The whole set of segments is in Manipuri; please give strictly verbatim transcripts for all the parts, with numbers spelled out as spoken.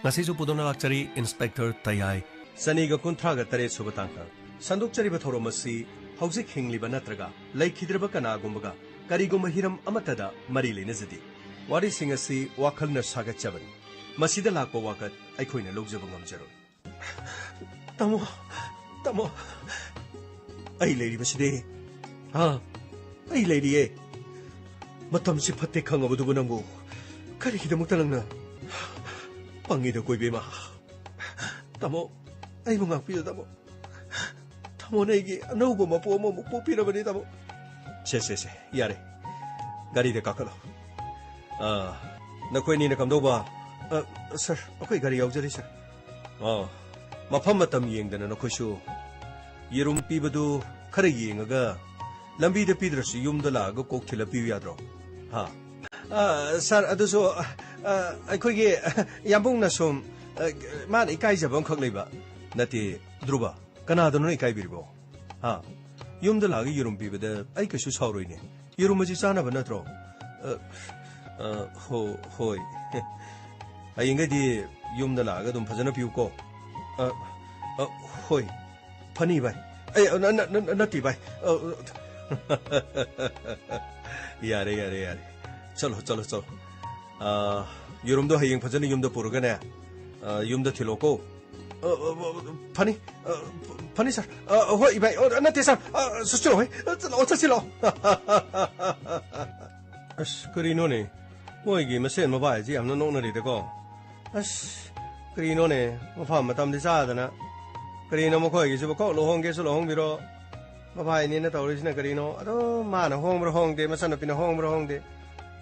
ꯉꯁꯤꯁꯨ ꯄꯨꯗꯨꯅ ꯂꯥꯛꯆꯔꯤ ꯏꯟꯁꯄꯦꯛꯇꯔ ꯇꯌꯥꯏ꯫ ꯆꯅꯤꯒ ꯀꯨꯟꯊ꯭ꯔꯥꯒ ꯇꯔꯦꯠ ꯁꯨꯕ ꯇꯥꯡꯀꯛ꯫ ꯁꯟꯗꯣꯛꯆꯔꯤꯕ ꯊꯧꯔꯝ ꯑꯁꯤ ꯍꯧꯖꯤꯛ ꯍꯤꯡꯂꯤꯕ ꯅꯠꯇ꯭ꯔꯒ ꯂꯩꯈꯤꯗ꯭ꯔꯕ ꯀꯅꯥꯒꯨꯝꯕꯒ ꯀꯔꯤꯒꯨꯝꯕ ꯍꯤꯔꯝ ꯑꯃꯠꯇꯗ ꯃꯔꯤ ꯂꯩꯅꯖꯗꯦ꯫ ꯋꯥꯔꯤꯁꯤꯡ ꯑꯁꯤ ꯋꯥꯈꯜꯅ ꯁꯥꯒꯠꯆꯕꯅꯤ꯫ ꯃꯁꯤꯗ ꯂꯥꯛꯄ ꯋꯥꯀꯠ ꯑꯩꯈꯣꯏꯅ ꯂꯧꯖꯕ ꯉꯝꯖꯔꯣꯏ꯫ ꯇꯥꯃꯣ, ꯇꯥꯃꯣ, ꯑꯩ ꯂꯩꯔꯤꯕꯁꯤꯗꯤ꯫ ꯍꯥ? ꯑꯩ ꯂꯩꯔꯤꯌꯦ꯫ ꯃꯇꯝꯁꯤ ꯐꯠꯇꯦ ꯈꯪꯉꯕꯗꯨꯕꯨ ꯅꯪꯕꯨ ꯀꯔꯤꯒꯤꯗꯃꯛꯇ ꯅꯪꯅ ꯄꯪꯉꯤꯗ ꯀꯣꯏꯕꯦꯝꯃ? ꯇꯥꯃꯣ, ꯑꯩꯕꯨ ꯉꯥꯛꯄꯤꯌꯨ, ꯇꯥꯃꯣ꯫ ꯇꯥꯃꯣꯅ ꯑꯩꯒꯤ ꯑꯅꯧꯕ ꯃꯄꯣ ꯑꯃꯃꯨꯛ ꯄꯣꯛꯄꯤꯔꯕꯅꯤ, ꯇꯥꯃꯣ꯫ ꯁꯦ, ꯁꯦ, ꯁꯦ, ꯌꯥꯔꯦ꯫ ꯒꯥꯔꯤꯗ ꯀꯥꯈꯠꯂꯣ꯫ ꯑꯥ, ꯅꯈꯣꯏ ꯑꯅꯤꯅ ꯀꯝꯗꯧꯕ? ꯑ, ꯁꯥꯔ, ꯑꯩꯈꯣꯏ ꯒꯥꯔꯤ ꯌꯥꯎꯖꯔꯤ, ꯁꯥꯔ꯫ ꯑꯥ, ꯃꯐꯝ ꯃꯇꯝ ꯌꯦꯡꯗꯅ ꯅꯈꯣꯏꯁꯨ ꯌꯦꯔꯨꯝ ꯄꯤꯕꯗꯨ ꯈꯔ ꯌꯦꯡꯉꯒ ꯂꯝꯕꯤꯗ ꯄꯤꯗ꯭ꯔꯁꯨ ꯌꯨꯝꯗ ꯂꯥꯛꯑꯒ ꯀꯣꯛ ꯊꯤꯜꯂ ꯄꯤꯌꯨ ꯌꯥꯗ꯭ꯔꯣ? ꯍꯥ? ꯑ, ꯁꯥꯔ, ꯑꯗꯨꯁꯨ, ꯑ, ꯑꯩꯈꯣꯏꯒꯤ ꯌꯥꯝꯕꯨꯡꯅ ꯁꯨꯝ, ꯑ, ꯃꯥꯅ ꯏꯀꯥꯏꯖꯕ ꯑꯃꯈꯛ ꯂꯩꯕ꯫ ꯅꯠꯇꯦ, ꯙ꯭ꯔꯨꯕ, ꯀꯅꯥꯗꯅꯣ ꯏꯀꯥꯏꯕꯤꯔꯤꯕꯣ? ꯍꯥ? ꯌꯨꯝꯗ ꯂꯥꯛꯑꯒ ꯌꯦꯔꯨꯝ ꯄꯤꯕꯗ ꯑꯩ ꯀꯩꯁꯨ ꯁꯥꯎꯔꯣꯏꯅꯦ꯫ ꯌꯦꯔꯨꯝ ꯑꯁꯤ ꯆꯥꯅꯕ ꯅꯠꯇ꯭ꯔꯣ? ꯑ, ꯑ, ꯍꯣ-, ꯍꯣꯏ꯫ ꯍꯌꯦꯡꯈꯩꯗꯤ ꯌꯨꯝꯗ ꯂꯥꯛꯑꯒ ꯑꯗꯨꯝ ꯐꯖꯅ ꯄꯤꯌꯨꯀꯣ꯫ ꯑ, ꯑ, ꯍꯣꯏ꯫ ꯐꯅꯤ ꯚꯥꯏ꯫ ꯑꯩ, ꯅ-, ꯅ-, ꯅ-, ꯅꯠꯇꯦ ꯚꯥꯏ꯫ ꯑ, ꯌꯥꯔꯦ, ꯌꯥꯔꯦ, ꯌꯥꯔꯦ꯫ ꯆꯠꯂꯣ, ꯆꯠꯂꯣ, ꯆꯠꯂꯣ꯫ ꯑ, ꯌꯦꯔꯨꯝꯗꯣ ꯍꯌꯦꯡ ꯐꯖꯅ ꯌꯨꯝꯗ ꯄꯨꯔꯒꯅꯦ, ꯑ, ꯌꯨꯝꯗ ꯊꯤꯜꯂꯣꯀꯣ꯫ ꯑ, ꯑ, ꯑ, ꯐꯅꯤ꯫ ꯑ, ꯐꯅꯤ, ꯁꯥꯔ꯫ ꯑ, ꯍꯣꯏ, ꯏꯚꯥꯏ꯫ ꯑ, ꯅꯠꯇꯦ, ꯁꯥꯔ꯫ ꯑ, ꯆꯠꯁꯤꯜꯂꯣ, ꯍꯣꯏ꯫ ꯑ, ꯆꯠꯂꯣ, ꯆꯠꯁꯤꯜꯂꯣ꯫ ꯑꯁ, ꯀꯔꯤꯅꯣꯅꯦ? ꯃꯣꯏꯒꯤ ꯃꯁꯦꯟ ꯃꯕꯥꯏꯁꯤ ꯌꯥꯝꯅ ꯅꯣꯛꯅꯔꯤꯗꯀꯣ꯫ ꯑꯁ, ꯀꯔꯤꯅꯣꯅꯦ? ꯃꯐꯝ ꯃꯇꯝꯗꯤ ꯆꯥꯗꯅ꯫ ꯀꯔꯤꯅꯣ ꯃꯈꯣꯏꯒꯤꯁꯤꯕꯨ? ꯀꯣꯛ ꯂꯨꯍꯣꯡꯒꯦꯁꯨ ꯂꯨꯍꯣꯡꯕꯤꯔꯣ꯫ ꯃꯕꯥꯏꯅꯤꯅ ꯇꯧꯔꯤꯁꯤꯅ ꯀꯔꯤꯅꯣ? ꯑꯗꯣ ꯃꯥꯅ ꯍꯣꯡꯕ꯭ꯔꯥ ꯍꯣꯡꯗꯦ, ꯃꯆꯟꯅꯨꯄꯤꯅ ꯍꯣꯡꯕ꯭ꯔꯥ ꯍꯣꯡꯗꯦ꯫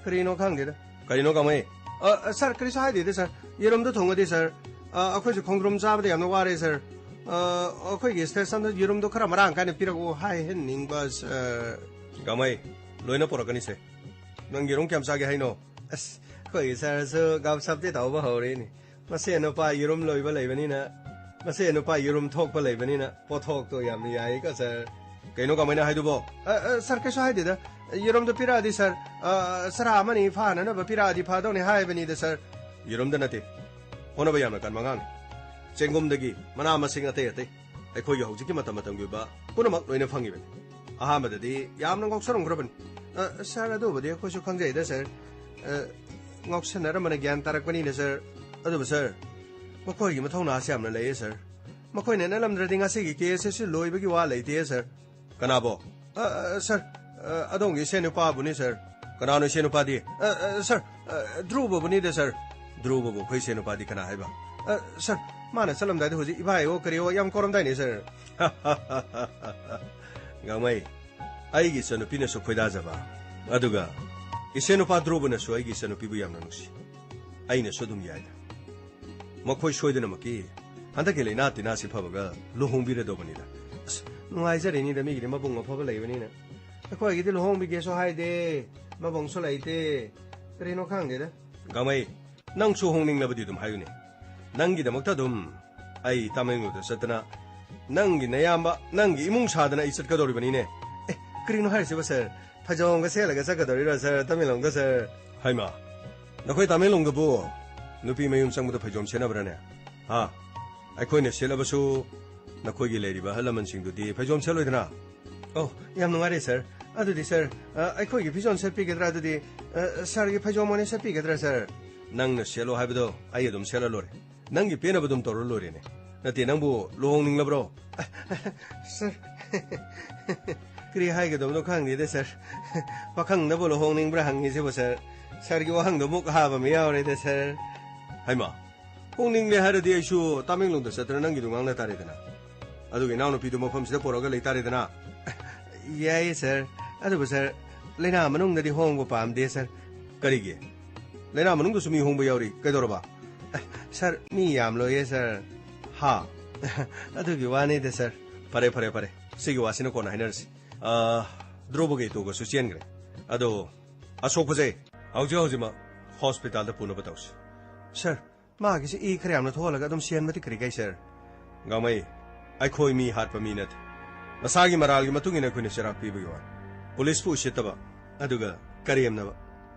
ꯀꯔꯤꯅꯣ ꯈꯪꯗꯦꯗ꯫ ꯀꯔꯤꯅꯣ ꯀꯃꯩ? ꯑ, ꯑ, ꯁꯥꯔ, ꯀꯔꯤꯁꯨ ꯍꯥꯏꯗꯦꯗ, ꯁꯥꯔ꯫ ꯌꯦꯔꯨꯝꯗꯣ ꯊꯣꯡꯉꯗꯤ, ꯁꯥꯔ, ꯑ, ꯑꯩꯈꯣꯏꯁꯨ ꯈꯣꯡꯗ꯭ꯔꯨꯝ ꯆꯥꯕꯗ ꯌꯥꯝꯅ ꯋꯥꯔꯦ, ꯁꯥꯔ꯫ ꯑ, ꯑꯩꯈꯣꯏꯒꯤ ꯁ꯭ꯇꯦꯁꯟꯗ ꯌꯦꯔꯨꯝꯗꯣ ꯈꯔ ꯃꯔꯥꯡ ꯀꯥꯏꯅ ꯄꯤꯔꯛꯎ ꯍꯥꯏꯍꯟꯅꯤꯡꯕ, ꯁꯥꯔ꯫ ꯀꯃꯩ, ꯂꯣꯏꯅ ꯄꯨꯔꯛꯀꯅꯤꯁꯦ꯫ ꯅꯪ ꯌꯦꯔꯨꯝ ꯀꯌꯥꯝ ꯆꯥꯒꯦ ꯍꯥꯏꯅꯣ? ꯑꯁ, ꯑꯩꯈꯣꯏꯒꯤ ꯁꯥꯔꯁꯨ ꯒꯞ ꯁꯞꯇꯤ ꯇꯧꯕ ꯍꯧꯔꯦꯅꯦ꯫ ꯃꯁꯦꯟ ꯅꯨꯄꯥ ꯌꯦꯔꯨꯝ ꯂꯣꯏꯕ ꯂꯩꯕꯅꯤꯅ, ꯃꯁꯦꯟ ꯅꯨꯄꯥ ꯌꯦꯔꯨꯝ ꯊꯣꯛꯄ ꯂꯩꯕꯅꯤꯅ, ꯄꯣꯠꯊꯣꯛꯇꯣ ꯌꯥꯝꯅ ꯌꯥꯏꯀꯣ, ꯁꯥꯔ꯫ ꯀꯩꯅꯣ ꯀꯃꯩꯅ ꯍꯥꯏꯗꯨꯕꯣ? ꯑ, ꯑ, ꯁꯥꯔ, ꯀꯩꯁꯨ ꯍꯥꯏꯗꯦꯗ꯫ ꯌꯦꯔꯨꯝꯗꯣ ꯄꯤꯔꯛꯑꯗꯤ, ꯁꯥꯔ, ꯑ, ꯆꯔꯥ ꯑꯃꯅꯤ ꯐꯥꯅꯅꯕ ꯄꯤꯔꯛꯑꯗꯤ ꯐꯗꯧꯅꯤ ꯍꯥꯏꯕꯅꯤꯗ, ꯁꯥꯔ꯫ ꯌꯦꯔꯨꯝꯗ ꯅꯠꯇꯦ꯫ ꯍꯣꯠꯅꯕ ꯌꯥꯝꯅ ꯀꯟꯕ ꯑꯉꯥꯡꯅꯤ꯫ ꯆꯦꯡꯒꯨꯝꯗꯒꯤ ꯃꯅꯥ ꯃꯁꯤꯡ ꯑꯇꯩ ꯑꯇꯩ ꯑꯩꯈꯣꯏꯒꯤ ꯍꯧꯖꯤꯛꯀꯤ ꯃꯇꯝ ꯃꯇꯝꯒꯤ ꯑꯣꯏꯕ ꯄꯨꯝꯅꯃꯛ ꯂꯣꯏꯅ ꯐꯪꯉꯤꯕꯅꯤ꯫ ꯑꯍꯥꯟꯕꯗꯗꯤ ꯌꯥꯝꯅ ꯉꯥꯎꯁꯔꯝꯈ꯭ꯔꯕꯅꯤ꯫ "ꯑ, ꯁꯥꯔ, ꯑꯗꯨꯕꯨꯗꯤ ꯑꯩꯈꯣꯏꯁꯨ ꯈꯪꯖꯩꯗ, ꯁꯥꯔ꯫ ꯑ, ꯉꯥꯎꯁꯟꯅꯔꯝꯕꯅ ꯒ꯭ꯌꯥꯟ ꯇꯥꯔꯛꯄꯅꯤꯅ, ꯁꯥꯔ꯫ ꯑꯗꯨꯕꯨ, ꯁꯥꯔ, ꯃꯈꯣꯏꯒꯤ ꯃꯊꯧꯅꯥꯁꯦ ꯌꯥꯝꯅ ꯂꯩꯌꯦ, ꯁꯥꯔ꯫ ꯃꯈꯣꯏꯅ ꯅꯠꯂꯝꯗ꯭ꯔꯗꯤ ꯉꯁꯤꯒꯤ ꯀꯦꯁ ꯑꯁꯤ ꯂꯣꯏꯕꯒꯤ ꯋꯥ ꯂꯩꯇꯦ, ꯁꯥꯔ꯫" "ꯀꯅꯥꯕꯣ?" "ꯑ, ꯑ, ꯁꯥꯔ, ꯑ, ꯑꯗꯣꯝꯒꯤ ꯏꯁꯦꯟ ꯅꯨꯄꯥꯕꯨꯅꯤ, ꯁꯥꯔ꯫" "ꯀꯅꯥꯅꯣ ꯏꯁꯦꯟ ꯅꯨꯄꯥꯗꯤ?" "ꯑ, ꯑ, ꯁꯥꯔ, ꯑ, ꯙ꯭ꯔꯨꯕꯕꯨꯅꯤꯗ, ꯁꯥꯔ꯫" "ꯙ꯭ꯔꯨꯕꯕꯨ ꯑꯩꯈꯣꯏ ꯏꯁꯦꯟ ꯅꯨꯄꯥꯗꯤ ꯀꯅꯥ ꯍꯥꯏꯕ?" "ꯑ, ꯁꯥꯔ, ꯃꯥꯅ ꯆꯠꯂꯝꯗꯥꯏꯗ ꯍꯧꯖꯤꯛ ꯏꯚꯥꯏ ꯑꯣ ꯀꯔꯤ ꯑꯣ ꯌꯥꯝ ꯀꯧꯔꯝꯗꯥꯏꯅꯦ, ꯁꯥꯔ꯫" "ꯒꯥꯡꯃꯩ, ꯑꯩꯒꯤ ꯏꯆꯟꯅꯨꯄꯤꯅꯁꯨ ꯈꯣꯏꯗꯥꯖꯕ, ꯑꯗꯨꯒ ꯏꯁꯦꯟ ꯅꯨꯄꯥ ꯙ꯭ꯔꯨꯕꯅꯁꯨ ꯑꯩꯒꯤ ꯏꯆꯟꯅꯨꯄꯤꯕꯨ ꯌꯥꯝꯅ ꯅꯨꯡꯁꯤ꯫ ꯑꯩꯅꯁꯨ ꯑꯗꯨꯝ ꯌꯥꯏꯗ꯫ ꯃꯈꯣꯏ ꯁꯣꯏꯗꯅꯃꯛꯀꯤ ꯍꯟꯗꯛꯀꯤ ꯂꯥꯏꯅꯥ ꯇꯤꯟꯅꯥꯁꯤ ꯐꯕꯒ ꯂꯨꯍꯣꯡꯕꯤꯔꯗꯧꯕꯅꯤꯗ꯫" "ꯑꯁ, ꯅꯨꯡꯉꯥꯏꯖꯔꯤꯅꯤꯗ, ꯃꯤꯒꯤꯗꯤ ꯃꯕꯨꯡ ꯑꯐꯕ ꯂꯩꯕꯅꯤꯅ꯫ ꯑꯩꯈꯣꯏꯒꯤꯗꯤ ꯂꯨꯍꯣꯡꯕꯤꯒꯦꯁꯨ ꯍꯥꯏꯗꯦ, ꯃꯕꯨꯡꯁꯨ ꯂꯩꯇꯦ꯫ ꯀꯔꯤꯅꯣ ꯈꯪꯗꯦꯗ꯫" "ꯒꯥꯡꯃꯩ, ꯅꯪꯁꯨ ꯍꯣꯡꯅꯤꯡꯂꯕꯗꯤ ꯑꯗꯨꯝ ꯍꯥꯏꯌꯨꯅꯦ꯫ ꯅꯪꯒꯤꯗꯃꯛꯇ ꯑꯗꯨꯝ ꯑꯩ ꯇꯥꯃꯦꯡꯂꯣꯡꯗ ꯆꯠꯇꯅ ꯅꯪꯒꯤ ꯅꯌꯥꯝꯕ, ꯅꯪꯒꯤ ꯏꯃꯨꯡ ꯁꯥꯗꯅ ꯑꯩ ꯆꯠꯀꯗꯧꯔꯤꯕꯅꯤꯅꯦ꯫" "ꯑꯦ, ꯀꯔꯤꯅꯣ ꯍꯥꯏꯔꯤꯁꯤꯕꯣ, ꯁꯥꯔ? ꯐꯩꯖꯣꯝꯒ ꯁꯦꯠꯂꯒ ꯆꯠꯀꯗꯧꯔꯤꯔꯣ, ꯁꯥꯔ, ꯇꯃꯦꯡꯂꯣꯡꯗ, ꯁꯥꯔ?" "ꯍꯩꯃꯥ, ꯅꯈꯣꯏ ꯇꯥꯃꯦꯡꯂꯣꯡꯗꯕꯨ ꯅꯨꯄꯤ ꯃꯌꯨꯝ ꯆꯪꯕꯗ ꯐꯩꯖꯣꯝ ꯁꯦꯠꯅꯕ꯭ꯔꯥꯅꯦ? ꯍꯥ? ꯑꯩꯈꯣꯏꯅ ꯁꯦꯠꯂꯕꯁꯨ ꯅꯈꯣꯏꯒꯤ ꯂꯩꯔꯤꯕ ꯑꯍꯜ ꯂꯃꯟꯁꯤꯡꯗꯨꯗꯤ ꯐꯩꯖꯣꯝ ꯁꯦꯠꯂꯣꯏꯗꯅ?" "ꯑꯣ, ꯌꯥꯝ ꯅꯨꯡꯉꯥꯏꯔꯦ, ꯁꯥꯔ꯫ ꯑꯗꯨꯗꯤ, ꯁꯥꯔ, ꯑ, ꯑꯩꯈꯣꯏꯒꯤ ꯐꯤꯖꯣꯜ ꯁꯦꯠꯄꯤꯒꯗ꯭ꯔꯥ? ꯑꯗꯨꯗꯤ, ꯑ, ꯁꯥꯔꯒꯤ ꯐꯩꯖꯣꯝ ꯑꯣꯏꯅ ꯁꯦꯠꯄꯤꯒꯗ꯭ꯔꯥ, ꯁꯥꯔ?" "ꯅꯪꯅ ꯁꯦꯠꯂꯣ ꯍꯥꯏꯕꯗꯣ ꯑꯩ ꯑꯗꯨꯝ ꯁꯦꯠꯂ ꯂꯣꯏꯔꯦ꯫ ꯅꯪꯒꯤ ꯄꯦꯟꯅꯕ ꯑꯗꯨꯝ ꯇꯧꯔ ꯂꯣꯏꯔꯦꯅꯦ꯫ ꯅꯠꯇꯦ, ꯅꯪꯕꯨ ꯂꯨꯍꯣꯡꯅꯤꯡꯂꯕ꯭ꯔꯣ?" "ꯁꯥꯔ, ꯀꯔꯤ ꯍꯥꯏꯒꯗꯕꯅꯣ ꯈꯪꯗꯦꯗ, ꯁꯥꯔ꯫ ꯄꯥꯈꯪꯅꯕꯨ ꯂꯨꯍꯣꯡꯅꯤꯡꯕ꯭ꯔꯥ ꯍꯪꯉꯤꯁꯤꯕꯨ, ꯁꯥꯔ? ꯁꯥꯔꯒꯤ ꯋꯥꯍꯪꯗꯣ ꯑꯃꯨꯛ ꯍꯥꯕ ꯑꯃ ꯌꯥꯎꯔꯦꯗ, ꯁꯥꯔ꯫" "ꯍꯩꯃꯥ, ꯍꯣꯡꯅꯤꯡꯂꯦ ꯍꯥꯏꯔꯗꯤ ꯑꯩꯁꯨ ꯇꯥꯃꯦꯡꯂꯣꯡꯗ ꯆꯠꯇꯅ ꯅꯪꯒꯤꯗꯣ ꯉꯥꯡꯅ ꯇꯥꯔꯦꯗꯅ꯫ ꯑꯗꯨꯒ ꯏꯅꯥꯎꯅꯨꯄꯤꯗꯨ ꯃꯐꯝꯁꯤꯗ ꯄꯨꯔꯛꯑꯒ ꯂꯩ ꯇꯥꯔꯦꯗꯅ꯫" "ꯌꯥꯏꯌꯦ, ꯁꯥꯔ꯫ ꯑꯗꯨꯕꯨ, ꯁꯥꯔ, ꯂꯥꯏꯅꯥ ꯃꯅꯨꯡꯗꯗꯤ ꯍꯣꯡꯕ ꯄꯥꯝꯗꯦ, ꯁꯥꯔ꯫" "ꯀꯔꯤꯒꯤ? ꯂꯥꯏꯅꯥ ꯃꯅꯨꯡꯗꯁꯨ ꯃꯤ ꯍꯣꯡꯕ ꯌꯥꯎꯔꯤ꯫ ꯀꯩꯗꯧꯔꯕ?" "ꯁꯥꯔ, ꯃꯤ ꯌꯥꯝ ꯂꯣꯏꯌꯦ, ꯁꯥꯔ꯫" "ꯍꯥ?" "ꯑꯗꯨꯒꯤ ꯋꯥꯅꯤꯗ, ꯁꯥꯔ꯫" "ꯐꯔꯦ, ꯐꯔꯦ, ꯐꯔꯦ꯫ ꯁꯤꯒꯤ ꯋꯥꯁꯤꯅ ꯀꯣꯟꯅ ꯍꯥꯏꯅꯔꯁꯤ꯫ ꯑ, ꯙ꯭ꯔꯨꯕꯒ ꯏꯇꯣꯒꯁꯨ ꯆꯦꯟꯈ꯭ꯔꯦ꯫ ꯑꯗꯣ, ꯑꯁꯣꯛꯄꯁꯦ ꯍꯧꯖꯤꯛ ꯍꯧꯖꯤꯛꯃꯛ ꯍꯣꯁꯄꯤꯇꯥꯜꯗ ꯄꯨꯅꯕ ꯇꯧꯁꯤ꯫" "ꯁꯥꯔ, ꯃꯥꯒꯤꯁꯦ ꯏ ꯈꯔ ꯌꯥꯝꯅ ꯊꯣꯛꯍꯜꯂꯒ ꯑꯗꯨꯝ ꯁꯤꯍꯟꯕꯗꯤ ꯀꯔꯤ ꯀꯥꯏ, ꯁꯥꯔ?" "ꯒꯥꯡꯃꯩ, ꯑꯩꯈꯣꯏ ꯃꯤ ꯍꯥꯠꯄ ꯃꯤ ꯅꯠꯇꯦ꯫ ꯃꯁꯥꯒꯤ ꯃꯔꯥꯜꯒꯤ ꯃꯇꯨꯡ ꯏꯟꯅ ꯑꯩꯈꯣꯏꯅ ꯆꯩꯔꯥꯛ ꯄꯤꯕꯒꯤ ꯋꯥꯅꯤ꯫ ꯄꯨꯂꯤꯁꯄꯨ ꯎꯁꯤꯠꯇꯕ, ꯑꯗꯨꯒ ꯀꯔꯦꯝꯅꯕ꯫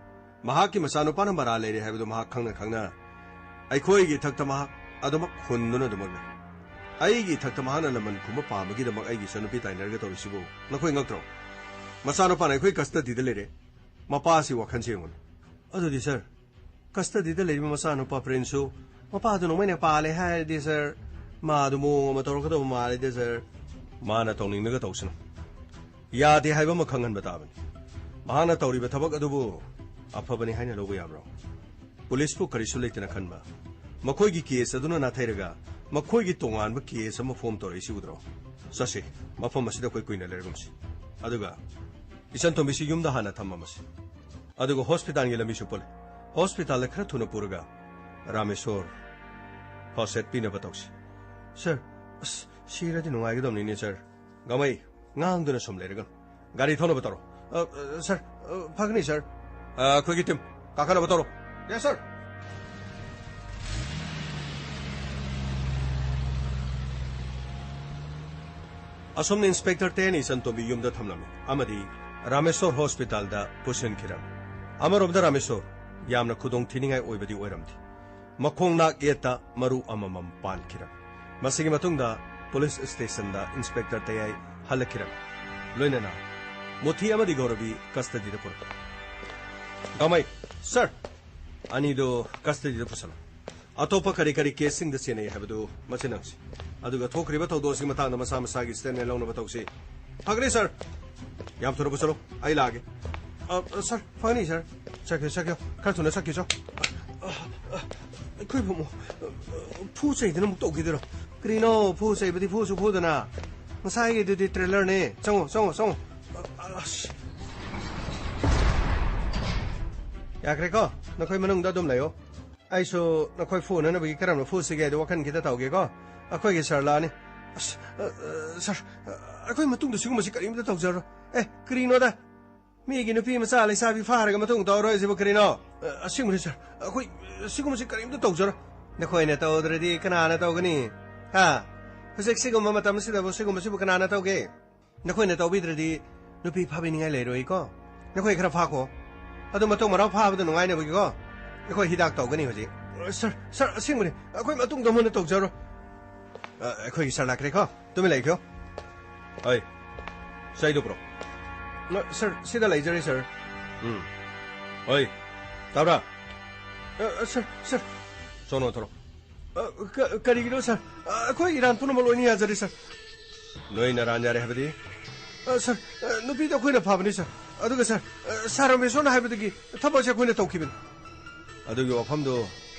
ꯃꯍꯥꯛꯀꯤ ꯃꯆꯥꯅꯨꯄꯥꯅ ꯃꯔꯥꯜ ꯂꯩꯔꯦ ꯍꯥꯏꯕꯗꯨ ꯃꯍꯥꯛ ꯈꯪꯅ ꯈꯪꯅ ꯑꯩꯈꯣꯏꯒꯤ ꯏꯊꯛꯇ ꯃꯍꯥꯛ ꯑꯗꯨꯃꯛ ꯍꯨꯟꯗꯨꯅ ꯑꯗꯨꯃꯛ ꯂꯩ꯫ ꯑꯩꯒꯤ ꯏꯊꯛꯇ ꯃꯍꯥꯛꯅ ꯂꯃꯟ ꯈꯨꯝꯕ ꯄꯥꯝꯕꯒꯤꯗꯃꯛ ꯑꯩꯒꯤ ꯏꯆꯟꯅꯨꯄꯤ ꯇꯥꯏꯅꯔꯒ ꯇꯧꯔꯤꯁꯤꯕꯨ ꯅꯈꯣꯏ ꯉꯛꯇ꯭ꯔꯣ? ꯃꯆꯥꯅꯨꯄꯥꯅ ꯑꯩꯈꯣꯏ ꯀꯁꯇꯗꯤꯗ ꯂꯩꯔꯦ꯫ ꯃꯄꯥꯁꯤ ꯋꯥꯈꯜꯁꯦ ꯌꯦꯡꯉꯨꯅꯦ꯫ ꯑꯗꯨꯗꯤ ꯁꯥꯔ, ꯀꯁꯇꯗꯤꯗ ꯂꯩꯔꯤꯕ ꯃꯆꯥꯅꯨꯄꯥ ꯄ꯭ꯔꯤꯟꯁꯁꯨ ꯃꯄꯥꯗꯨ ꯅꯣꯡꯃꯩꯅ ꯄꯥꯜꯂꯦ ꯍꯥꯏꯔꯗꯤ ꯁꯥꯔ, ꯃꯥꯗꯨ ꯃꯑꯣꯡ ꯑꯃ ꯇꯧꯔꯛꯀꯗꯧꯕ ꯃꯥꯜꯂꯤꯗ ꯁꯥꯔ꯫ ꯃꯥꯅ ꯇꯧꯅꯤꯡꯂꯒ ꯇꯧꯁꯅꯨ꯫ ꯌꯥꯗꯦ ꯍꯥꯏꯕ ꯑꯃ ꯈꯪꯍꯟꯕ ꯇꯥꯕꯅꯤ꯫ ꯃꯍꯥꯛꯅ ꯇꯧꯔꯤꯕ ꯊꯕꯛ ꯑꯗꯨꯕꯨ ꯑꯐꯕꯅꯤ ꯍꯥꯏꯅ ꯂꯧꯕ ꯌꯥꯕ꯭ꯔꯣ? ꯄꯨꯂꯤꯁꯄꯨ ꯀꯔꯤꯁꯨ ꯂꯩꯇꯅ ꯈꯟꯕ ꯃꯈꯣꯏꯒꯤ ꯀꯦꯁ ꯑꯗꯨꯅ ꯅꯥꯊꯩꯔꯒ ꯃꯈꯣꯏꯒꯤ ꯇꯣꯉꯥꯟꯕ ꯀꯦꯁ ꯑꯃ ꯐꯣꯝ ꯇꯧꯔꯛꯏꯁꯤ ꯎꯗ꯭ꯔꯣ? ꯆꯠꯁꯤ, ꯃꯐꯝ ꯑꯁꯤꯗ ꯑꯩꯈꯣꯏ ꯀꯨꯏꯅ ꯂꯩꯔꯒꯨꯝꯁꯤ꯫ ꯑꯗꯨꯒ ꯏꯆꯟ ꯇꯣꯝꯕꯤꯁꯤ ꯌꯨꯝꯗ ꯍꯥꯟꯅ ꯊꯝꯃꯝꯃꯁꯤ꯫ ꯑꯗꯨꯒ ꯍꯣꯁꯄꯤꯇꯥꯜꯒꯤ ꯂꯝꯕꯤꯁꯨ ꯄꯨꯜꯂꯤ꯫ ꯍꯣꯁꯄꯤꯇꯥꯜꯗ ꯈꯔ ꯊꯨꯅ ꯄꯨꯔꯒ ꯔꯥꯃꯦꯁꯣꯔ ꯐꯥꯎꯁꯦꯠ ꯄꯤꯅꯕ ꯇꯧꯁꯤ꯫ ꯁꯥꯔ, ꯑꯁ, ꯁꯤꯔꯗꯤ ꯅꯨꯡꯉꯥꯏꯒꯗꯕꯅꯤꯅꯦ ꯁꯥꯔ꯫ ꯒꯃꯩ, ꯉꯥꯡꯗꯨꯅ ꯁꯨꯝ ꯂꯩꯔꯒꯅꯨ꯫ ꯒꯥꯔꯤ ꯊꯧꯅꯕ ꯇꯧꯔꯣ꯫ ꯑ, ꯑ, ꯁꯥꯔ, ꯑ, ꯐꯒꯅꯤ ꯁꯥꯔ꯫ ꯑ, ꯑꯩꯈꯣꯏꯒꯤ ꯇꯤꯝ ꯀꯥꯈꯠꯅꯕ ꯇꯧꯔꯣ꯫ ꯌꯦꯁ ꯁꯥꯔ꯫ ꯑꯁꯨꯝꯅ ꯏꯟꯁꯄꯦꯛꯇꯔ ꯇꯦꯟ ꯏꯆꯟ ꯇꯣꯝꯕꯤ ꯌꯨꯝꯗ ꯊꯝꯂꯝꯃꯤ ꯑꯃꯗꯤ ꯔꯥꯃꯦꯁꯣꯔ ꯍꯣꯁꯄꯤꯇꯥꯜꯗ ꯄꯨꯁꯤꯟꯈꯤꯔꯝꯃꯤ꯫ ꯑꯃꯔꯣꯝꯗ ꯔꯥꯃꯦꯁꯣꯔ ꯌꯥꯝꯅ ꯈꯨꯗꯣꯡ ꯊꯤꯅꯤꯡꯉꯥꯏ ꯑꯣꯏꯕꯗꯤ ꯑꯣꯏꯔꯝꯗꯦ꯫ ꯃꯈꯣꯡ ꯅꯥꯛ ꯌꯦꯠꯇ ꯃꯔꯨ ꯑꯃꯃꯝ ꯄꯥꯟꯈꯤꯔꯝꯃꯤ꯫ ꯃꯁꯤꯒꯤ ꯃꯇꯨꯡꯗ ꯄꯨꯂꯤꯁ ꯁ꯭ꯇꯦꯁꯟꯗ ꯏꯟꯁꯄꯦꯛꯇꯔ ꯇꯌꯥꯏ ꯍꯜꯂꯛꯈꯤꯔꯝꯃꯤ꯫ ꯂꯣꯏꯅꯅ ꯃꯨꯊꯤ ꯑꯃꯗꯤ ꯒꯧꯔꯕꯤ ꯀꯁꯇꯗꯤꯗ ꯄꯨꯔꯛꯈꯤ꯫ ꯒꯃꯩ, ꯁꯥꯔ, ꯑꯅꯤꯗꯨ ꯀꯁꯇꯗꯤꯗ ꯄꯨꯁꯜꯂꯨ꯫ ꯑꯇꯣꯞꯄ ꯀꯔꯤ ꯀꯔꯤ ꯀꯦꯁꯁꯤꯡꯗ ꯆꯦꯟꯅꯩ ꯍꯥꯏꯕꯗꯨ ꯃꯆꯤꯟ ꯍꯪꯁꯤ꯫ ꯑꯗꯨꯒ ꯊꯣꯛꯈ꯭ꯔꯤꯕ ꯊꯧꯗꯣꯛ ꯑꯁꯤꯒꯤ ꯃꯇꯥꯡꯗ ꯃꯁꯥ ꯃꯁꯥꯒꯤ ꯁ꯭ꯇꯦꯠꯃꯦꯟ ꯂꯧꯅꯕ ꯇꯧꯁꯤ꯫ ꯐꯒꯅꯤ, ꯁꯥꯔ꯫ ꯌꯥꯝ ꯊꯨꯅ ꯄꯨꯁꯜꯂꯨ, ꯑꯩ ꯂꯥꯛꯑꯒꯦ꯫ ꯑ, ꯑ, ꯁꯥꯔ, ꯐꯒꯅꯤ, ꯁꯥꯔ꯫ ꯆꯠꯈꯤꯌꯨ, ꯆꯠꯈꯤꯌꯨ꯫ ꯈꯔ ꯊꯨꯅ ꯆꯠꯈꯤꯁꯣ꯫ ꯑ, ꯑ, ꯑ, ꯑꯩꯈꯣꯏ ꯐꯨ-, ꯐꯨ ꯆꯩꯗꯅ ꯑꯃꯨꯛ ꯇꯧꯈꯤꯗꯣꯏꯔꯣ? ꯀꯔꯤꯅꯣ, ꯐꯨ ꯆꯩꯕꯗꯤ ꯐꯨꯁꯨ ꯐꯨꯗꯅ꯫ ꯉꯁꯥꯏꯒꯤꯗꯨꯗꯤ ꯇ꯭ꯔꯦꯂꯔꯅꯦ꯫ ꯆꯪꯉꯣ, ꯆꯪꯉꯣ, ꯆꯪꯉꯣ꯫ ꯑ, ꯑ, ꯑꯁ꯫ ꯌꯥꯈ꯭ꯔꯦꯀꯣ? ꯅꯈꯣꯏ ꯃꯅꯨꯡꯗ ꯑꯗꯨꯝ ꯂꯩꯌꯣ꯫ ꯑꯩꯁꯨ ꯅꯈꯣꯏ ꯐꯨꯅꯅꯕꯒꯤ ꯀꯔꯝꯅ ꯐꯨꯁꯤꯒꯦ ꯍꯥꯏꯗꯣ ꯋꯥꯈꯜ ꯈꯤꯇ ꯇꯧꯒꯦꯀꯣ꯫ ꯑꯩꯈꯣꯏꯒꯤ ꯁꯥꯔ ꯂꯥꯛꯑꯅꯤ꯫ ꯑꯁ, ꯑ, ꯑ, ꯁꯥꯔ, ꯑ, ꯑꯩꯈꯣꯏ ꯃꯇꯨꯡꯗ ꯁꯤꯒꯨꯝꯕꯁꯤ ꯀꯔꯤꯝꯇ ꯇꯧꯖꯔꯣꯏ꯫ ꯑꯦ, ꯀꯔꯤꯅꯣꯗ? ꯃꯤꯒꯤ ꯅꯨꯄꯤ ꯃꯆꯥ ꯂꯩꯁꯥꯕꯤ ꯐꯥꯔꯒ ꯃꯇꯨꯡ ꯇꯧꯔꯣꯏꯁꯤꯕꯨ ꯀꯔꯤꯅꯣ? ꯑ, ꯑꯁꯤꯒꯨꯝꯕꯅꯤ ꯁꯥꯔ, ꯑꯩꯈꯣꯏ, ꯑ, ꯁꯤꯒꯨꯝꯕꯁꯤ ꯀꯔꯤꯝꯇ ꯇꯧꯖꯔꯣꯏ꯫ ꯅꯈꯣꯏꯅ ꯇꯧꯗ꯭ꯔꯗꯤ ꯀꯅꯥꯅ ꯇꯧꯒꯅꯤ? ꯍꯥ? ꯍꯧꯖꯤꯛ ꯁꯤꯒꯨꯝꯕ ꯃꯇꯝꯁꯤꯗꯕꯨ ꯁꯤꯒꯨꯝꯕꯁꯤꯕꯨ ꯀꯅꯥꯅ ꯇꯧꯒꯦ? ꯅꯈꯣꯏꯅ ꯇꯧꯕꯤꯗ꯭ꯔꯗꯤ ꯅꯨꯄꯤ ꯐꯥꯕꯤꯅꯤꯡꯉꯥꯏ ꯂꯩꯔꯣꯏꯀꯣ꯫ ꯅꯈꯣꯏ ꯈꯔ ꯐꯥꯈꯣ꯫ ꯑꯗꯨ ꯃꯇꯨꯡ ꯃꯅꯥꯎ ꯐꯥꯕꯗ ꯅꯨꯡꯉꯥꯏꯅꯕꯒꯤꯀꯣ꯫ ꯑꯩꯈꯣꯏ ꯍꯤꯗꯥꯛ ꯇꯧꯒꯅꯤ ꯍꯧꯖꯤꯛ꯫ ꯁꯥꯔ, ꯁꯥꯔ, ꯑꯁꯦꯡꯕꯅꯤ꯫ ꯑꯩꯈꯣꯏ ꯃꯇꯨꯡꯗ ꯃꯨꯟꯅ ꯇꯧꯖꯔꯣꯏ꯫ ꯑ, ꯑꯩꯈꯣꯏꯒꯤ ꯁꯥꯔ ꯂꯥꯛꯈ꯭ꯔꯦꯀꯣ꯫ ꯇꯨꯃꯤꯟ ꯂꯩꯈꯣ꯫ ꯍꯣꯏ꯫ ꯆꯩꯗꯨ ꯄꯨꯔꯛꯑꯣ꯫ ꯑ, ꯁꯥꯔ, ꯁꯤꯗ ꯂꯩꯖꯔꯦ, ꯁꯥꯔ꯫ ꯎꯝ꯫ ꯍꯣꯏ꯫ ꯇꯥꯕ꯭ꯔꯥ? ꯑ, ꯑ, ꯁꯥꯔ, ꯁꯥꯔ꯫ ꯁꯣꯝꯗ ꯑꯣꯟꯊꯣꯔꯛꯑꯣ꯫ ꯑ, ꯀ-, ꯀꯔꯤꯒꯤꯅꯣ, ꯁꯥꯔ? ꯑ, ꯑꯩꯈꯣꯏ ꯏꯔꯥꯟ ꯄꯨꯝꯅꯃꯛ ꯂꯣꯏꯅ ꯌꯥꯖꯔꯦ, ꯁꯥꯔ꯫ ꯅꯣꯏ ꯅꯔꯥꯟ ꯌꯥꯔꯦ ꯍꯥꯏꯕꯗꯤ? ꯑ, ꯁꯥꯔ, ꯑ, ꯅꯨꯄꯤꯗꯣ ꯑꯩꯈꯣꯏꯅ ꯐꯥꯕꯅꯤ, ꯁꯥꯔ꯫ ꯑꯗꯨꯒ, ꯁꯥꯔ, ꯑ, ꯁꯥꯔ ꯔꯃꯦꯁꯣꯔꯅ ꯍꯥꯏꯕꯗꯒꯤ ꯊꯕꯛꯁꯦ ꯑꯩꯈꯣꯏꯅ ꯇꯧꯈꯤꯕꯅꯤ꯫ ꯑꯗꯨꯒꯤ ꯋꯥꯐꯝꯗꯨ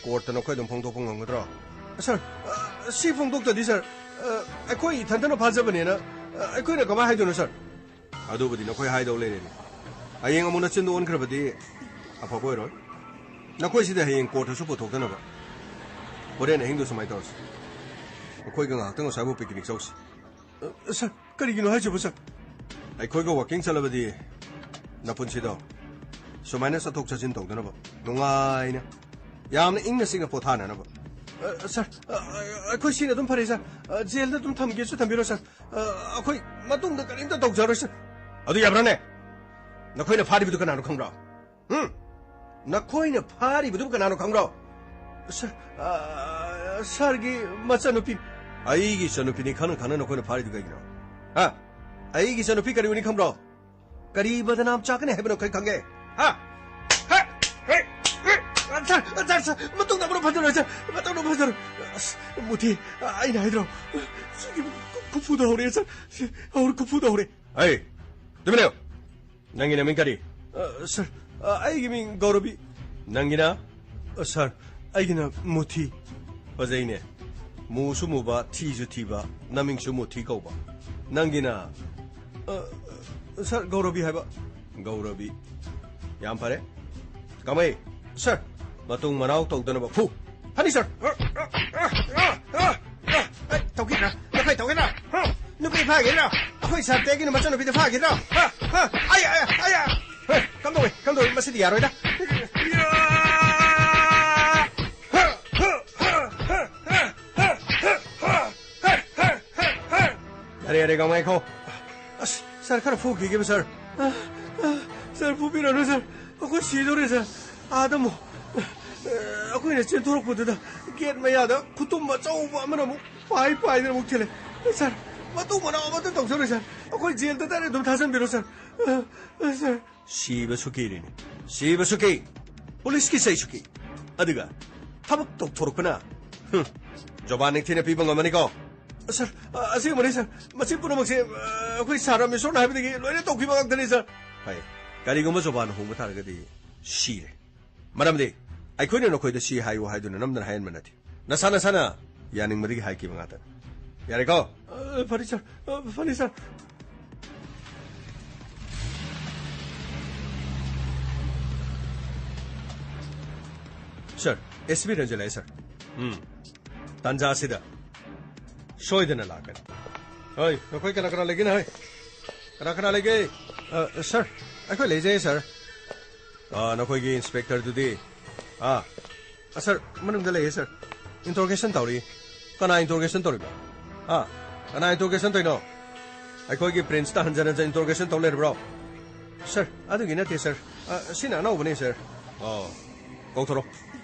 ꯀꯣꯔꯠꯇ ꯅꯈꯣꯏ ꯑꯗꯨꯝ ꯐꯣꯡꯗꯣꯛꯄ ꯉꯝꯒꯗ꯭ꯔꯣ? ꯁꯥꯔ, ꯑ, ꯁꯤ ꯐꯣꯡꯗꯣꯛꯇ꯭ꯔꯗꯤ, ꯁꯥꯔ, ꯑ, ꯑꯩꯈꯣꯏ ꯏꯊꯟꯇꯅ ꯐꯥꯖꯕꯅꯦꯅ, ꯑ, ꯑꯩꯈꯣꯏꯅ ꯀꯃꯥꯏꯅ ꯍꯥꯏꯗꯣꯏꯅꯣ, ꯁꯥꯔ? ꯑꯗꯨꯕꯨꯗꯤ ꯅꯈꯣꯏ ꯍꯥꯏꯗꯧ ꯂꯩꯔꯦꯅꯦ꯫ ꯍꯌꯦꯡ ꯑꯃꯨꯛ ꯅꯆꯤꯟꯗꯣ ꯑꯣꯟꯈ꯭ꯔꯕꯗꯤ ꯑꯐꯕ ꯑꯣꯏꯔꯣꯏ꯫ ꯅꯈꯣꯏ ꯁꯤꯗ ꯍꯌꯦꯡ ꯀꯣꯔꯠꯇꯁꯨ ꯄꯨꯊꯣꯛꯇꯅꯕ꯫ ꯍꯣꯔꯦꯟ ꯑꯍꯤꯡꯗꯣ ꯁꯨꯃꯥꯏꯅ ꯇꯧꯔꯁꯤ꯫ ꯑꯩꯈꯣꯏꯒ ꯉꯥꯏꯍꯥꯛꯇꯪ ꯑꯁ꯭ꯋꯥꯏꯕꯨ ꯄꯤꯛꯅꯤꯛ ꯆꯧꯁꯤ꯫ ꯑ, ꯁꯥꯔ, ꯀꯔꯤꯒꯤꯅꯣ ꯍꯥꯏꯁꯤꯕꯨ, ꯁꯥꯔ? ꯑꯩꯈꯣꯏꯒ ꯋꯥꯀꯤꯡ ꯆꯠꯂꯕꯗꯤ ꯅꯄꯨꯟꯁꯤꯗꯣ ꯁꯨꯃꯥꯏꯅ ꯆꯠꯊꯣꯛ ꯆꯠꯁꯤꯟ ꯇꯧꯗꯅꯕ ꯅꯨꯡꯉꯥꯏꯅ, ꯌꯥꯝꯅ ꯏꯪꯅ ꯆꯤꯛꯅ ꯄꯣꯊꯥꯅꯅꯕ꯫ ꯑ, ꯁꯥꯔ, ꯑ, ꯑ, ꯑꯩꯈꯣꯏ ꯁꯤꯅ ꯑꯗꯨꯝ ꯐꯔꯦ, ꯁꯥꯔ꯫ ꯑ, ꯖꯦꯜꯗ ꯑꯗꯨꯝ ꯊꯝꯒꯦꯁꯨ ꯊꯝꯕꯤꯔꯣ, ꯁꯥꯔ꯫ ꯑ, ꯑꯩꯈꯣꯏ ꯃꯇꯨꯡꯗ ꯀꯔꯤꯝꯇ ꯇꯧꯖꯔꯣꯏ, ꯁꯥꯔ꯫ ꯑꯗꯨ ꯌꯥꯕ꯭ꯔꯥꯅꯦ? ꯅꯈꯣꯏꯅ ꯐꯥꯔꯤꯕꯗꯨ ꯀꯅꯥꯅꯣ ꯈꯪꯕ꯭ꯔꯣ? ꯎꯝ? ꯅꯈꯣꯏꯅ ꯐꯥꯔꯤꯕꯗꯨ ꯀꯅꯥꯅꯣ ꯈꯪꯕ꯭ꯔꯣ? ꯁꯥꯔ, ꯑ, ꯁꯥꯔꯒꯤ ꯃꯆꯟꯅꯨꯄꯤ꯫ ꯑꯩꯒꯤ ꯏꯆꯟꯅꯨꯄꯤꯅꯤ ꯈꯪꯅ ꯈꯪꯅ ꯅꯈꯣꯏꯅ ꯐꯥꯔꯤꯗꯨ ꯀꯩꯒꯤꯅꯣ? ꯍꯥ? ꯑꯩꯒꯤ ꯏꯆꯟꯅꯨꯄꯤ ꯀꯔꯤ ꯑꯣꯏꯅꯤ ꯈꯪꯕ꯭ꯔꯣ? ꯀꯔꯤ ꯕꯗꯅꯥꯝ ꯆꯥꯛꯀꯅꯤ ꯍꯥꯏꯕꯅꯣ ꯑꯩꯈꯣꯏ ꯈꯪꯒꯦ? ꯍꯥ? ꯍꯥ? ꯍꯦ? ꯍꯦ? ꯁꯥꯔ, ꯁꯥꯔ, ꯁꯥꯔ, ꯃꯇꯨꯡꯗ ꯑꯃꯨꯛ ꯐꯖꯔꯣꯏ, ꯁꯥꯔ, ꯃꯇꯨꯡꯗ ꯑꯃꯨꯛ ꯐꯖꯔꯣꯏ꯫ ꯑꯁ, ꯃꯨꯊꯤ, ꯑꯩꯅ ꯍꯥꯏꯗ꯭ꯔꯣ? ꯁꯤꯒꯤ ꯈꯨꯐꯨꯗ ꯍꯧꯔꯦ, ꯁꯥꯔ, ꯍꯧꯔꯦ, ꯈꯨꯐꯨꯗ ꯍꯧꯔꯦ꯫ ꯑꯩ, ꯇꯨꯃꯤꯟ ꯂꯩꯌꯨ꯫ ꯅꯪꯒꯤ ꯅꯃꯤꯡ ꯀꯔꯤ? ꯑ, ꯁꯥꯔ, ꯑ, ꯑꯩꯒꯤ ꯃꯤꯡ ꯒꯧꯔꯕꯤ꯫ ꯅꯪꯒꯤꯅ? ꯑ, ꯁꯥꯔ, ꯑꯩꯒꯤꯅ ꯃꯨꯊꯤ꯫ ꯐꯖꯩꯅꯦ꯫ ꯃꯨꯁꯨ ꯃꯨꯕ, ꯊꯤꯁꯨ ꯊꯤꯕ, ꯅꯃꯤꯡꯁꯨ ꯃꯨꯊꯤ ꯀꯧꯕ꯫ ꯅꯪꯒꯤꯅ? ꯑ, ꯁꯥꯔ, ꯒꯧꯔꯕꯤ ꯍꯥꯏꯕ꯫ ꯒꯧꯔꯕꯤ꯫ ꯌꯥꯝ ꯐꯔꯦ꯫ ꯀꯃꯩ, ꯁꯥꯔ, ꯃꯇꯨꯡ ꯃꯅꯥꯎ ꯇꯧꯗꯅꯕ ꯐꯨ꯫ ꯐꯅꯤ, ꯁꯥꯔ꯫ ꯑꯩ ꯇꯧꯈꯤꯗ꯭ꯔꯥ? ꯅꯈꯣꯏ ꯇꯧꯈꯤꯗ꯭ꯔꯥ? ꯍꯥ? ꯅꯨꯄꯤ ꯐꯥꯈꯤꯗ꯭ꯔꯣ? ꯑꯩꯈꯣꯏ ꯁꯥꯔ ꯇꯦꯛꯒꯤꯅ ꯃꯆꯟꯅꯨꯄꯤꯗ ꯐꯥꯈꯤꯗ꯭ꯔꯣ? ꯍꯥ? ꯍꯥ? ꯑꯩ, ꯑꯩ, ꯑꯩ, ꯑꯩ꯫ ꯍꯦ, ꯀꯝꯗꯧꯋꯤ? ꯀꯝꯗꯧꯋꯤ? ꯃꯁꯤꯗꯤ ꯌꯥꯔꯣꯏꯗ꯫ ꯌꯥꯔꯦ, ꯌꯥꯔꯦ, ꯀꯃꯥꯏ ꯈꯣ? ꯑꯁ, ꯁꯥꯔ, ꯈꯔ ꯐꯨꯈꯤꯒꯦꯕ, ꯁꯥꯔ꯫ ꯑ, ꯑ, ꯁꯥꯔ, ꯐꯨꯕꯤꯔꯅꯨ, ꯁꯥꯔ꯫ ꯑꯩꯈꯣꯏ ꯁꯤꯗꯧꯔꯦ, ꯁꯥꯔ꯫ ꯑꯥꯗ ꯑꯃꯨꯛ, ꯑ, ꯑꯩꯈꯣꯏꯅ ꯆꯦꯟꯊꯣꯔꯛꯄꯗꯨꯗ ꯒꯦꯠ ꯃꯌꯥꯗ ꯈꯨꯇꯨꯝ ꯑꯆꯧꯕ ꯑꯃꯅ ꯑꯃꯨꯛ ꯄꯥꯏ ꯄꯥꯏꯗꯅ ꯑꯃꯨꯛ ꯊꯤꯜꯂꯦ꯫ ꯁꯥꯔ, ꯃꯇꯨꯡ ꯃꯅꯥꯎ ꯑꯃꯠꯇ ꯇꯧꯖꯔꯣꯏ, ꯁꯥꯔ꯫ ꯑꯩꯈꯣꯏ ꯖꯦꯜꯗ ꯗꯥꯏꯔꯦꯛ ꯑꯗꯨꯝ ꯊꯥꯖꯟꯕꯤꯔꯣ, ꯁꯥꯔ꯫ ꯑ, ꯑ, ꯁꯥꯔ꯫ ꯁꯤꯕꯁꯨ ꯀꯤꯔꯤꯅꯤ꯫ ꯁꯤꯕꯁꯨ ꯀꯤ꯫ ꯄꯨꯂꯤꯁꯀꯤ ꯆꯩꯁꯨ ꯀꯤ꯫ ꯑꯗꯨꯒ ꯊꯕꯛ ꯇꯧꯊꯣꯔꯛꯄꯅ, ꯍꯨꯝ, ꯖꯣꯕꯥꯟ ꯅꯤꯡꯊꯤꯅ ꯄꯤꯕ ꯉꯝꯃꯅꯤꯀꯣ? ꯁꯥꯔ, ꯑ, ꯑꯁꯦꯡꯕꯅꯤ, ꯁꯥꯔ꯫ ꯃꯁꯤ ꯄꯨꯝꯅꯃꯛꯁꯦ, ꯑ, ꯑꯩꯈꯣꯏ ꯁꯥꯔ ꯔꯥꯃꯦꯁꯣꯔꯅ ꯍꯥꯏꯕꯗꯒꯤ ꯂꯣꯏꯅ ꯇꯧꯈꯤꯕ ꯉꯥꯛꯇꯅꯤ, ꯁꯥꯔ꯫ ꯐꯩ꯫ ꯀꯔꯤꯒꯨꯝꯕ ꯖꯣꯕꯥꯟ ꯍꯣꯡꯕ ꯇꯥꯔꯒꯗꯤ ꯁꯤꯔꯦ꯫ ꯃꯔꯝꯗꯤ ꯑꯩꯈꯣꯏꯅ ꯅꯈꯣꯏꯗ ꯁꯤ ꯍꯥꯏꯌꯨ ꯍꯥꯏꯗꯨꯅ ꯅꯝꯗꯅ ꯍꯥꯏꯍꯟꯕ ꯅꯠꯇꯦ꯫ ꯅꯁꯥ ꯅꯁꯥꯅ ꯌꯥꯅꯤꯡꯕꯗꯒꯤ ꯍꯥꯏꯈꯤꯕ ꯉꯥꯛꯇꯅꯤ꯫ ꯌꯥꯔꯦꯀꯣ? ꯑ, ꯐꯅꯤ, ꯁꯥꯔ꯫ ꯑ, ꯐꯅꯤ, ꯁꯥꯔ꯫ ꯁꯥꯔ, ꯑꯦꯁ ꯄꯤ ꯔꯟꯖꯟ ꯂꯥꯛꯑꯦ, ꯁꯥꯔ꯫ ꯎꯝ꯫ ꯇꯥꯟꯖꯥ ꯑꯁꯤꯗ ꯁꯣꯏꯗꯅ ꯂꯥꯛꯀꯅꯤ꯫ ꯍꯣꯏ, ꯅꯈꯣꯏ ꯀꯅꯥ ꯀꯅꯥ ꯂꯩꯒꯦꯅ ꯍꯥꯏ? ꯀꯅꯥ ꯀꯅꯥ ꯂꯩꯒꯦ? ꯑ, ꯁꯥꯔ, ꯑꯩꯈꯣꯏ ꯂꯩꯖꯩ, ꯁꯥꯔ꯫ ꯑ, ꯅꯈꯣꯏꯒꯤ ꯏꯟꯁꯄꯦꯛꯇꯔꯗꯨꯗꯤ? ꯑ, ꯑ, ꯁꯥꯔ, ꯃꯅꯨꯡꯗ ꯂꯩꯌꯦ, ꯁꯥꯔ꯫ ꯏꯟꯇ꯭ꯔꯣꯒꯦꯁꯟ ꯇꯧꯔꯤ꯫ ꯀꯅꯥ ꯏꯟꯇ꯭ꯔꯣꯒꯦꯁꯟ ꯇꯧꯔꯤꯕ? ꯑ, ꯀꯅꯥ ꯏꯟꯇ꯭ꯔꯣꯒꯦꯁꯟ ꯇꯧꯔꯤꯅꯣ? ꯑꯩꯈꯣꯏꯒꯤ ꯄ꯭ꯔꯤꯟꯁꯇ ꯍꯟꯖꯟ ꯍꯟꯖꯟ ꯏꯟꯇ꯭ꯔꯣꯒꯦꯁꯟ ꯇꯧ ꯂꯩꯔꯕ꯭ꯔꯣ? ꯁꯥꯔ, ꯑꯗꯨꯒꯤ ꯅꯠꯇꯦ, ꯁꯥꯔ꯫ ꯑ, ꯁꯤꯅ ꯑꯅꯧꯕꯅꯦ, ꯁꯥꯔ꯫ ꯑꯣ, ꯀꯧꯊꯣꯔꯛꯑꯣ꯫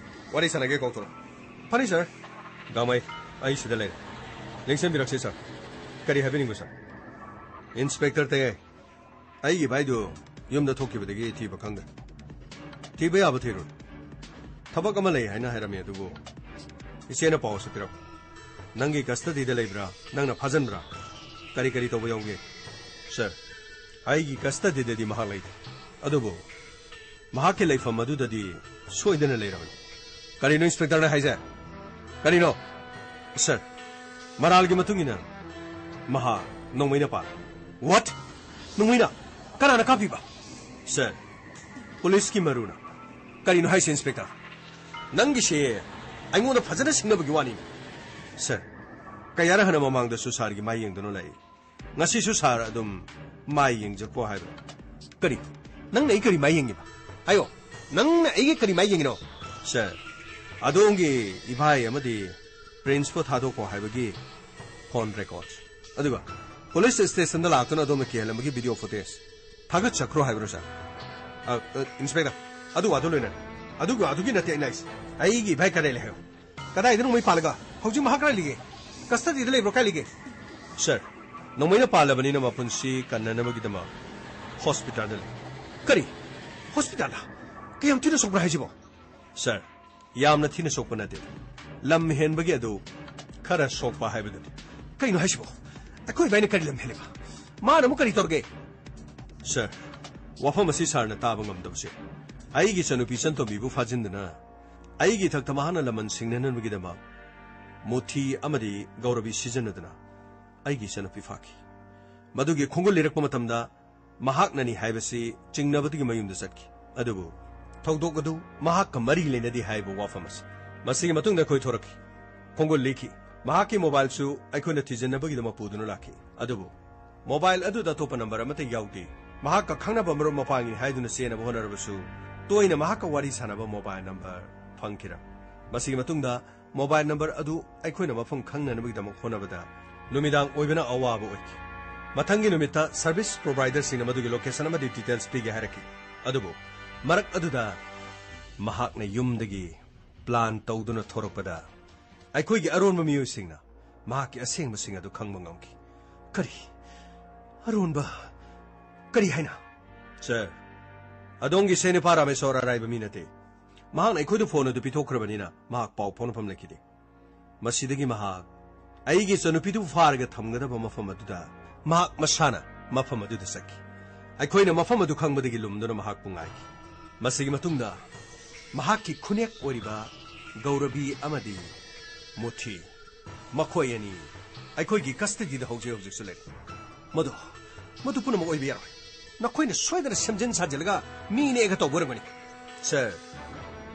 ꯋꯥꯔꯤ ꯁꯥꯟꯅꯒꯦ, ꯀꯧꯊꯣꯔꯛꯑꯣ꯫ ꯐꯅꯤ, ꯁꯥꯔ꯫ ꯒꯥꯡꯃꯩ, ꯑꯩ ꯁꯤꯗ ꯂꯩꯔꯦ꯫ ꯂꯦꯡꯁꯤꯟꯕꯤꯔꯛꯁꯤ, ꯁꯥꯔ꯫ ꯀꯔꯤ ꯍꯥꯏꯕꯤꯅꯤꯡꯕ, ꯁꯥꯔ? ꯏꯟꯁꯄꯦꯛꯇꯔ ꯇꯌꯥꯏ, ꯑꯩꯒꯤ ꯚꯥꯏꯗꯨ ꯌꯨꯝꯗ ꯊꯣꯛꯈꯤꯕꯗꯒꯤ ꯊꯤꯕ ꯈꯪꯗ꯭ꯔꯦ꯫ ꯊꯤꯕ ꯌꯥꯕ ꯊꯤꯔꯨꯔꯣ꯫ ꯊꯕꯛ ꯑꯃ ꯂꯩ ꯍꯥꯏꯅ ꯍꯥꯏꯔꯝꯃꯤ, ꯑꯗꯨꯕꯨ ꯏꯆꯦꯅ ꯄꯥꯎ ꯑꯁꯤ ꯄꯤꯔꯛꯄ꯫ ꯅꯪꯒꯤ ꯀꯁꯇꯗꯤꯗ ꯂꯩꯕ꯭ꯔꯥ? ꯅꯪꯅ ꯐꯥꯖꯟꯕ꯭ꯔꯥ? ꯀꯔꯤ ꯀꯔꯤ ꯇꯧꯕ ꯌꯥꯎꯒꯦ? ꯁꯥꯔ, ꯑꯩꯒꯤ ꯀꯁꯇꯗꯤꯗꯗꯤ ꯃꯍꯥꯛ ꯂꯩꯇꯦ꯫ ꯑꯗꯨꯕꯨ ꯃꯍꯥꯛꯀꯤ ꯂꯩꯐꯝ ꯑꯗꯨꯗꯗꯤ ꯁꯣꯏꯗꯅ ꯂꯩꯔꯕꯅꯤ꯫ ꯀꯔꯤꯅꯣ ꯏꯟꯁꯄꯦꯛꯇꯔꯅ ꯍꯥꯏꯁꯦ? ꯀꯔꯤꯅꯣ? ꯁꯥꯔ, ꯃꯔꯥꯜꯒꯤ ꯃꯇꯨꯡ ꯏꯟꯅ ꯃꯍꯥꯛ ꯅꯣꯡꯃꯩꯅ ꯄꯥꯜꯂꯦ꯫ What? ꯅꯣꯡꯃꯩꯅ? ꯀꯅꯥꯅ ꯀꯥꯞꯄꯤꯕ? ꯁꯥꯔ, ꯄꯨꯂꯤꯁꯀꯤ ꯃꯔꯨꯅ꯫ ꯀꯔꯤꯅꯣ ꯍꯥꯏꯁꯦ, ꯏꯟꯁꯄꯦꯛꯇꯔ? ꯅꯪꯒꯤꯁꯦ ꯑꯩꯉꯣꯟꯗ ꯐꯖꯅ ꯁꯤꯡꯅꯕꯒꯤ ꯋꯥꯅꯤ꯫ ꯁꯥꯔ, ꯀꯌꯥꯔꯛ ꯍꯥꯟꯅ ꯃꯃꯥꯡꯗꯁꯨ ꯁꯥꯔꯒꯤ ꯃꯥꯏ ꯌꯦꯡꯗꯨꯅ ꯂꯥꯛꯏ꯫ ꯉꯁꯤꯁꯨ ꯁꯥꯔ ꯑꯗꯨꯝ ꯃꯥꯏ ꯌꯦꯡꯖꯈꯣ ꯍꯥꯏꯕ꯭ꯔꯥ? ꯀꯔꯤ? ꯅꯪꯅ ꯑꯩ ꯀꯔꯤ ꯃꯥꯏ ꯌꯦꯡꯉꯤꯕ? ꯍꯥꯏꯌꯣ, ꯅꯪꯅ ꯑꯩꯒꯤ ꯀꯔꯤ ꯃꯥꯏ ꯌꯦꯡꯉꯤꯅꯣ? ꯁꯥꯔ, ꯑꯗꯣꯝꯒꯤ ꯏꯚꯥꯏ ꯑꯃꯗꯤ ꯄ꯭ꯔꯤꯟꯁꯄꯨ ꯊꯥꯗꯣꯛꯈꯣ ꯍꯥꯏꯕꯒꯤ ꯐꯣꯟ ꯔꯦꯀꯣꯔꯗ, ꯑꯗꯨꯒ ꯄꯨꯂꯤꯁ ꯁ꯭ꯇꯦꯁꯟꯗ ꯂꯥꯛꯇꯨꯅ ꯑꯗꯣꯝꯅ ꯀꯤꯍꯜꯂꯝꯕꯒꯤ ꯚꯤꯗꯤꯑꯣ ꯐꯨꯇꯦꯖ ꯊꯥꯒꯠꯆꯈ꯭ꯔꯣ ꯍꯥꯏꯕ꯭ꯔꯣ, ꯁꯥꯔ? ꯑ, ꯑ, ꯏꯟꯁꯄꯦꯛꯇꯔ, ꯑꯗꯨ ꯋꯥꯗꯣ ꯂꯣꯏꯅꯔꯦ꯫ ꯑꯗꯨꯒ ꯑꯗꯨꯒꯤ ꯅꯠꯇꯦ ꯑꯩꯅ ꯍꯥꯏꯁꯦ꯫ ꯑꯩꯒꯤ ꯏꯚꯥꯏ ꯀꯗꯥꯏ ꯂꯩ ꯍꯥꯏꯌꯣ? ꯀꯗꯥꯏꯗ ꯅꯣꯡꯃꯩ ꯄꯥꯜꯂꯒ? ꯍꯧꯖꯤꯛ ꯃꯍꯥꯛ ꯀꯗꯥꯏ ꯂꯩꯒꯦ? ꯀꯁꯇꯗꯤꯗ ꯂꯩꯕ꯭ꯔꯣ? ꯀꯥꯏ ꯂꯩꯒꯦ? ꯁꯥꯔ, ꯅꯣꯡꯃꯩꯅ ꯄꯥꯜꯂꯕꯅꯤꯅ ꯃꯄꯨꯟꯁꯤ ꯀꯟꯅꯅꯕꯒꯤꯗꯃꯛ ꯍꯣꯁꯄꯤꯇꯥꯜꯗ ꯂꯩ꯫ ꯀꯔꯤ? ꯍꯣꯁꯄꯤꯇꯥꯜꯗ? ꯀꯌꯥꯝ ꯊꯤꯅ ꯁꯣꯛꯄ꯭ꯔꯥ ꯍꯥꯏꯁꯤꯕꯣ? ꯁꯥꯔ, ꯌꯥꯝꯅ ꯊꯤꯅ ꯁꯣꯛꯄ ꯅꯠꯇꯦ꯫ ꯂꯝ ꯍꯦꯟꯕꯒꯤ ꯑꯗꯨ ꯈꯔ ꯁꯣꯛꯄ ꯍꯥꯏꯕꯗꯨꯅꯤ꯫ ꯀꯩꯅꯣ ꯍꯥꯏꯁꯤꯕꯣ? ꯑꯩꯈꯣꯏ ꯏꯕꯥꯏꯅ ꯀꯔꯤ ꯂꯝ ꯍꯦꯜꯂꯤꯕ? ꯃꯥꯅ ꯑꯃꯨꯛ ꯀꯔꯤ ꯇꯧꯔꯒꯦ? ꯁꯥꯔ, ꯋꯥꯐꯝ ꯑꯁꯤ ꯁꯥꯔꯅ ꯇꯥꯕ ꯉꯝꯗꯕꯁꯦ ꯑꯩꯒꯤ ꯏꯆꯟꯅꯨꯄꯤ ꯏꯆꯟꯇꯣꯝꯕꯤꯕꯨ ꯐꯥꯖꯤꯟꯗꯨꯅ ꯑꯩꯒꯤ ꯏꯊꯛꯇ ꯃꯍꯥꯛꯅ ꯂꯃꯟ ꯁꯤꯡꯅꯅꯕꯒꯤꯗꯃꯛ ꯃꯨꯊꯤ ꯑꯃꯗꯤ ꯒꯧꯔꯕꯤ ꯁꯤꯖꯤꯟꯅꯗꯨꯅ ꯑꯩꯒꯤ ꯏꯆꯟꯅꯨꯄꯤ ꯐꯥꯈꯤ꯫ ꯃꯗꯨꯒꯤ ꯈꯣꯡꯒꯨꯜ ꯂꯤꯔꯛꯄ ꯃꯇꯝꯗ ꯃꯍꯥꯛꯅꯅꯤ ꯍꯥꯏꯕꯁꯤ ꯆꯤꯡꯅꯕꯗꯒꯤ ꯃꯌꯨꯝꯗ ꯆꯠꯈꯤ꯫ ꯑꯗꯨꯕꯨ ꯊꯧꯗꯣꯛ ꯑꯗꯨ ꯃꯍꯥꯛꯀ ꯃꯔꯤ ꯂꯩꯅꯗꯦ ꯍꯥꯏꯕ ꯋꯥꯐꯝ ꯑꯁꯤ꯫ ꯃꯁꯤꯒꯤ ꯃꯇꯨꯡꯗ ꯑꯩꯈꯣꯏ ꯊꯣꯔꯛꯈꯤ꯫ ꯈꯣꯡꯒꯨꯜ ꯂꯤꯈꯤ꯫ ꯃꯍꯥꯛꯀꯤ ꯃꯣꯕꯥꯏꯜꯁꯨ ꯑꯩꯈꯣꯏꯅ ꯊꯤꯖꯤꯟꯅꯕꯒꯤꯗꯃꯛ ꯄꯨꯗꯨꯅ ꯂꯥꯛꯈꯤ꯫ ꯑꯗꯨꯕꯨ ꯃꯣꯕꯥꯏꯜ ꯑꯗꯨꯗ ꯑꯇꯣꯞꯄ ꯅꯝꯕꯔ ꯑꯃꯠꯇ ꯌꯥꯎꯗꯦ꯫ ꯃꯍꯥꯛꯀ ꯈꯪꯅꯕ ꯃꯔꯨꯞ ꯃꯄꯥꯡꯒꯤꯅꯤ ꯍꯥꯏꯗꯨꯅ ꯆꯦꯟꯅꯕ ꯍꯣꯠꯅꯔꯕꯁꯨ ꯇꯣꯏꯅ ꯃꯍꯥꯛꯀ ꯋꯥꯔꯤ ꯁꯥꯟꯅꯕ ꯃꯣꯕꯥꯏꯜ ꯅꯝꯕꯔ ꯐꯪꯈꯤꯔꯝꯃꯤ꯫ ꯃꯁꯤꯒꯤ ꯃꯇꯨꯡꯗ ꯃꯣꯕꯥꯏꯜ ꯅꯝꯕꯔ ꯑꯗꯨ ꯑꯩꯈꯣꯏꯅ ꯃꯐꯝ ꯈꯪꯅꯅꯕꯒꯤꯗꯃꯛ ꯍꯣꯠꯅꯕꯗ ꯅꯨꯃꯤꯗꯥꯡ ꯑꯣꯏꯕꯅ ꯑꯋꯥꯕ ꯑꯣꯏꯈꯤ꯫ ꯃꯊꯪꯒꯤ ꯅꯨꯃꯤꯠꯇ ꯁꯔꯚꯤꯁ ꯄ꯭ꯔꯣꯚꯥꯏꯗꯔꯁꯤꯡꯅ ꯃꯗꯨꯒꯤ ꯂꯣꯀꯦꯁꯟ ꯑꯃꯗꯤ ꯗꯤꯇꯦꯜꯁ ꯄꯤꯒꯦ ꯍꯥꯏꯔꯛꯈꯤ꯫ ꯑꯗꯨꯕꯨ ꯃꯔꯛ ꯑꯗꯨꯗ ꯃꯍꯥꯛꯅ ꯌꯨꯝꯗꯒꯤ ꯄ꯭ꯂꯥꯟ ꯇꯧꯗꯨꯅ ꯊꯣꯔꯛꯄꯗ ꯑꯩꯈꯣꯏꯒꯤ ꯑꯔꯣꯟꯕ ꯃꯤꯑꯣꯏꯁꯤꯡꯅ ꯃꯍꯥꯛꯀꯤ ꯑꯁꯦꯡꯕꯁꯤꯡ ꯑꯗꯨ ꯈꯪꯕ ꯉꯝꯈꯤ꯫ ꯀꯔꯤ? ꯑꯔꯣꯟꯕ? ꯀꯔꯤ ꯍꯥꯏꯅ? ꯁꯥꯔ, ꯑꯗꯣꯝꯒꯤ ꯏꯆꯦ ꯅꯨꯄꯥ ꯔꯥꯃꯦꯁꯣꯔ ꯑꯔꯥꯏꯕ ꯃꯤ ꯅꯠꯇꯦ꯫ ꯃꯍꯥꯛꯅ ꯑꯩꯈꯣꯏꯗ ꯐꯣꯟ ꯑꯗꯨ ꯄꯤꯊꯣꯛꯈ꯭ꯔꯕꯅꯤꯅ ꯃꯍꯥꯛ ꯄꯥꯎ ꯐꯥꯎꯅꯐꯝ ꯂꯩꯈꯤꯗꯦ꯫ ꯃꯁꯤꯗꯒꯤ ꯃꯍꯥꯛ ꯑꯩꯒꯤ ꯏꯆꯟꯅꯨꯄꯤꯗꯨꯕꯨ ꯐꯥꯔꯒ ꯊꯝꯒꯗꯕ ꯃꯐꯝ ꯑꯗꯨꯗ ꯃꯍꯥꯛ ꯃꯁꯥꯅ ꯃꯐꯝ ꯑꯗꯨꯗ ꯆꯠꯈꯤ꯫ ꯑꯩꯈꯣꯏꯅ ꯃꯐꯝ ꯑꯗꯨ ꯈꯪꯕꯗꯒꯤ ꯂꯨꯝꯗꯨꯅ ꯃꯍꯥꯛꯄꯨ ꯉꯥꯏꯈꯤ꯫ ꯃꯁꯤꯒꯤ ꯃꯇꯨꯡꯗ ꯃꯍꯥꯛꯀꯤ ꯈꯨꯅꯦꯛ ꯑꯣꯏꯔꯤꯕ ꯒꯧꯔꯕꯤ ꯑꯃꯗꯤ ꯃꯨꯊꯤ, ꯃꯈꯣꯏ ꯑꯅꯤ ꯑꯩꯈꯣꯏꯒꯤ ꯀꯁꯇꯗꯤꯗ ꯍꯧꯖꯤꯛ ꯍꯧꯖꯤꯛꯁꯨ ꯂꯩꯔꯤ꯫ ꯃꯗꯨ, ꯃꯗꯨ ꯄꯨꯝꯅꯃꯛ ꯑꯣꯏꯕ ꯌꯥꯔꯣꯏ꯫ ꯅꯈꯣꯏꯅ ꯁꯣꯏꯗꯅ ꯁꯦꯝꯖꯤꯟ ꯁꯥꯖꯤꯜꯂꯒ ꯃꯤ ꯅꯦꯛꯑꯒ ꯇꯧꯕ ꯑꯣꯏꯔꯝꯒꯅꯤ꯫ ꯁꯥꯔ,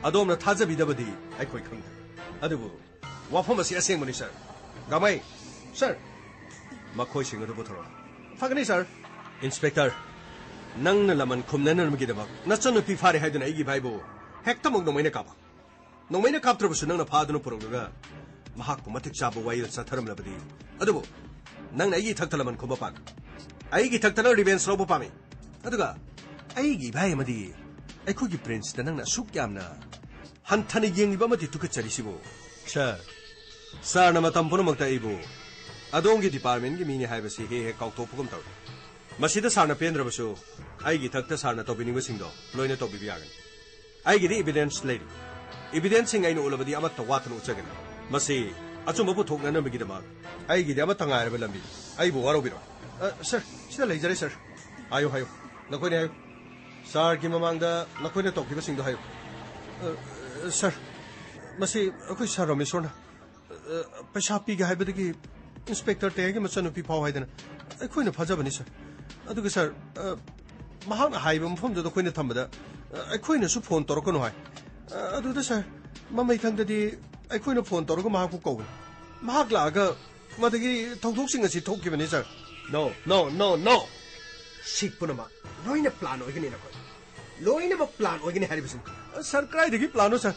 ꯑꯗꯣꯝꯅ ꯊꯥꯖꯕꯤꯗꯕꯗꯤ ꯑꯩꯈꯣꯏ ꯈꯪꯗꯦ꯫ ꯑꯗꯨꯕꯨ ꯋꯥꯐꯝ ꯑꯁꯤ ꯑꯁꯦꯡꯕꯅꯤ, ꯁꯥꯔ꯫ ꯒꯥꯃꯩ, ꯁꯥꯔ, ꯃꯈꯣꯏꯁꯤꯡ ꯑꯗꯨ ꯄꯨꯊꯣꯔꯛꯎ꯫ ꯐꯒꯅꯤ, ꯁꯥꯔ꯫ ꯏꯟꯁꯄꯦꯛꯇꯔ, ꯅꯪꯅ ꯂꯃꯟ ꯈꯨꯝꯅꯅꯕꯒꯤꯗꯃꯛ ꯅꯆꯟꯅꯨꯄꯤ ꯐꯥꯔꯦ ꯍꯥꯏꯗꯨꯅ ꯑꯩꯒꯤ ꯏꯚꯥꯏꯕꯨ ꯍꯦꯛꯇꯃꯛ ꯅꯣꯡꯃꯩꯅ ꯀꯥꯞꯄ꯫ ꯅꯣꯡꯃꯩꯅ ꯀꯥꯞꯇ꯭ꯔꯕꯁꯨ ꯅꯪꯅ ꯐꯥꯗꯨꯅ ꯄꯨꯔꯛꯂꯒ ꯃꯍꯥꯛꯄꯨ ꯃꯇꯤꯛ ꯆꯥꯕ ꯋꯥꯌꯦꯜ ꯆꯠꯊꯔꯝꯂꯕꯗꯤ꯫ ꯑꯗꯨꯕꯨ ꯅꯪꯅ ꯑꯩꯒꯤ ꯏꯊꯛꯇ ꯂꯃꯟ ꯈꯨꯝꯕ ꯄꯥꯝꯃꯤ꯫ ꯑꯩꯒꯤ ꯏꯊꯛꯇ ꯅꯪ ꯔꯤꯚꯦꯟꯁ ꯂꯧꯕ ꯄꯥꯝꯃꯤ꯫ ꯑꯗꯨꯒ ꯑꯩꯒꯤ ꯏꯚꯥꯏ ꯑꯃꯗꯤ ꯑꯩꯈꯣꯏꯒꯤ ꯄ꯭ꯔꯤꯟꯁꯇ ꯅꯪꯅ ꯑꯁꯨꯛ ꯌꯥꯝꯅ ꯍꯟꯊꯅ ꯌꯦꯡꯂꯤꯕ ꯑꯃꯗꯤ ꯇꯨꯀꯠꯆꯔꯤꯁꯤꯕꯨ? ꯁꯥꯔ, ꯁꯥꯔꯅ ꯃꯇꯝ ꯄꯨꯝꯅꯃꯛꯇ ꯑꯩꯕꯨ ꯑꯗꯣꯝꯒꯤ ꯗꯤꯄꯥꯔꯠꯃꯦꯟꯒꯤ ꯃꯤꯅꯤ ꯍꯥꯏꯕꯁꯤ ꯍꯦꯛ ꯍꯦꯛ ꯀꯥꯎꯊꯣꯛꯄꯒꯨꯝ ꯇꯧꯏ꯫ ꯃꯁꯤꯗ ꯁꯥꯔꯅ ꯄꯦꯟꯗ꯭ꯔꯕꯁꯨ ꯑꯩꯒꯤ ꯏꯊꯛꯇ ꯁꯥꯔꯅ ꯇꯧꯕꯤꯅꯤꯡꯕꯁꯤꯡꯗꯣ ꯂꯣꯏꯅ ꯇꯧꯕꯤꯕ ꯌꯥꯒꯅꯤ꯫ ꯑꯩꯒꯤꯗꯤ ꯏꯕꯤꯗꯦꯟꯁ ꯂꯩꯔꯤ꯫ ꯏꯕꯤꯗꯦꯟꯁꯁꯤꯡ ꯑꯩꯅ ꯎꯠꯂꯕꯗꯤ ꯑꯃꯠꯇ ꯋꯥꯠꯇꯅ ꯎꯠꯆꯒꯅꯤ꯫ ꯃꯁꯤ ꯑꯆꯨꯝꯕ ꯄꯨꯊꯣꯛꯅꯅꯕꯒꯤꯗꯃꯛ ꯑꯩꯒꯤꯗꯤ ꯑꯃꯠꯇ ꯉꯥꯏꯔꯕ ꯂꯝꯕꯤ꯫ ꯑꯩꯕꯨ ꯋꯥꯔꯧꯕꯤꯔꯣꯏ꯫ ꯑ, ꯁꯥꯔ, ꯁꯤꯗ ꯂꯩꯖꯔꯦ, ꯁꯥꯔ꯫ ꯍꯥꯏꯌꯨ, ꯍꯥꯏꯌꯨ꯫ ꯅꯈꯣꯏꯅ ꯍꯥꯏꯌꯨ꯫ ꯁꯥꯔꯒꯤ ꯃꯃꯥꯡꯗ ꯅꯈꯣꯏꯅ ꯇꯧꯈꯤꯕꯁꯤꯡꯗꯣ ꯍꯥꯏꯌꯨ꯫ ꯑ, ꯁꯥꯔ, ꯃꯁꯤ ꯑꯩꯈꯣꯏ ꯁꯥꯔ ꯔꯣꯃꯦꯁꯣꯔꯅ, ꯑ, ꯄꯩꯁꯥ ꯄꯤꯒꯦ ꯍꯥꯏꯕꯗꯒꯤ ꯏꯟꯁꯄꯦꯛꯇꯔ ꯇꯌꯥꯏꯒꯤ ꯃꯆꯥꯅꯨꯄꯤ ꯐꯥꯎ ꯍꯥꯏꯗꯅ ꯑꯩꯈꯣꯏꯅ ꯐꯥꯖꯕꯅꯤ, ꯁꯥꯔ꯫ ꯑꯗꯨꯒ, ꯁꯥꯔ, ꯑ, ꯃꯍꯥꯛꯅ ꯍꯥꯏꯕ ꯃꯐꯝꯗꯨꯗ ꯑꯩꯈꯣꯏꯅ ꯊꯝꯕꯗ, ꯑ, ꯑꯩꯈꯣꯏꯅꯁꯨ ꯐꯣꯟ ꯇꯧꯔꯛꯀꯅꯨ ꯍꯥꯏ꯫ ꯑ, ꯑꯗꯨꯗ, ꯁꯥꯔ, ꯃꯃꯩꯊꯪꯗꯗꯤ ꯑꯩꯈꯣꯏꯅ ꯐꯣꯟ ꯇꯧꯔꯒ ꯃꯍꯥꯛꯄꯨ ꯀꯧꯕꯅꯤ꯫ ꯃꯍꯥꯛ ꯂꯥꯛꯑꯒ ꯃꯗꯨꯒꯤ ꯊꯧꯗꯣꯛꯁꯤꯡ ꯑꯁꯤ ꯊꯣꯛꯈꯤꯕꯅꯤ, ꯁꯥꯔ꯫ No, no, no, no! ꯁꯤ ꯄꯨꯝꯅꯃꯛ ꯂꯣꯏꯅ ꯄ꯭ꯂꯥꯟ ꯑꯣꯏꯒꯅꯤ, ꯅꯈꯣꯏ꯫ ꯂꯣꯏꯅꯃꯛ ꯄ꯭ꯂꯥꯟ ꯑꯣꯏꯒꯅꯤ ꯍꯥꯏꯔꯤꯕꯁꯤꯅꯤ꯫ ꯑ, ꯁꯥꯔ, ꯀꯗꯥꯏꯗꯒꯤ ꯄ꯭ꯂꯥꯟꯅꯣ, ꯁꯥꯔ?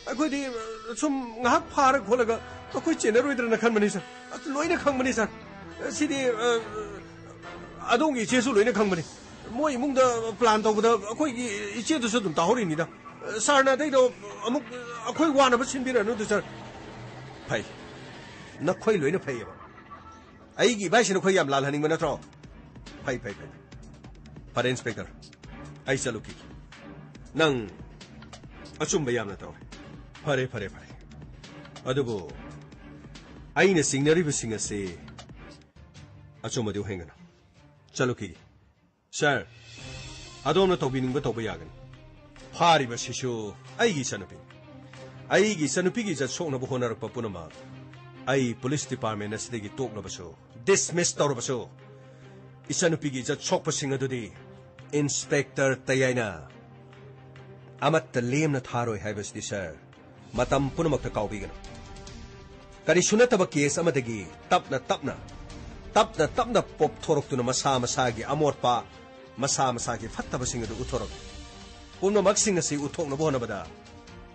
ꯑꯩꯈꯣꯏꯗꯤ, ꯑ, ꯁꯨꯝ ꯉꯥꯏꯍꯥꯛ ꯐꯥꯔ ꯈꯣꯠꯂꯒ ꯑꯩꯈꯣꯏ ꯆꯦꯟꯅꯔꯣꯏꯗ꯭ꯔꯅ ꯈꯟꯕꯅꯤ, ꯁꯥꯔ꯫ ꯑ, ꯂꯣꯏꯅ ꯈꯪꯕꯅꯤ, ꯁꯥꯔ꯫ ꯑ, ꯁꯤꯗꯤ, ꯑ, ꯑꯗꯣꯝꯒꯤ ꯏꯆꯦꯁꯨ ꯂꯣꯏꯅ ꯈꯪꯕꯅꯤ꯫ ꯃꯣꯏ ꯏꯃꯨꯡꯗ ꯄ꯭ꯂꯥꯟ ꯇꯧꯕꯗ ꯑꯩꯈꯣꯏꯒꯤ ꯏꯆꯦꯗꯨꯁꯨ ꯑꯗꯨꯝ ꯇꯥꯍꯧꯔꯤꯅꯤꯗ꯫ ꯑ, ꯁꯥꯔꯅ ꯑꯇꯩꯗꯣ ꯑꯃꯨꯛ ꯑꯩꯈꯣꯏ ꯋꯥꯅꯕ ꯁꯤꯟꯕꯤꯔꯅꯨꯗ, ꯁꯥꯔ꯫ ꯐꯩ꯫ ꯅꯈꯣꯏ ꯂꯣꯏꯅ ꯐꯩꯌꯦꯕ꯫ ꯑꯩꯒꯤ ꯏꯕꯥꯏꯁꯤ ꯅꯈꯣꯏ ꯌꯥꯝ ꯂꯥꯜꯍꯟꯅꯤꯡꯕ ꯅꯠꯇ꯭ꯔꯣ? ꯐꯩ, ꯐꯩ, ꯐꯩ꯫ ꯐꯔꯦ, ꯏꯟꯁꯄꯦꯛꯇꯔ, ꯑꯩ ꯆꯠꯂꯨꯈꯤꯒꯦ꯫ ꯅꯪ ꯑꯆꯨꯝꯕ ꯌꯥꯝꯅ ꯇꯧꯔꯦ꯫ ꯐꯔꯦ, ꯐꯔꯦ, ꯐꯔꯦ꯫ ꯑꯗꯨꯕꯨ ꯑꯩꯅ ꯆꯤꯡꯅꯔꯤꯕꯁꯤꯡ ꯑꯁꯤ ꯑꯆꯨꯝꯕꯗꯤ ꯑꯣꯏꯍꯟꯒꯅꯨ꯫ ꯆꯠꯂꯨꯈꯤꯒꯦ꯫ ꯁꯥꯔ, ꯑꯗꯣꯝꯅ ꯇꯧꯕꯤꯅꯤꯡꯕ ꯇꯧꯕ ꯌꯥꯒꯅꯤ꯫ ꯐꯥꯔꯤꯕꯁꯤꯁꯨ ꯑꯩꯒꯤ ꯏꯆꯟꯅꯨꯄꯤꯅꯤ꯫ ꯑꯩꯒꯤ ꯏꯆꯟꯅꯨꯄꯤꯒꯤ ꯏꯖꯠ ꯁꯣꯛꯅꯕ ꯍꯣꯠꯅꯔꯛꯄ ꯄꯨꯝꯅꯃꯛ ꯑꯩ ꯄꯨꯂꯤꯁ ꯗꯤꯄꯥꯔꯠꯃꯦꯟ ꯑꯁꯤꯗꯒꯤ ꯇꯣꯛꯂꯕꯁꯨ, ꯗꯤꯁꯃꯤꯁ ꯇꯧꯔꯕꯁꯨ, ꯏꯆꯟꯅꯨꯄꯤꯒꯤ ꯏꯖꯠ ꯁꯣꯛꯄꯁꯤꯡ ꯑꯗꯨꯗꯤ ꯏꯟꯁꯄꯦꯛꯇꯔ ꯇꯌꯥꯏꯅ ꯑꯃꯠꯇ ꯂꯦꯝꯅ ꯊꯥꯔꯣꯏ ꯍꯥꯏꯕꯁꯤꯗꯤ, ꯁꯥꯔ, ꯃꯇꯝ ꯄꯨꯝꯅꯃꯛꯇ ꯀꯥꯎꯕꯤꯒꯅꯨ꯫ ꯀꯔꯤꯁꯨ ꯅꯠꯇꯕ ꯀꯦꯁ ꯑꯃꯗꯒꯤ ꯇꯞꯅ ꯇꯞꯅ, ꯇꯞꯅ ꯇꯞꯅ ꯄꯣꯞꯊꯣꯔꯛꯇꯨꯅ ꯃꯁꯥ ꯃꯁꯥꯒꯤ ꯑꯃꯣꯠꯄ, ꯃꯁꯥ ꯃꯁꯥꯒꯤ ꯐꯠꯇꯕꯁꯤꯡ ꯑꯗꯨ ꯎꯠꯊꯣꯔꯛꯏ꯫ ꯄꯨꯝꯅꯃꯛꯁꯤꯡ ꯑꯁꯤ ꯎꯠꯊꯣꯛꯅꯕ ꯍꯣꯠꯅꯕꯗ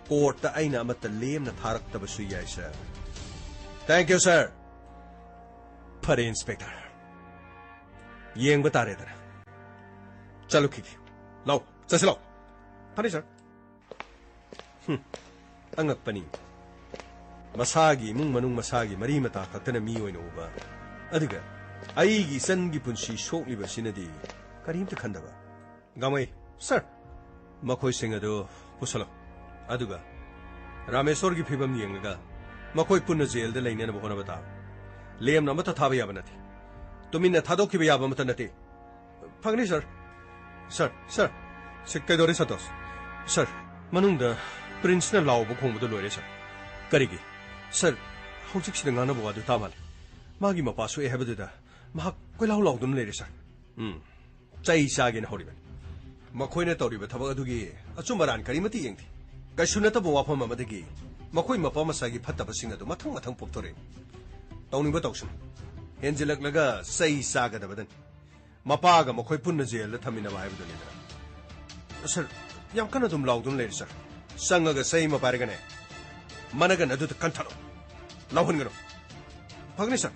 ꯀꯣꯔꯠꯇ ꯑꯩꯅ ꯑꯃꯠꯇ ꯂꯦꯝꯅ ꯊꯥꯔꯛꯇꯕꯁꯨ ꯌꯥꯏ, ꯁꯥꯔ꯫ Thank you, ꯁꯥꯔ꯫ ꯐꯔꯦ, ꯏꯟꯁꯄꯦꯛꯇꯔ꯫ ꯌꯦꯡꯕ ꯇꯥꯔꯦꯗꯅ꯫ ꯆꯠꯂꯨꯈꯤꯒꯦ꯫ ꯂꯥꯎ, ꯆꯠꯁꯤ ꯂꯥꯎ꯫ ꯐꯅꯤ, ꯁꯥꯔ꯫ ꯍꯨꯝ, ꯑꯉꯛꯄꯅꯤ꯫ ꯃꯁꯥꯒꯤ ꯏꯃꯨꯡ ꯃꯅꯨꯡ, ꯃꯁꯥꯒꯤ ꯃꯔꯤ ꯃꯇꯥ ꯈꯛꯇꯅ ꯃꯤ ꯑꯣꯏꯅ ꯎꯕ, ꯑꯗꯨꯒ ꯑꯩꯒꯤ ꯏꯆꯟꯒꯤ ꯄꯨꯟꯁꯤ ꯁꯣꯛꯂꯤꯕꯁꯤꯅꯗꯤ ꯀꯔꯤꯝꯇ ꯈꯟꯗꯕ꯫ ꯒꯥꯡꯃꯩ, ꯁꯥꯔ꯫ ꯃꯈꯣꯏꯁꯤꯡ ꯑꯗꯨ ꯄꯨꯁꯜꯂꯣ꯫ ꯑꯗꯨꯒ ꯔꯥꯃꯦꯁꯣꯔꯒꯤ ꯐꯤꯕꯝ ꯌꯦꯡꯂꯒ ꯃꯈꯣꯏ ꯄꯨꯟꯅ ꯖꯦꯜꯗ ꯂꯩꯅꯅꯕ ꯍꯣꯠꯅꯕ ꯇꯥꯕꯅꯤ꯫ ꯂꯦꯝꯅ ꯑꯃꯠꯇ ꯊꯥꯕ ꯌꯥꯕ ꯅꯠꯇꯦ꯫ ꯇꯨꯃꯤꯟꯅ ꯊꯥꯗꯣꯛꯈꯤꯕ ꯌꯥꯕ ꯑꯃꯠꯇ ꯅꯠꯇꯦ꯫ ꯐꯒꯅꯤ, ꯁꯥꯔ꯫ ꯁꯥꯔ, ꯁꯥꯔ꯫ ꯁꯤ ꯀꯩꯗꯧꯔꯦ, ꯁꯟꯇꯣꯁ? ꯁꯥꯔ, ꯃꯅꯨꯡꯗ ꯄ꯭ꯔꯤꯟꯁꯅ ꯂꯥꯎꯕ ꯈꯣꯡꯕꯗꯨ ꯂꯣꯏꯔꯦ, ꯁꯥꯔ꯫ ꯀꯔꯤꯒꯤ? ꯁꯥꯔ, ꯍꯧꯖꯤꯛꯁꯤꯗ ꯉꯥꯡꯅꯕ ꯋꯥꯗꯨ ꯇꯥ ꯃꯥꯜꯂꯦ꯫ ꯃꯥꯒꯤ ꯃꯄꯥ ꯁꯣꯛꯑꯦ ꯍꯥꯏꯕꯗꯨꯗ ꯃꯍꯥꯛ ꯀꯣꯏꯂꯥꯎ ꯂꯥꯎꯗꯨꯅ ꯂꯩꯔꯦ, ꯁꯥꯔ꯫ ꯎꯝ, ꯆꯩ ꯆꯥꯒꯦꯅ ꯍꯧꯔꯤꯕꯅꯤ꯫ ꯃꯈꯣꯏꯅ ꯇꯧꯔꯤꯕ ꯊꯕꯛ ꯑꯗꯨꯒꯤ ꯑꯆꯨꯝ ꯑꯔꯥꯟ ꯀꯔꯤꯃꯠꯇ ꯌꯦꯡꯗꯦ꯫ ꯀꯩꯁꯨ ꯅꯠꯇꯕ ꯋꯥꯐꯝ ꯑꯃꯗꯒꯤ ꯃꯈꯣꯏ ꯃꯄꯥ ꯃꯆꯥꯒꯤ ꯐꯠꯇꯕꯁꯤꯡ ꯑꯗꯨ ꯃꯊꯪ ꯃꯊꯪ ꯄꯣꯛꯊꯣꯔꯛꯏ꯫ ꯇꯧꯅꯤꯡꯕ ꯇꯧꯁꯅꯨ꯫ ꯍꯦꯟꯖꯤꯜꯂꯛꯂꯒ ꯆꯩ ꯆꯥꯒꯗꯕꯗꯅꯤ꯫ ꯃꯄꯥꯒ ꯃꯈꯣꯏ ꯄꯨꯟꯅ ꯖꯦꯜꯗ ꯊꯝꯃꯤꯟꯅꯕ ꯍꯥꯏꯕꯗꯨꯅꯤꯗꯅ꯫ ꯁꯥꯔ, ꯌꯥꯝ ꯀꯟꯅ ꯑꯗꯨꯝ ꯂꯥꯎꯗꯨꯅ ꯂꯩꯔꯦ, ꯁꯥꯔ꯫ ꯆꯪꯉꯒ ꯆꯩ ꯑꯃ ꯄꯥꯏꯔꯒꯅꯦ, ꯃꯅꯒꯟ ꯑꯗꯨꯗ ꯀꯟꯊꯠꯂꯣ꯫ ꯂꯥꯎꯍꯟꯒꯅꯨ꯫ ꯐꯒꯅꯤ, ꯁꯥꯔ꯫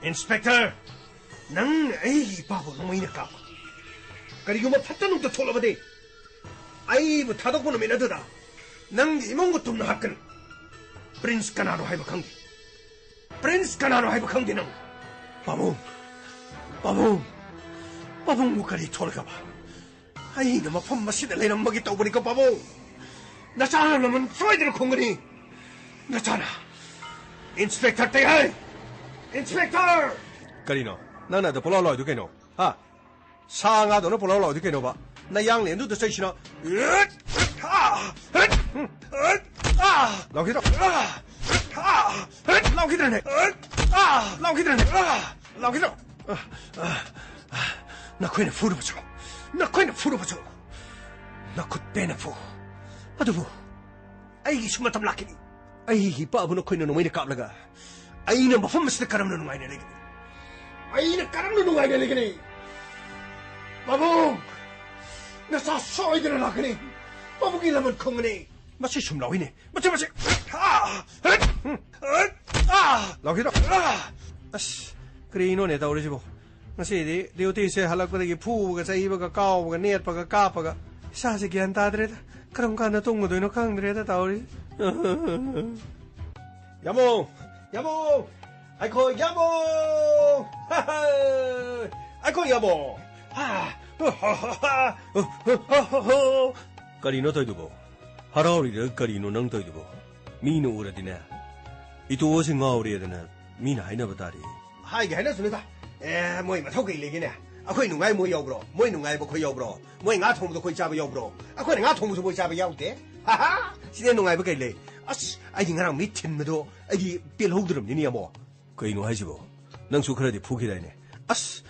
ꯏꯟꯁꯄꯦꯛꯇꯔ, ꯅꯪ ꯑꯩꯒꯤ ꯏꯄꯥꯕꯨ ꯅꯣꯡꯃꯩꯅ ꯀꯥꯞꯄ꯫ ꯀꯔꯤꯒꯨꯝꯕ ꯐꯠꯇ ꯅꯨꯡꯗ ꯊꯣꯛꯂꯕꯗꯤ, ꯑꯩꯕꯨ ꯊꯥꯗꯣꯛꯄ ꯅꯨꯃꯤꯠ ꯑꯗꯨꯗ ꯅꯪꯒꯤ ꯏꯃꯨꯡꯕꯨ ꯇꯨꯝꯅ ꯍꯥꯠꯀꯅꯤ꯫ ꯄ꯭ꯔꯤꯟꯁ ꯀꯅꯥꯅꯣ ꯍꯥꯏꯕ ꯈꯪꯗꯦ꯫ ꯄ꯭ꯔꯤꯟꯁ ꯀꯅꯥꯅꯣ ꯍꯥꯏꯕ ꯈꯪꯗꯦ ꯅꯪ꯫ ꯄꯥꯕꯨꯡ, ꯄꯥꯕꯨꯡ, ꯄꯥꯕꯨꯡꯕꯨ ꯀꯔꯤ ꯊꯣꯛꯂꯒꯕ? ꯑꯩꯅ ꯃꯐꯝ ꯑꯁꯤꯗ ꯂꯩꯔꯝꯕꯒꯤ ꯇꯧꯕꯅꯤꯀꯣ, ꯄꯥꯕꯨꯡ꯫ ꯅꯆꯥꯅ ꯂꯃꯟ ꯁꯣꯏꯗꯅ ꯈꯨꯝꯒꯅꯤ꯫ ꯅꯆꯥꯅ꯫ ꯏꯟꯁꯄꯦꯛꯇꯔ ꯇꯩꯍꯩ! ꯏꯟꯁꯄꯦꯛꯇꯔ! ꯀꯔꯤꯅꯣ? ꯅꯪꯅ ꯑꯗꯨ ꯄꯨꯂꯥꯎ ꯂꯥꯎꯏꯗꯨ ꯀꯩꯅꯣ? ꯍꯥ? ꯁꯥ ꯉꯥꯗꯧꯅ ꯄꯨꯂꯥꯎ ꯂꯥꯎꯏꯗꯨ ꯀꯩꯅꯣꯕ? ꯅꯌꯥꯡꯂꯦꯟꯗꯨꯗ ꯆꯩꯁꯤꯅ꯫ ꯂꯥꯎꯈꯤꯗ꯭ꯔꯣ? ꯂꯥꯎꯈꯤꯗ꯭ꯔꯅꯦ? ꯂꯥꯎꯈꯤꯗ꯭ꯔꯅꯦ? ꯂꯥꯎꯈꯤꯗ꯭ꯔꯣ? ꯅꯈꯣꯏꯅ ꯐꯨꯔꯨꯕꯁꯨ, ꯅꯈꯣꯏꯅ ꯐꯨꯔꯨꯕꯁꯨ, ꯅꯈꯨꯠ ꯄꯦꯟꯅ ꯐꯨ꯫ ꯑꯗꯨꯕꯨ ꯑꯩꯒꯤꯁꯨ ꯃꯇꯝ ꯂꯥꯛꯈꯤꯅꯤ꯫ ꯑꯩꯒꯤ ꯏꯄꯥꯕꯨ ꯅꯈꯣꯏꯅ ꯅꯣꯡꯃꯩꯅ ꯀꯥꯞꯂꯒ ꯑꯩꯅ ꯃꯐꯝ ꯑꯁꯤꯗ ꯀꯔꯝꯅ ꯅꯨꯡꯉꯥꯏꯅ ꯂꯩꯒꯅꯤ? ꯑꯩꯅ ꯀꯔꯝꯅ ꯅꯨꯡꯉꯥꯏꯅ ꯂꯩꯒꯅꯤ? ꯄꯥꯕꯨꯡ! ꯅꯆꯥ ꯁꯣꯏꯗꯅ ꯂꯥꯛꯀꯅꯤ꯫ ꯄꯥꯕꯨꯡꯒꯤ ꯂꯃꯟ ꯈꯨꯝꯒꯅꯤ꯫ ꯃꯁꯤ ꯁꯨꯝ ꯂꯥꯎꯏꯅꯦ꯫ ꯃꯁꯤ, ꯃꯁꯤ꯫ ꯑꯥ! ꯑꯥ! ꯂꯥꯎꯈꯤꯗ꯭ꯔꯣ? ꯑꯥ! ꯑꯁ, ꯀꯔꯤꯅꯣꯅꯦ ꯇꯧꯔꯤꯁꯤꯕꯣ? ꯉꯁꯤꯗꯤ ꯗ꯭ꯌꯨꯇꯤꯁꯦ ꯍꯜꯂꯛꯄꯗꯒꯤ ꯐꯨꯕꯒ, ꯆꯩꯕꯒ, ꯀꯥꯎꯕꯒ, ꯅꯦꯠꯄꯒ, ꯀꯥꯞꯄꯒ꯫ ꯏꯁꯥꯁꯦ ꯒ꯭ꯌꯥꯟ ꯇꯥꯗ꯭ꯔꯦꯗ꯫ ꯀꯔꯝ ꯀꯥꯟꯗ ꯇꯨꯝꯒꯗꯣꯏꯅꯣ ꯈꯪꯗ꯭ꯔꯦꯗ ꯇꯧꯔꯤꯁꯦ꯫ ꯌꯥꯃꯣ! ꯌꯥꯃꯣ! ꯑꯩꯈꯣꯏ ꯌꯥꯃꯣ! ꯑꯩꯈꯣꯏ ꯌꯥꯃꯣ! ꯀꯔꯤꯅꯣ ꯇꯧꯏꯗꯨꯕꯣ? ꯍꯔꯥꯎꯔꯤꯔ ꯀꯔꯤꯅꯣ ꯅꯪ ꯇꯧꯏꯗꯨꯕꯣ? ꯃꯤꯅ ꯎꯔꯗꯤꯅꯦ, ꯏꯇꯣꯁꯦ ꯉꯥꯎꯔꯦꯗꯅ ꯃꯤꯅ ꯍꯥꯏꯅꯕ ꯇꯥꯔꯦ꯫ ꯍꯥꯏꯒꯦ ꯍꯥꯏꯅꯁꯨꯅꯨꯗ꯫ ꯑꯦ, ꯃꯣꯏ ꯃꯊꯧ ꯀꯩ ꯂꯩꯒꯦꯅꯦ? ꯑꯩꯈꯣꯏ ꯅꯨꯡꯉꯥꯏ ꯃꯣꯏ ꯌꯥꯎꯕ꯭ꯔꯣ? ꯃꯣꯏ ꯅꯨꯡꯉꯥꯏꯕ ꯑꯩꯈꯣꯏ ꯌꯥꯎꯕ꯭ꯔꯣ? ꯃꯣꯏ ꯉꯥ ꯊꯣꯡꯕꯗꯣ ꯑꯩꯈꯣꯏ ꯆꯥꯕ ꯌꯥꯎꯕ꯭ꯔꯣ? ꯑꯩꯈꯣꯏꯅ ꯉꯥ ꯊꯣꯡꯕꯁꯨ ꯃꯣꯏ ꯆꯥꯕ ꯌꯥꯎꯗꯦ꯫ ꯍꯥ ꯍꯥ! ꯁꯤꯗ ꯅꯨꯡꯉꯥꯏꯕ ꯀꯩ ꯂꯩ? ꯑꯁ, ꯑꯩꯗꯤ ꯉꯔꯥꯡ ꯃꯤ ꯊꯤꯟꯕꯗꯣ ꯑꯩꯗꯤ ꯄꯦꯜꯍꯧꯗ꯭ꯔꯕꯅꯤꯅꯦ, ꯌꯥꯃꯣ꯫ ꯀꯩꯅꯣ ꯍꯥꯏꯁꯤꯕꯣ? ꯅꯪꯁꯨ ꯈꯔꯗꯤ ꯐꯨꯈꯤꯗꯥꯏꯅꯦ? ꯑꯁ,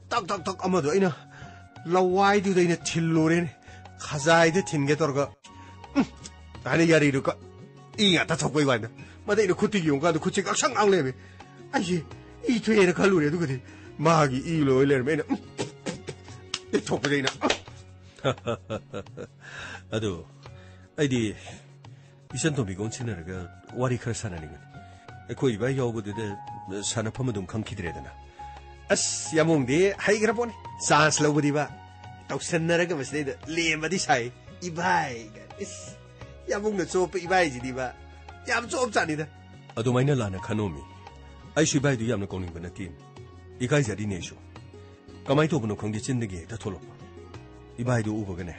ꯇꯛ ꯇꯛ ꯇꯛ ꯑꯃꯗꯣ ꯑꯩꯅ ꯂꯋꯥꯏꯗꯨꯗ ꯑꯩꯅ ꯊꯤꯜꯂꯨꯔꯦꯅꯦ꯫ ꯈꯖꯥꯏꯗ ꯊꯤꯟꯒꯦ ꯇꯧꯔꯒ, ꯎꯝ, ꯍꯥꯏꯅ ꯌꯥꯔꯤꯔꯨꯀ ꯏ ꯉꯥꯛꯇ ꯊꯣꯛꯄꯩ ꯋꯥꯅꯤꯗ꯫ ꯃꯗꯩ ꯑꯩꯅ ꯈꯨꯠꯇ ꯌꯦꯡꯉꯨꯀꯥꯟꯗ ꯈꯨꯠꯁꯦ ꯉꯥꯛꯁꯪ ꯉꯥꯡ ꯂꯩꯔꯝꯃꯦ꯫ ꯑꯩꯁꯦ ꯏ ꯊꯣꯛꯑꯦꯅ ꯈꯜꯂꯨꯔꯦ, ꯑꯗꯨꯒꯗꯤ ꯃꯥꯒꯤ ꯏ ꯂꯣꯏ ꯂꯩꯔꯝꯃꯦ꯫ ꯑꯩꯅ, ꯎꯝ, ꯏ ꯊꯣꯛꯄꯁꯦ ꯑꯩꯅ, ꯎꯝ꯫ ꯑꯗꯨ ꯑꯩꯗꯤ ꯏꯆꯟ ꯇꯣꯝꯕꯤꯒ ꯑꯣꯟꯁꯤꯟꯅꯔꯒ ꯋꯥꯔꯤ ꯈꯔ ꯁꯥꯟꯅꯅꯤꯡꯕꯅꯤ꯫ ꯑꯩꯈꯣꯏ ꯏꯕꯥꯏ ꯌꯥꯎꯕꯗꯨꯗ ꯁꯥꯟꯅꯐꯝ ꯑꯗꯨꯝ ꯈꯪꯈꯤꯗ꯭ꯔꯦꯗꯅ꯫ ꯑꯁ, ꯌꯥꯃꯣꯡꯗꯤ ꯍꯩꯈ꯭ꯔ ꯄꯣꯠꯅꯤ꯫ ꯆꯥꯟꯁ ꯂꯧꯕꯗꯤꯕ꯫ ꯇꯧꯁꯟꯅꯔꯒ ꯃꯁꯤꯗꯩꯗ ꯂꯦꯝꯕꯗꯤ ꯁꯥꯏ꯫ ꯏꯕꯥꯏ ꯀꯥꯏꯅ꯫ ꯏꯁ, ꯌꯥꯃꯣꯡꯅ ꯆꯣꯞꯄ ꯏꯕꯥꯏꯁꯤꯗꯤꯕ꯫ ꯌꯥꯝ ꯆꯣꯞ ꯆꯥꯠꯅꯤꯗ꯫ ꯑꯗꯨꯃꯥꯏꯅ ꯂꯥꯟꯅ ꯈꯟꯅꯣꯃꯤ꯫ ꯑꯩꯁꯨ ꯏꯕꯥꯏꯗꯨ ꯌꯥꯝꯅ ꯀꯧꯅꯤꯡꯕ ꯅꯠꯇꯦ꯫ ꯏꯀꯥꯏꯖꯔꯤꯅꯦ ꯑꯩꯁꯨ꯫ ꯀꯃꯥꯏꯅ ꯇꯧꯕꯅꯣ ꯈꯪꯗꯦ, ꯆꯤꯟꯗꯒꯤ ꯍꯦꯛꯇ ꯊꯣꯛꯂꯛꯄ꯫ ꯏꯕꯥꯏꯗꯨ ꯎꯕꯒꯅꯦ,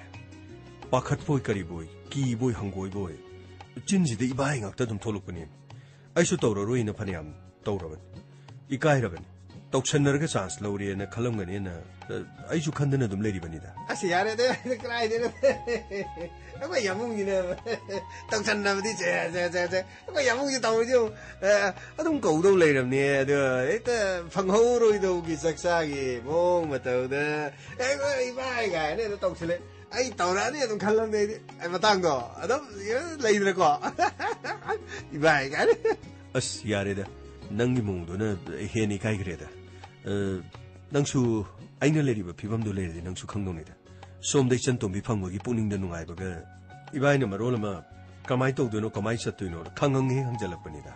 ꯄꯥꯈꯠꯄꯣꯏ ꯀꯔꯤꯕꯣꯏ, ꯀꯤꯕꯣꯏ ꯍꯪꯒꯣꯏꯕꯣꯏ, ꯆꯤꯟꯁꯤꯗ ꯏꯕꯥꯏ ꯉꯥꯛꯇ ꯑꯗꯨꯝ ꯊꯣꯛꯂꯛꯄꯅꯦ꯫ ꯑꯩꯁꯨ ꯇꯧꯔꯔꯣꯏꯅ ꯐꯅꯌꯥꯝ ꯇꯧꯔꯕꯅꯤ꯫ ꯏꯀꯥꯏꯔꯕꯅꯤ꯫ ꯇꯧꯁꯟꯅꯔꯒ ꯆꯥꯟꯁ ꯂꯧꯔꯦꯅ ꯈꯜꯂꯝꯒꯅꯦꯅ, ꯑ, ꯑꯩꯁꯨ ꯈꯟꯗꯅ ꯑꯗꯨꯝ ꯂꯩꯔꯤꯕꯅꯤꯗ꯫ ꯑꯁ, ꯌꯥꯔꯦꯗ, ꯀꯗꯥꯏꯗꯩꯅꯣ? ꯑꯩꯈꯣꯏ ꯌꯥꯃꯨꯡꯁꯤꯅ ꯇꯧꯁꯟꯅꯕꯗꯤ ꯁꯦ, ꯁꯦ, ꯁꯦ, ꯁꯦ꯫ ꯑꯩꯈꯣꯏ ꯌꯥꯃꯨꯡꯁꯤ ꯇꯧꯔꯤꯁꯤ ꯌꯦꯡꯉꯨ꯫ ꯑ, ꯑꯗꯨꯝ ꯀꯧꯗꯧ ꯂꯩꯔꯕꯅꯦ, ꯑꯗꯣ ꯍꯦꯛꯇ ꯐꯪꯍꯧꯔꯣꯏꯗꯧꯒꯤ ꯆꯥꯛꯆꯥꯒꯤ ꯃꯑꯣꯡ ꯃꯇꯧꯗ, "ꯑꯦ, ꯑꯩꯈꯣꯏ ꯏꯕꯥꯏ" ꯀꯥꯏꯅ ꯍꯦꯛꯇ ꯇꯧꯁꯤꯜꯂꯦ꯫ ꯑꯩ ꯇꯧꯔꯛꯑꯅꯤ ꯑꯗꯨꯝ ꯈꯜꯂꯝꯅꯦ ꯑꯩꯗꯤ꯫ ꯑꯩ ꯃꯇꯥꯡꯗꯣ ꯑꯗꯨꯝ ꯂꯩꯗꯅꯀꯣ꯫ "ꯏꯕꯥꯏ" ꯀꯥꯏꯅ꯫ ꯑꯁ, ꯌꯥꯔꯦꯗ꯫ ꯅꯪꯒꯤ ꯃꯑꯣꯡꯗꯨꯅ ꯍꯦꯟꯅ ꯏꯀꯥꯏꯈ꯭ꯔꯦꯗ꯫ ꯑ, ꯅꯪꯁꯨ ꯑꯩꯅ ꯂꯩꯔꯤꯕ ꯐꯤꯕꯝꯗꯨ ꯂꯩꯔꯗꯤ ꯅꯪꯁꯨ ꯈꯪꯗꯧꯅꯤꯗ꯫ ꯁꯣꯝꯗ ꯏꯆꯟ ꯇꯣꯝꯕꯤ ꯐꯪꯕꯒꯤ ꯄꯨꯛꯅꯤꯡꯗ ꯅꯨꯡꯉꯥꯏꯕꯒ, ꯏꯕꯥꯏꯅ ꯃꯔꯣꯜ ꯑꯃ ꯀꯃꯥꯏꯅ ꯇꯧꯗꯣꯏꯅꯣ, ꯀꯃꯥꯏꯅ ꯆꯠꯇꯣꯏꯅꯣ ꯈꯪꯍꯪ ꯍꯦꯛ ꯍꯪꯖꯜꯂꯛꯄꯅꯤꯗ꯫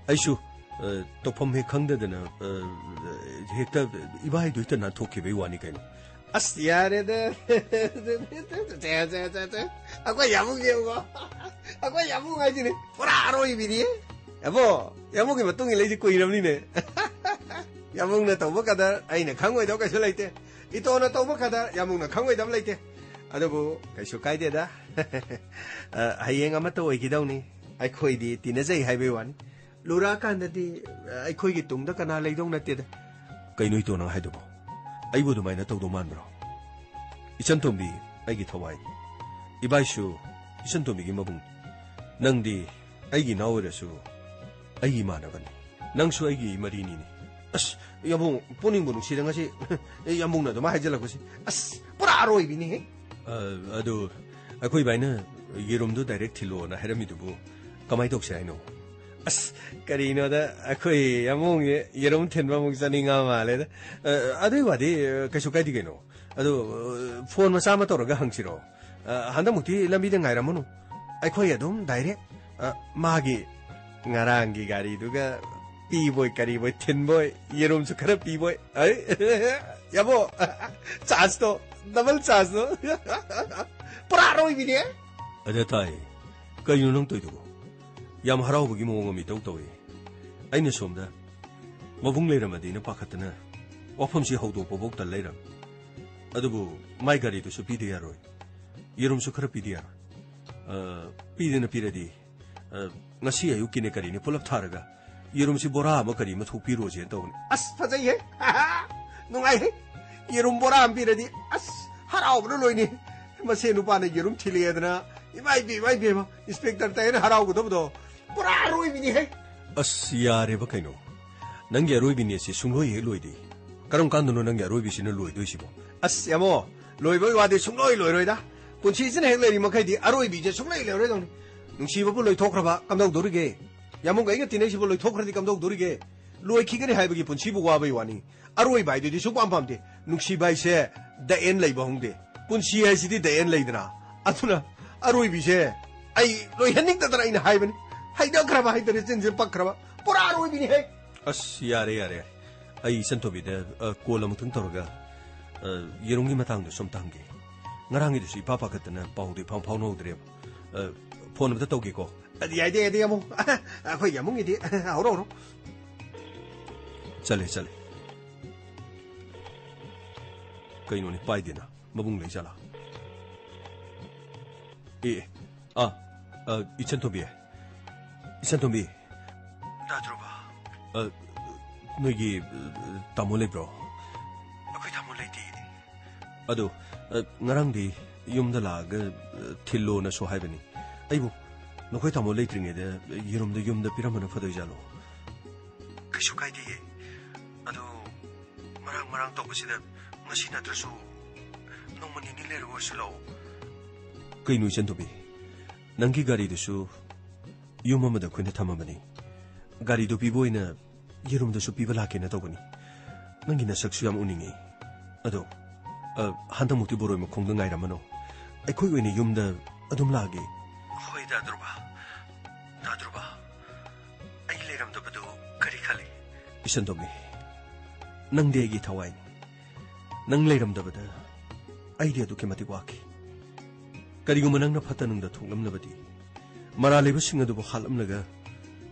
ꯑꯩꯁꯨ, ꯑ, ꯇꯧꯐꯝ ꯍꯦꯛ ꯈꯪꯗꯗꯅ, ꯑ, ꯍꯦꯛꯇ ꯏꯕꯥꯏꯗꯨ ꯍꯦꯛꯇ ꯅꯥꯟꯊꯣꯛꯈꯤꯕꯩ ꯋꯥꯅꯤ ꯀꯩꯅꯣ꯫ ꯑꯁ, ꯌꯥꯔꯦꯗ꯫ ꯑꯩꯈꯣꯏ ꯌꯥꯝꯕꯨꯡ ꯌꯦꯡꯉꯣ꯫ ꯑꯩꯈꯣꯏ ꯌꯥꯝꯕꯨꯡ ꯍꯥꯏꯁꯤꯅꯤ꯫ ꯄꯨꯔꯥ ꯑꯔꯣꯏꯕꯤꯅꯤ꯫ ꯌꯥꯝꯕꯨꯡ, ꯌꯥꯝꯕꯨꯡꯒꯤ ꯃꯇꯨꯡ ꯏꯜꯂ ꯑꯩꯁꯦ ꯀꯨꯏꯔꯕꯅꯤꯅꯦ꯫ ꯌꯥꯝꯕꯨꯡꯅ ꯇꯧꯕ ꯀꯗꯔ ꯑꯩꯅ ꯈꯪꯉꯣꯏꯗꯕ ꯀꯩꯁꯨ ꯂꯩꯇꯦ꯫ ꯏꯇꯣꯟꯅ ꯇꯧꯕ ꯀꯗꯔ ꯌꯥꯝꯕꯨꯡꯅ ꯈꯪꯉꯣꯏꯗꯕ ꯂꯩꯇꯦ꯫ ꯑꯗꯨꯕꯨ ꯀꯩꯁꯨ ꯀꯥꯏꯗꯦꯗ꯫ ꯑ, ꯍꯌꯦꯡ ꯑꯃꯠꯇ ꯑꯣꯏꯈꯤꯗꯧꯅꯤ꯫ ꯑꯩꯈꯣꯏꯗꯤ ꯇꯤꯟꯅꯖꯩ ꯍꯥꯏꯕꯩ ꯋꯥꯅꯤ꯫ ꯂꯨꯔꯛꯑꯀꯥꯟꯗꯗꯤ, ꯑ, ꯑꯩꯈꯣꯏꯒꯤ ꯇꯨꯡꯗ ꯀꯅꯥ ꯂꯩꯗꯧ ꯅꯠꯇꯦꯗ꯫ ꯀꯩꯅꯣ ꯏꯇꯣ ꯅꯪ ꯍꯥꯏꯗꯨꯕꯣ? ꯑꯩꯕꯨ ꯑꯗꯨꯃꯥꯏꯅ ꯇꯧꯗꯧ ꯃꯥꯟꯕ꯭ꯔꯣ? ꯏꯆꯟꯇꯣꯝꯕꯤ ꯑꯩꯒꯤ ꯊꯋꯥꯏꯅꯤ꯫ ꯏꯕꯥꯏꯁꯨ ꯏꯆꯟꯇꯣꯝꯕꯤꯒꯤ ꯃꯕꯨꯡꯅꯤ꯫ ꯅꯪꯗꯤ ꯑꯩꯒꯤ ꯏꯅꯥꯎ ꯑꯣꯏꯔꯁꯨ ꯑꯩꯒꯤ ꯏꯃꯥꯟꯅꯕꯅꯤ꯫ ꯅꯪꯁꯨ ꯑꯩꯒꯤ ꯃꯔꯤꯅꯤꯅꯦ꯫ ꯑꯁ, ꯌꯥꯝꯕꯨꯡ, ꯄꯨꯛꯅꯤꯡꯕꯨ ꯅꯨꯡꯁꯤꯗ ꯉꯁꯤ꯫ ꯌꯥꯝꯕꯨꯡꯅ ꯑꯗꯨꯃꯥꯏ ꯍꯥꯏꯖꯤꯜꯂꯛꯄꯁꯤ꯫ ꯑꯁ, ꯄꯨꯔꯥ ꯑꯔꯣꯏꯕꯤꯅꯤꯍꯦ꯫ ꯑ, ꯑꯗꯨ ꯑꯩꯈꯣꯏ ꯏꯕꯥꯏꯅ ꯌꯦꯔꯨꯝꯗꯨ direct ꯊꯤꯜꯂꯣꯅ ꯍꯥꯏꯔꯝꯃꯤꯗꯨꯕꯨ ꯀꯃꯥꯏ ꯇꯧꯁꯦ ꯍꯥꯏꯅꯣ? ꯑꯁ, ꯀꯔꯤꯅꯣꯗ, ꯑꯩꯈꯣꯏ ꯌꯥꯝꯕꯨꯡꯁꯦ ꯌꯦꯔꯨꯝ ꯊꯤꯟꯕ ꯑꯃꯨꯛ ꯆꯠꯅꯤꯡꯉ ꯃꯥꯜꯂꯦꯗ꯫ ꯑ, ꯑꯗꯨꯏ ꯋꯥꯗꯤ, ꯑ, ꯀꯩꯁꯨ ꯀꯥꯏꯗꯦ ꯀꯩꯅꯣ꯫ ꯑꯗꯨ, ꯑ, phone ꯃꯆꯥ ꯑꯃ ꯇꯧꯔꯒ ꯍꯪꯁꯤꯔꯣ? ꯑ, ꯍꯟꯗꯛꯃꯨꯛꯇꯤ ꯂꯝꯕꯤꯗ ꯉꯥꯏꯔꯝꯃꯅꯨ꯫ ꯑꯩꯈꯣꯏ ꯑꯗꯨꯝ direct, ꯑ, ꯃꯥꯒꯤ ꯉꯔꯥꯡꯒꯤ ꯒꯥꯔꯤꯗꯨꯒ ꯄꯤꯕꯣꯏ ꯀꯔꯤꯕꯣꯏ ꯊꯤꯟꯕꯣꯏ, ꯌꯦꯔꯨꯝꯁꯨ ꯈꯔ ꯄꯤꯕꯣꯏ꯫ ꯑꯩ, ꯌꯥꯕꯣ, chargeꯇꯣ, double chargeꯇꯣ꯫ ꯄꯨꯔꯥ ꯑꯔꯣꯏꯕꯤꯅꯦ꯫ ꯑꯗ ꯇꯥꯏ, ꯀꯩꯅꯣ ꯅꯪ ꯇꯧꯏꯗꯨꯕꯣ? ꯌꯥꯝ ꯍꯔꯥꯎꯕꯒꯤ ꯃꯑꯣꯡ ꯑꯃ ꯏꯇꯧ ꯇꯧꯏ꯫ ꯑꯩꯅ ꯁꯣꯝꯗ ꯃꯕꯨꯡ ꯂꯩꯔꯝꯃꯗꯤꯅ ꯄꯥꯈꯠꯇꯅ ꯋꯥꯐꯝꯁꯤ ꯍꯧꯗꯣꯛꯄꯐꯧ ꯇꯜ ꯂꯩꯔꯝ꯫ ꯑꯗꯨꯕꯨ ꯃꯥꯏ ꯒꯥꯔꯤꯗꯨꯁꯨ ꯄꯤꯗ ꯌꯥꯔꯣꯏ꯫ ꯌꯦꯔꯨꯝꯁꯨ ꯈꯔ ꯄꯤꯗ ꯌꯥꯔꯣꯏ꯫ ꯑ, ꯄꯤꯗꯅ ꯄꯤꯔꯗꯤ, ꯑ, ꯉꯁꯤ ꯑꯌꯨꯛꯀꯤꯅꯦ ꯀꯔꯤꯅꯦ ꯄꯨꯂꯞ ꯊꯥꯔꯒ ꯌꯦꯔꯨꯝꯁꯤ ꯕꯣꯔꯥ ꯑꯃ ꯀꯔꯤ ꯑꯃ ꯊꯣꯛꯄꯤꯔꯣꯁꯦꯅ ꯇꯧꯕꯅꯤ꯫ ꯑꯁ, ꯐꯖꯩꯍꯦ꯫ ꯅꯨꯡꯉꯥꯏꯍꯦ꯫ ꯌꯦꯔꯨꯝ ꯕꯣꯔꯥ ꯑꯃ ꯄꯤꯔꯗꯤ, ꯑꯁ, ꯍꯔꯥꯎꯕꯅ ꯂꯣꯏꯅꯤ꯫ ꯃꯁꯦ ꯅꯨꯄꯥꯅ ꯌꯦꯔꯨꯝ ꯊꯤꯜꯂꯛꯑꯦꯗꯅ, ꯏꯃꯥꯏ ꯄꯦꯝ, ꯏꯃꯥꯏ ꯄꯦꯝꯃ, inspector ꯇꯥꯏꯅ ꯍꯔꯥꯎꯒꯗꯕꯗꯣ꯫ ꯄꯨꯔꯥ ꯑꯔꯣꯏꯕꯤꯅꯤꯍꯦ꯫ ꯑꯁ, ꯌꯥꯔꯦꯕ ꯀꯩꯅꯣ꯫ ꯅꯪꯒꯤ ꯑꯔꯣꯏꯕꯤꯅꯦꯁꯦ ꯁꯨꯡꯂꯣꯏ ꯍꯦꯛ ꯂꯣꯏꯗꯦ꯫ ꯀꯔꯝ ꯀꯥꯟꯗꯅꯣ ꯅꯪꯒꯤ ꯑꯔꯣꯏꯕꯤꯁꯤꯅ ꯂꯣꯏꯗꯣꯏꯁꯤꯕꯣ? ꯑꯁ, ꯌꯥꯃꯣ, ꯂꯣꯏꯕꯒꯤ ꯋꯥꯗꯤ ꯁꯨꯡꯂꯣꯏ ꯂꯣꯏꯔꯣꯏꯗ꯫ ꯄꯨꯟꯁꯤꯁꯤꯅ ꯍꯦꯛ ꯂꯩꯔꯤ ꯃꯈꯩꯗꯤ ꯑꯔꯣꯏꯕꯤꯁꯦ ꯁꯨꯡꯂꯩ ꯂꯩꯔꯣꯏꯗꯧꯅꯤ꯫ ꯅꯨꯡꯁꯤꯕꯕꯨ ꯂꯣꯏꯊꯣꯛꯈ꯭ꯔꯕ ꯀꯝꯗꯧꯗꯣꯔꯤꯒꯦ? ꯌꯥꯃꯣꯒ ꯑꯩꯒ ꯇꯤꯟꯅꯩꯁꯤꯕꯨ ꯂꯣꯏꯊꯣꯛꯈ꯭ꯔꯗꯤ ꯀꯝꯗꯧꯗꯣꯔꯤꯒꯦ? ꯂꯣꯏꯈꯤꯒꯅꯤ ꯍꯥꯏꯕꯒꯤ ꯄꯨꯟꯁꯤꯕꯨ ꯋꯥꯕꯩ ꯋꯥꯅꯤ꯫ ꯑꯔꯣꯏꯕ ꯍꯥꯏꯗꯨꯗꯤ ꯁꯨꯡꯄꯥꯝ ꯄꯥꯝꯗꯦ꯫ ꯅꯨꯡꯁꯤꯕ ꯍꯥꯏꯁꯦ the end ꯂꯩꯕ ꯍꯧꯅꯗꯦ꯫ ꯄꯨꯟꯁꯤ ꯍꯥꯏꯁꯤꯗꯤ the end ꯂꯩꯗꯅ꯫ ꯑꯗꯨꯅ ꯑꯔꯣꯏꯕꯤꯁꯦ ꯑꯩ ꯂꯣꯏꯍꯟꯅꯤꯡꯗꯗꯅ ꯑꯩꯅ ꯍꯥꯏꯕꯅꯤ꯫ ꯍꯩꯅꯈ꯭ꯔꯕ ꯍꯥꯏꯇꯥꯔꯦ, ꯆꯤꯟꯁꯦ ꯄꯛꯈ꯭ꯔꯕ꯫ ꯄꯨꯔꯥ ꯑꯔꯣꯏꯕꯤꯅꯤꯍꯦ꯫ ꯑꯁ, ꯌꯥꯔꯦ, ꯌꯥꯔꯦ, ꯌꯥꯔꯦ꯫ ꯑꯩ ꯏꯆꯟ ꯊꯣꯏꯕꯤꯗ, ꯑ, call ꯑꯃꯨꯛꯇꯪ ꯇꯧꯔꯒ, ꯑ, ꯌꯦꯔꯨꯝꯒꯤ ꯃꯇꯥꯡꯗꯁꯨ ꯑꯝꯇ ꯍꯪꯒꯦ꯫ ꯉꯔꯥꯡꯒꯤꯗꯨꯁꯨ ꯏꯄꯥ ꯄꯥꯈꯠꯇꯅ ꯄꯥꯎꯗꯨ ꯏꯐꯥꯎ ꯐꯥꯎꯅꯍꯧꯗ꯭ꯔꯦꯕ꯫ ꯑ, ꯐꯣꯟ ꯑꯝꯇ ꯇꯧꯒꯦꯀꯣ꯫ ꯑꯗꯨ ꯌꯥꯏꯗꯦ, ꯌꯥꯏꯗꯦ, ꯌꯥꯝꯕꯨꯡ꯫ ꯑꯩꯈꯣꯏꯒꯤ ꯌꯥꯝꯕꯨꯡꯒꯤꯗꯤ ꯍꯧꯔꯣ, ꯍꯧꯔꯣ꯫ ꯆꯠꯂꯦ, ꯆꯠꯂꯦ꯫ ꯀꯩꯅꯣꯅꯦ, ꯄꯥꯏꯗꯦꯅ? ꯃꯕꯨꯡ ꯂꯩ ꯖꯥꯠꯂꯥ? ꯑꯦ, ꯑꯦ, ꯑ, ꯑ, ꯏꯆꯟ ꯇꯣꯝꯕꯤ꯫ ꯏꯆꯟ ꯇꯣꯝꯕꯤ꯫ ꯇꯥꯗ꯭ꯔꯣꯕ? ꯑ, ꯅꯣꯏꯒꯤ, ꯑ, ꯇꯥꯃꯣ ꯂꯩꯕ꯭ꯔꯣ? ꯑꯩꯈꯣꯏ ꯇꯥꯃꯣ ꯂꯩꯇꯦ꯫ ꯑꯗꯨ, ꯑ, ꯉꯔꯥꯡꯗꯤ ꯌꯨꯝꯗ ꯂꯥꯛꯑꯒ, ꯑ, ꯊꯤꯜꯂꯣꯅꯁꯨ ꯍꯥꯏꯕꯅꯤ꯫ ꯑꯩꯕꯨ ꯅꯈꯣꯏ ꯇꯥꯃꯣ ꯂꯩꯇ꯭ꯔꯤꯉꯩꯗ ꯌꯦꯔꯨꯝꯗꯣ ꯌꯨꯝꯗ ꯄꯤꯔꯝꯕꯅ ꯐꯗꯣꯏꯖꯥꯠꯂꯣ? ꯀꯩꯁꯨ ꯀꯥꯏꯗꯦꯌꯦ꯫ ꯑꯗꯨ ꯃꯔꯥꯡ ꯃꯔꯥꯡ ꯇꯧꯕꯁꯤꯗ ꯉꯁꯤ ꯅꯠꯇ꯭ꯔꯁꯨ ꯅꯣꯡꯃ ꯅꯤꯅꯤ ꯂꯩꯔꯒ ꯑꯣꯏꯔꯁꯨ ꯂꯥꯛꯑꯣ꯫ ꯀꯩꯅꯣ ꯏꯆꯟ ꯇꯣꯝꯕꯤ? ꯅꯪꯒꯤ ꯒꯥꯔꯤꯗꯨꯁꯨ ꯌꯨꯝ ꯑꯃꯗ ꯑꯩꯈꯣꯏꯅ ꯊꯝꯃꯕꯅꯤ꯫ ꯒꯥꯔꯤꯗꯨ ꯄꯤꯕ ꯑꯣꯏꯅ ꯌꯦꯔꯨꯝꯗꯨꯁꯨ ꯄꯤꯕ ꯂꯥꯛꯀꯦꯅ ꯇꯧꯕꯅꯤ꯫ ꯅꯪꯒꯤ ꯅꯁꯛꯁꯨ ꯌꯥꯝ ꯎꯅꯤꯡꯉꯤ꯫ ꯑꯗꯣ, ꯑ, ꯍꯟꯗꯛꯃꯨꯛꯇꯤ ꯕꯣꯔꯣꯏ ꯃꯈꯣꯡꯗ ꯉꯥꯏꯔꯝꯃꯅꯨ꯫ ꯑꯩꯈꯣꯏ ꯑꯣꯏꯅ ꯌꯨꯝꯗ ꯑꯗꯨꯝ ꯂꯥꯛꯑꯒꯦ꯫ ꯍꯣꯏ, ꯗꯥ ꯙ꯭ꯔꯨꯕ꯫ ꯗꯥ ꯙ꯭ꯔꯨꯕ, ꯑꯩ ꯂꯩꯔꯝꯗꯕꯗꯨ ꯀꯔꯤ ꯈꯜꯂꯤ? ꯏꯆꯟ ꯇꯣꯝꯕꯤ, ꯅꯪꯗꯤ ꯑꯩꯒꯤ ꯊꯋꯥꯏꯅꯤ꯫ ꯅꯪ ꯂꯩꯔꯝꯗꯕꯗ ꯑꯩꯗꯤ ꯑꯗꯨꯛꯀꯤ ꯃꯇꯤꯛ ꯋꯥꯈꯤ꯫ ꯀꯔꯤꯒꯨꯝꯕ ꯅꯪꯅ ꯐꯠꯇ ꯅꯨꯡꯗ ꯊꯣꯛꯂꯝꯂꯕꯗꯤ, ꯃꯔꯥꯜ ꯂꯩꯕꯁꯤꯡ ꯑꯗꯨꯕꯨ ꯍꯥꯠꯂꯝꯂꯒ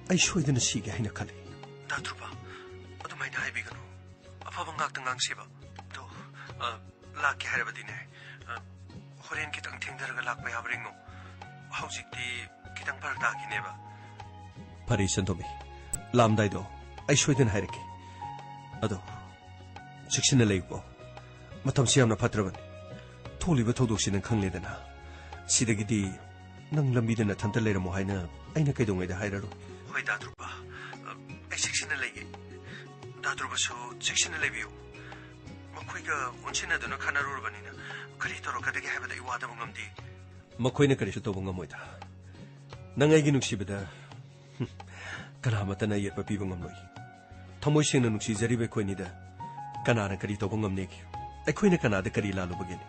ꯑꯩ ꯁꯣꯏꯗꯅ ꯁꯤꯒꯦ ꯍꯥꯏꯅ ꯈꯜꯂꯤ꯫ ꯗꯥ ꯙ꯭ꯔꯨꯕ, ꯑꯗꯨꯃꯥꯏꯅ ꯍꯥꯏꯕꯤꯒꯅꯨ꯫ ꯑꯐꯕ ꯉꯥꯛꯇ ꯉꯥꯡꯁꯦꯕ꯫ ꯑꯗꯣ, ꯑ, ꯂꯥꯛꯀꯦ ꯍꯥꯏꯔꯕꯗꯤꯅꯦ, ꯑ, ꯍꯣꯔꯦꯟ ꯈꯤꯇꯪ ꯊꯦꯡꯊꯔꯒ ꯂꯥꯛꯄ ꯌꯥꯕ꯭ꯔꯥ ꯌꯦꯡꯉꯣ꯫ ꯍꯧꯖꯤꯛꯇꯤ ꯈꯤꯇꯪ ꯐꯔꯛ ꯇꯥꯈꯤꯅꯦꯕ꯫ ꯐꯔꯦ, ꯏꯆꯟ ꯇꯣꯝꯕꯤ꯫ ꯂꯥꯛꯑꯝꯗꯥꯏꯗꯣ ꯑꯩ ꯁꯣꯏꯗꯅ ꯍꯥꯏꯔꯛꯀꯦ꯫ ꯑꯗꯣ, ꯆꯦꯛꯁꯤꯟꯅ ꯂꯩꯌꯨꯀꯣ꯫ ꯃꯇꯝꯁꯤ ꯌꯥꯝꯅ ꯐꯠꯇ꯭ꯔꯕꯅꯤ꯫ ꯊꯣꯛꯂꯤꯕ ꯊꯧꯗꯣꯛꯁꯤ ꯅꯪ ꯈꯪꯂꯦꯗꯅ꯫ ꯁꯤꯗꯒꯤꯗꯤ ꯅꯪ ꯂꯝꯕꯤꯗ ꯅꯊꯟꯇ ꯂꯩꯔꯝꯃꯣ ꯍꯥꯏꯅ ꯑꯩꯅ ꯀꯩꯗꯧꯉꯩꯗ ꯍꯥꯏꯔꯔꯣꯏ꯫ ꯍꯣꯏ, ꯗꯥ ꯙ꯭ꯔꯨꯕ꯫ ꯑ, ꯑꯩ ꯆꯦꯛꯁꯤꯟꯅ ꯂꯩꯒꯦ꯫ ꯗꯥ ꯙ꯭ꯔꯨꯕꯁꯨ ꯆꯦꯛꯁꯤꯟꯅ ꯂꯩꯕꯤꯌꯨ꯫ ꯃꯈꯣꯏꯒ ꯑꯣꯟꯁꯤꯟꯅꯗꯨꯅ ꯈꯠꯅꯔꯨꯔꯕꯅꯤꯅ ꯀꯔꯤ ꯇꯧꯔꯛꯀꯗꯒꯦ ꯍꯥꯏꯕꯗ ꯑꯩ ꯋꯥꯗꯕ ꯉꯝꯗꯦ꯫ ꯃꯈꯣꯏꯅ ꯀꯔꯤꯁꯨ ꯇꯧꯕ ꯉꯝꯃꯣꯏꯗ꯫ ꯅꯪ ꯑꯩꯒꯤ ꯅꯨꯡꯁꯤꯕꯗ, ꯍꯨꯝ, ꯀꯅꯥꯃꯠꯇꯅ ꯌꯦꯠꯄ ꯄꯤꯕ ꯉꯝꯂꯣꯏ꯫ ꯊꯃꯣꯏ ꯁꯦꯡꯅ ꯅꯨꯡꯁꯤꯖꯔꯤꯕ ꯑꯩꯈꯣꯏꯅꯤꯗ ꯀꯅꯥꯅ ꯀꯔꯤ ꯇꯧꯕ ꯉꯝꯅꯦꯒꯦ? ꯑꯩꯈꯣꯏꯅ ꯀꯅꯥꯗ ꯀꯔꯤ ꯂꯥꯜꯂꯨꯕꯒꯦꯅꯦ?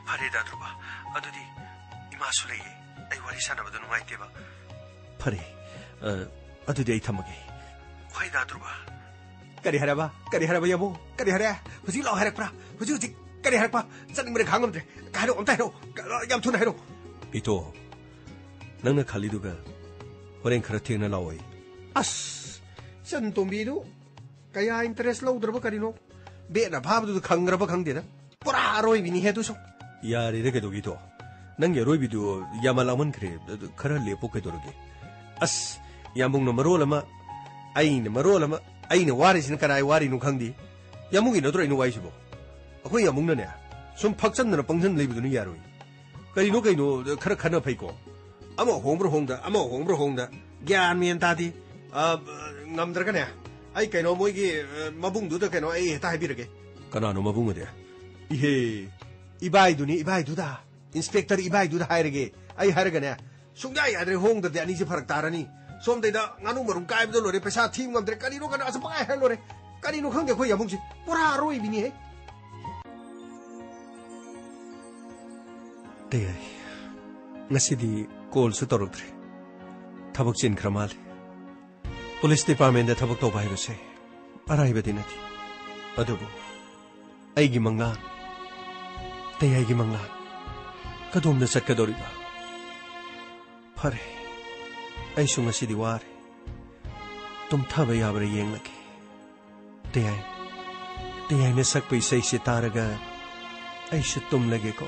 ꯐꯔꯦ, ꯗꯥ ꯙ꯭ꯔꯨꯕ, ꯑꯗꯨꯗꯤ ꯏꯃꯥꯁꯨ ꯂꯩꯌꯦ, ꯑꯩ ꯋꯥꯔꯤ ꯁꯥꯟꯅꯕꯗ ꯅꯨꯡꯉꯥꯏꯇꯦꯕ꯫ ꯐꯔꯦ, ꯑ, ꯑꯗꯨꯗꯤ ꯑꯩ ꯊꯝꯃꯒꯦ꯫ ꯍꯣꯏ, ꯗꯥ ꯙ꯭ꯔꯨꯕ꯫ ꯀꯔꯤ ꯍꯥꯏꯔꯕ? ꯀꯔꯤ ꯍꯥꯏꯔꯕ, ꯌꯥꯝꯕꯨꯡ? ꯀꯔꯤ ꯍꯥꯏꯔꯦ? ꯍꯧꯖꯤꯛ ꯂꯥꯛꯑꯣ ꯍꯥꯏꯔꯛꯄ꯭ꯔꯥ? ꯍꯧꯖꯤꯛ, ꯍꯧꯖꯤꯛ꯫ ꯀꯔꯤ ꯍꯥꯏꯔꯛꯄ? ꯆꯠꯅꯤꯡꯕꯅ ꯈꯥꯡ ꯉꯝꯗ꯭ꯔꯦ꯫ ꯍꯥꯏꯔꯛꯑꯣ, ꯑꯝꯇ ꯍꯥꯏꯔꯛꯑꯣ꯫ ꯌꯥꯝ ꯊꯨꯅ ꯍꯥꯏꯔꯛꯑꯣ꯫ ꯏꯇꯣ, ꯅꯪꯅ ꯈꯜꯂꯤꯗꯨꯒ ꯍꯣꯔꯦꯟ ꯈꯔ ꯊꯦꯡꯅ ꯂꯥꯛꯑꯣꯏ꯫ ꯑꯁ, ꯏꯆꯟ ꯇꯣꯝꯕꯤꯗꯨ ꯀꯌꯥ interest ꯂꯧꯗ꯭ꯔꯕ ꯀꯔꯤꯅꯣ? ꯕꯦꯠꯅ ꯐꯥꯕꯗꯨꯗ ꯈꯪꯈ꯭ꯔꯕ ꯈꯪꯗꯦꯗ꯫ ꯄꯨꯔꯥ ꯑꯔꯣꯏꯕꯤꯅꯤꯍꯦ ꯑꯗꯨꯁꯨ꯫ ꯌꯥꯔꯦꯗ ꯀꯩꯗꯧꯒꯤꯗꯣ? ꯅꯪꯒꯤ ꯑꯔꯣꯏꯕꯤꯗꯨ ꯌꯥꯝꯅ ꯂꯥꯡꯃꯟꯈ꯭ꯔꯦ꯫ ꯑꯗꯨ ꯈꯔ ꯂꯦꯞꯄꯣ ꯀꯩꯗꯧꯔꯒꯦ? ꯑꯁ, ꯌꯥꯝꯕꯨꯡꯅ ꯃꯔꯣꯜ ꯑꯃ, ꯑꯩꯅ ꯃꯔꯣꯜ ꯑꯃ, ꯑꯩꯅ ꯋꯥꯔꯤꯁꯤꯅ ꯀꯅꯥꯏ ꯋꯥꯔꯤꯅꯣ ꯈꯪꯗꯦ꯫ ꯌꯥꯝꯕꯨꯡꯒꯤ ꯅꯠꯇ꯭ꯔꯣ ꯑꯩꯅ ꯋꯥꯏꯁꯤꯕꯣ? ꯑꯩꯈꯣꯏ ꯌꯥꯝꯕꯨꯡꯅꯅꯦ, ꯁꯨꯝ ꯐꯛꯆꯟꯗꯅ ꯄꯪꯖꯟ ꯂꯩꯕꯗꯨꯅ ꯌꯥꯔꯣꯏ꯫ ꯀꯔꯤꯅꯣ ꯀꯩꯅꯣ ꯈꯔ ꯈꯟꯅ ꯐꯩꯀꯣ꯫ ꯑꯃ ꯍꯣꯡꯕ꯭ꯔꯥ ꯍꯣꯡꯗ, ꯑꯃ ꯍꯣꯡꯕ꯭ꯔꯥ ꯍꯣꯡꯗ, ꯒ꯭ꯌꯥꯟ ꯃꯦꯟ ꯇꯥꯗꯦ꯫ ꯑ, ꯉꯝꯗ꯭ꯔꯒꯅꯦ, ꯑꯩ ꯀꯩꯅꯣ ꯃꯣꯏꯒꯤ, ꯑ, ꯃꯕꯨꯡꯗꯨꯗ ꯀꯩꯅꯣ ꯑꯩ ꯍꯦꯛꯇ ꯍꯥꯏꯕꯤꯔꯒꯦ꯫ ꯀꯅꯥꯅꯣ ꯃꯕꯨꯡ ꯑꯗꯤ? ꯏꯍꯦ, ꯏꯕꯥꯏꯗꯨꯅꯤ, ꯏꯕꯥꯏꯗꯨꯗ, inspector ꯏꯕꯥꯏꯗꯨꯗ ꯍꯥꯏꯔꯒꯦ꯫ ꯑꯩ ꯍꯥꯏꯔꯒꯅꯦ, ꯁꯨꯡꯌꯥ ꯌꯥꯗ꯭ꯔꯦ, ꯍꯣꯡꯗ꯭ꯔꯗꯤ ꯑꯅꯤꯁꯦ ꯐꯔꯛ ꯇꯥꯔꯅꯤ꯫ ꯁꯣꯝꯗꯩꯗ ꯉꯥꯅꯨ ꯃꯔꯨꯝ ꯀꯥꯏꯕꯗ ꯂꯣꯏꯔꯦ, ꯄꯩꯁꯥ ꯊꯤꯕ ꯉꯝꯗ꯭ꯔꯦ, ꯀꯔꯤꯅꯣ ꯀꯩꯅꯣ ꯑꯁ ꯄꯪꯍꯥꯏ ꯍꯥꯏꯔ ꯂꯣꯏꯔꯦ꯫ ꯀꯔꯤꯅꯣ ꯈꯪꯗꯦ ꯑꯩꯈꯣꯏ ꯌꯥꯝꯕꯨꯡꯁꯦ, ꯄꯨꯔꯥ ꯑꯔꯣꯏꯕꯤꯅꯤꯍꯦ꯫ ꯇꯌꯥꯏ, ꯉꯁꯤꯗꯤ callꯁꯨ ꯇꯧꯔꯛꯇ꯭ꯔꯦ꯫ ꯊꯕꯛ ꯆꯤꯟꯈ꯭ꯔ ꯃꯥꯜꯂꯦ꯫ Police departmentꯇ ꯊꯕꯛ ꯇꯧꯕ ꯍꯥꯏꯕꯁꯦ ꯑꯔꯥꯏꯕꯗꯤ ꯅꯠꯇꯦ꯫ ꯑꯗꯨꯕꯨ ꯑꯩꯒꯤ ꯃꯪꯂꯥꯟ, ꯇꯌꯥꯏꯒꯤ ꯃꯪꯂꯥꯟ ꯀꯗꯣꯝꯗ ꯆꯠꯀꯗꯧꯔꯤꯕ? ꯐꯔꯦ, ꯑꯩꯁꯨ ꯉꯁꯤꯗꯤ ꯋꯥꯔꯦ꯫ ꯇꯨꯝꯊꯕ ꯌꯥꯕ꯭ꯔꯥ ꯌꯦꯡꯂꯒꯦ꯫ ꯇꯌꯥꯏ, ꯇꯌꯥꯏꯅ ꯁꯛꯄ ꯏꯁꯩꯁꯦ ꯇꯥꯔꯒ ꯑꯩꯁꯨ ꯇꯨꯝꯂꯒꯦꯀꯣ꯫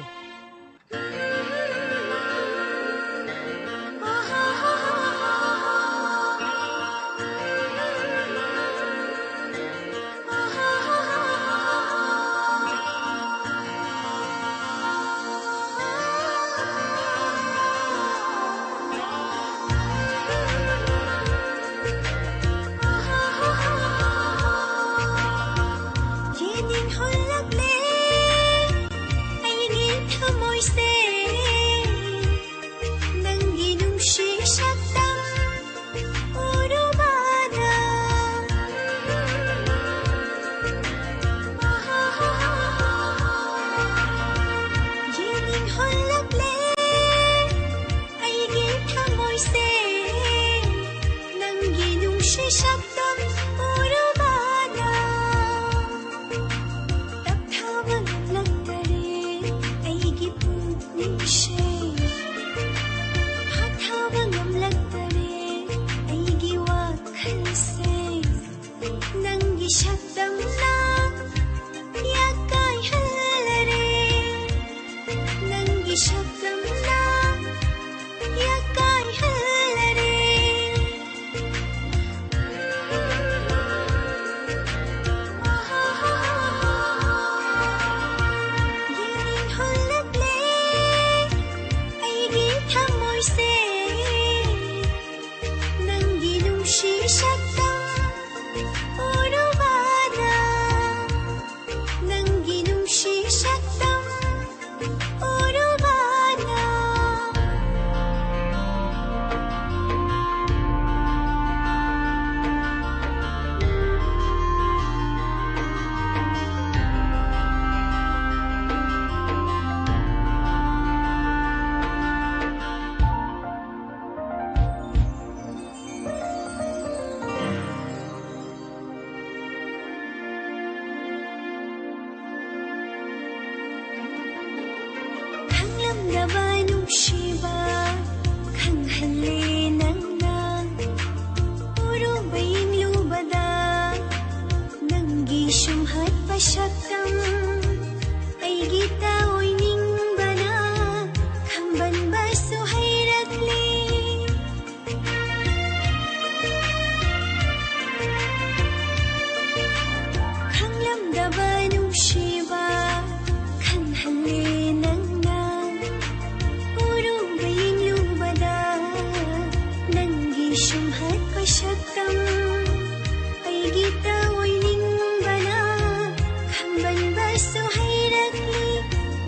ꯁꯨ ꯍꯩꯔꯛꯂꯤ꯫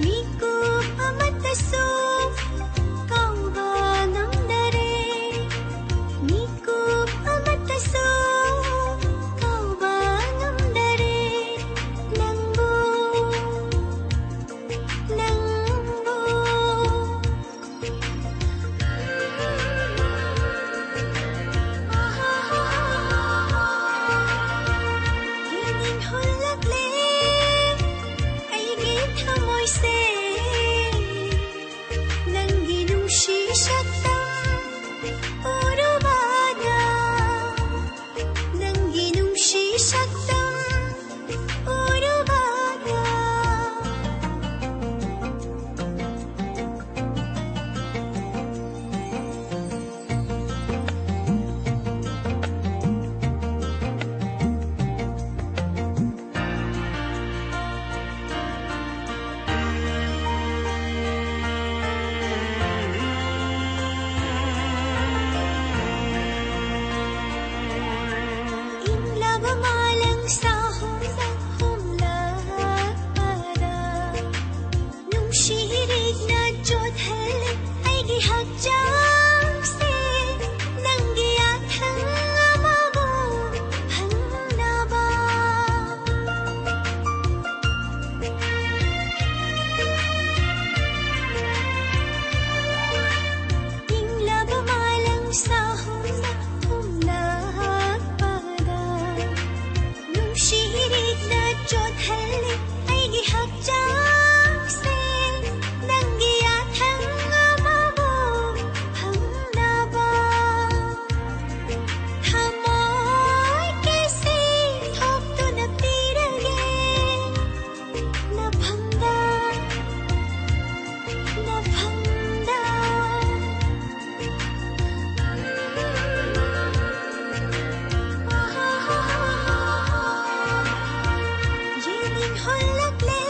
ꯃꯤꯀꯨꯞ ꯑꯃꯠꯇꯁꯨ ꯀꯥꯎꯕ ꯉꯝꯗꯔꯦ꯫ ꯃꯤꯀꯨꯞ ꯑꯃꯠꯇꯁꯨ ꯀꯥꯎꯕ ꯉꯝꯗꯔꯦ꯫ ꯅꯪꯕꯨ, ꯅꯪꯕꯨ꯫ ꯌꯦꯡꯅꯤꯡ ꯍꯨꯜꯂꯛꯂꯦ ꯑꯩꯒꯤ ꯊꯃꯣꯏꯁꯦ, ꯅꯪꯒꯤ ꯅꯨꯡꯁꯤ ꯁꯛꯇꯝ ꯎꯔꯨꯕꯗ꯫ ꯅꯪꯒꯤ ꯅꯨꯡꯁꯤ ꯁꯛꯇꯝ ꯎꯔꯨꯕꯗ꯫ ꯏꯪꯂꯕ ꯃꯥꯂꯪ ꯁꯥꯍꯨꯝꯗ ꯍꯨꯝꯂꯛꯄꯗ, ꯅꯨꯡꯁꯤ ꯏꯔꯤꯛꯅ ꯆꯣꯠꯍꯜꯂꯤ ꯑꯩꯒꯤ ꯍꯛꯆꯥꯡꯁꯦ, ꯅꯪꯒꯤ ꯌꯥꯊꯪ ꯑꯃꯕꯨ ꯐꯪꯅꯕ꯫ ꯏꯪꯂꯕ ꯃꯥꯂꯪ ꯁꯥꯍꯨꯝꯅ ꯍꯨꯝꯂꯛꯄꯗ, ꯅꯨꯡꯁꯤ ꯏꯔꯤꯛꯅ ꯆꯣꯠꯍꯜꯂꯤ ꯑꯩꯒꯤ ꯍꯛꯆꯥꯡꯁꯦ, ꯅꯪꯒꯤ ꯌꯥꯊꯪ ꯑꯃꯕꯨ ꯐꯪꯅꯕ꯫ ꯊꯃꯣꯏ ꯀꯤꯁꯤ ꯊꯣꯛꯇꯨꯅ ꯄꯤꯔꯒꯦ ꯅꯐꯝꯗ, ꯅꯐꯝꯗ꯫ ꯌꯦꯡꯅꯤꯡ ꯍꯨꯜꯂꯛꯂꯦ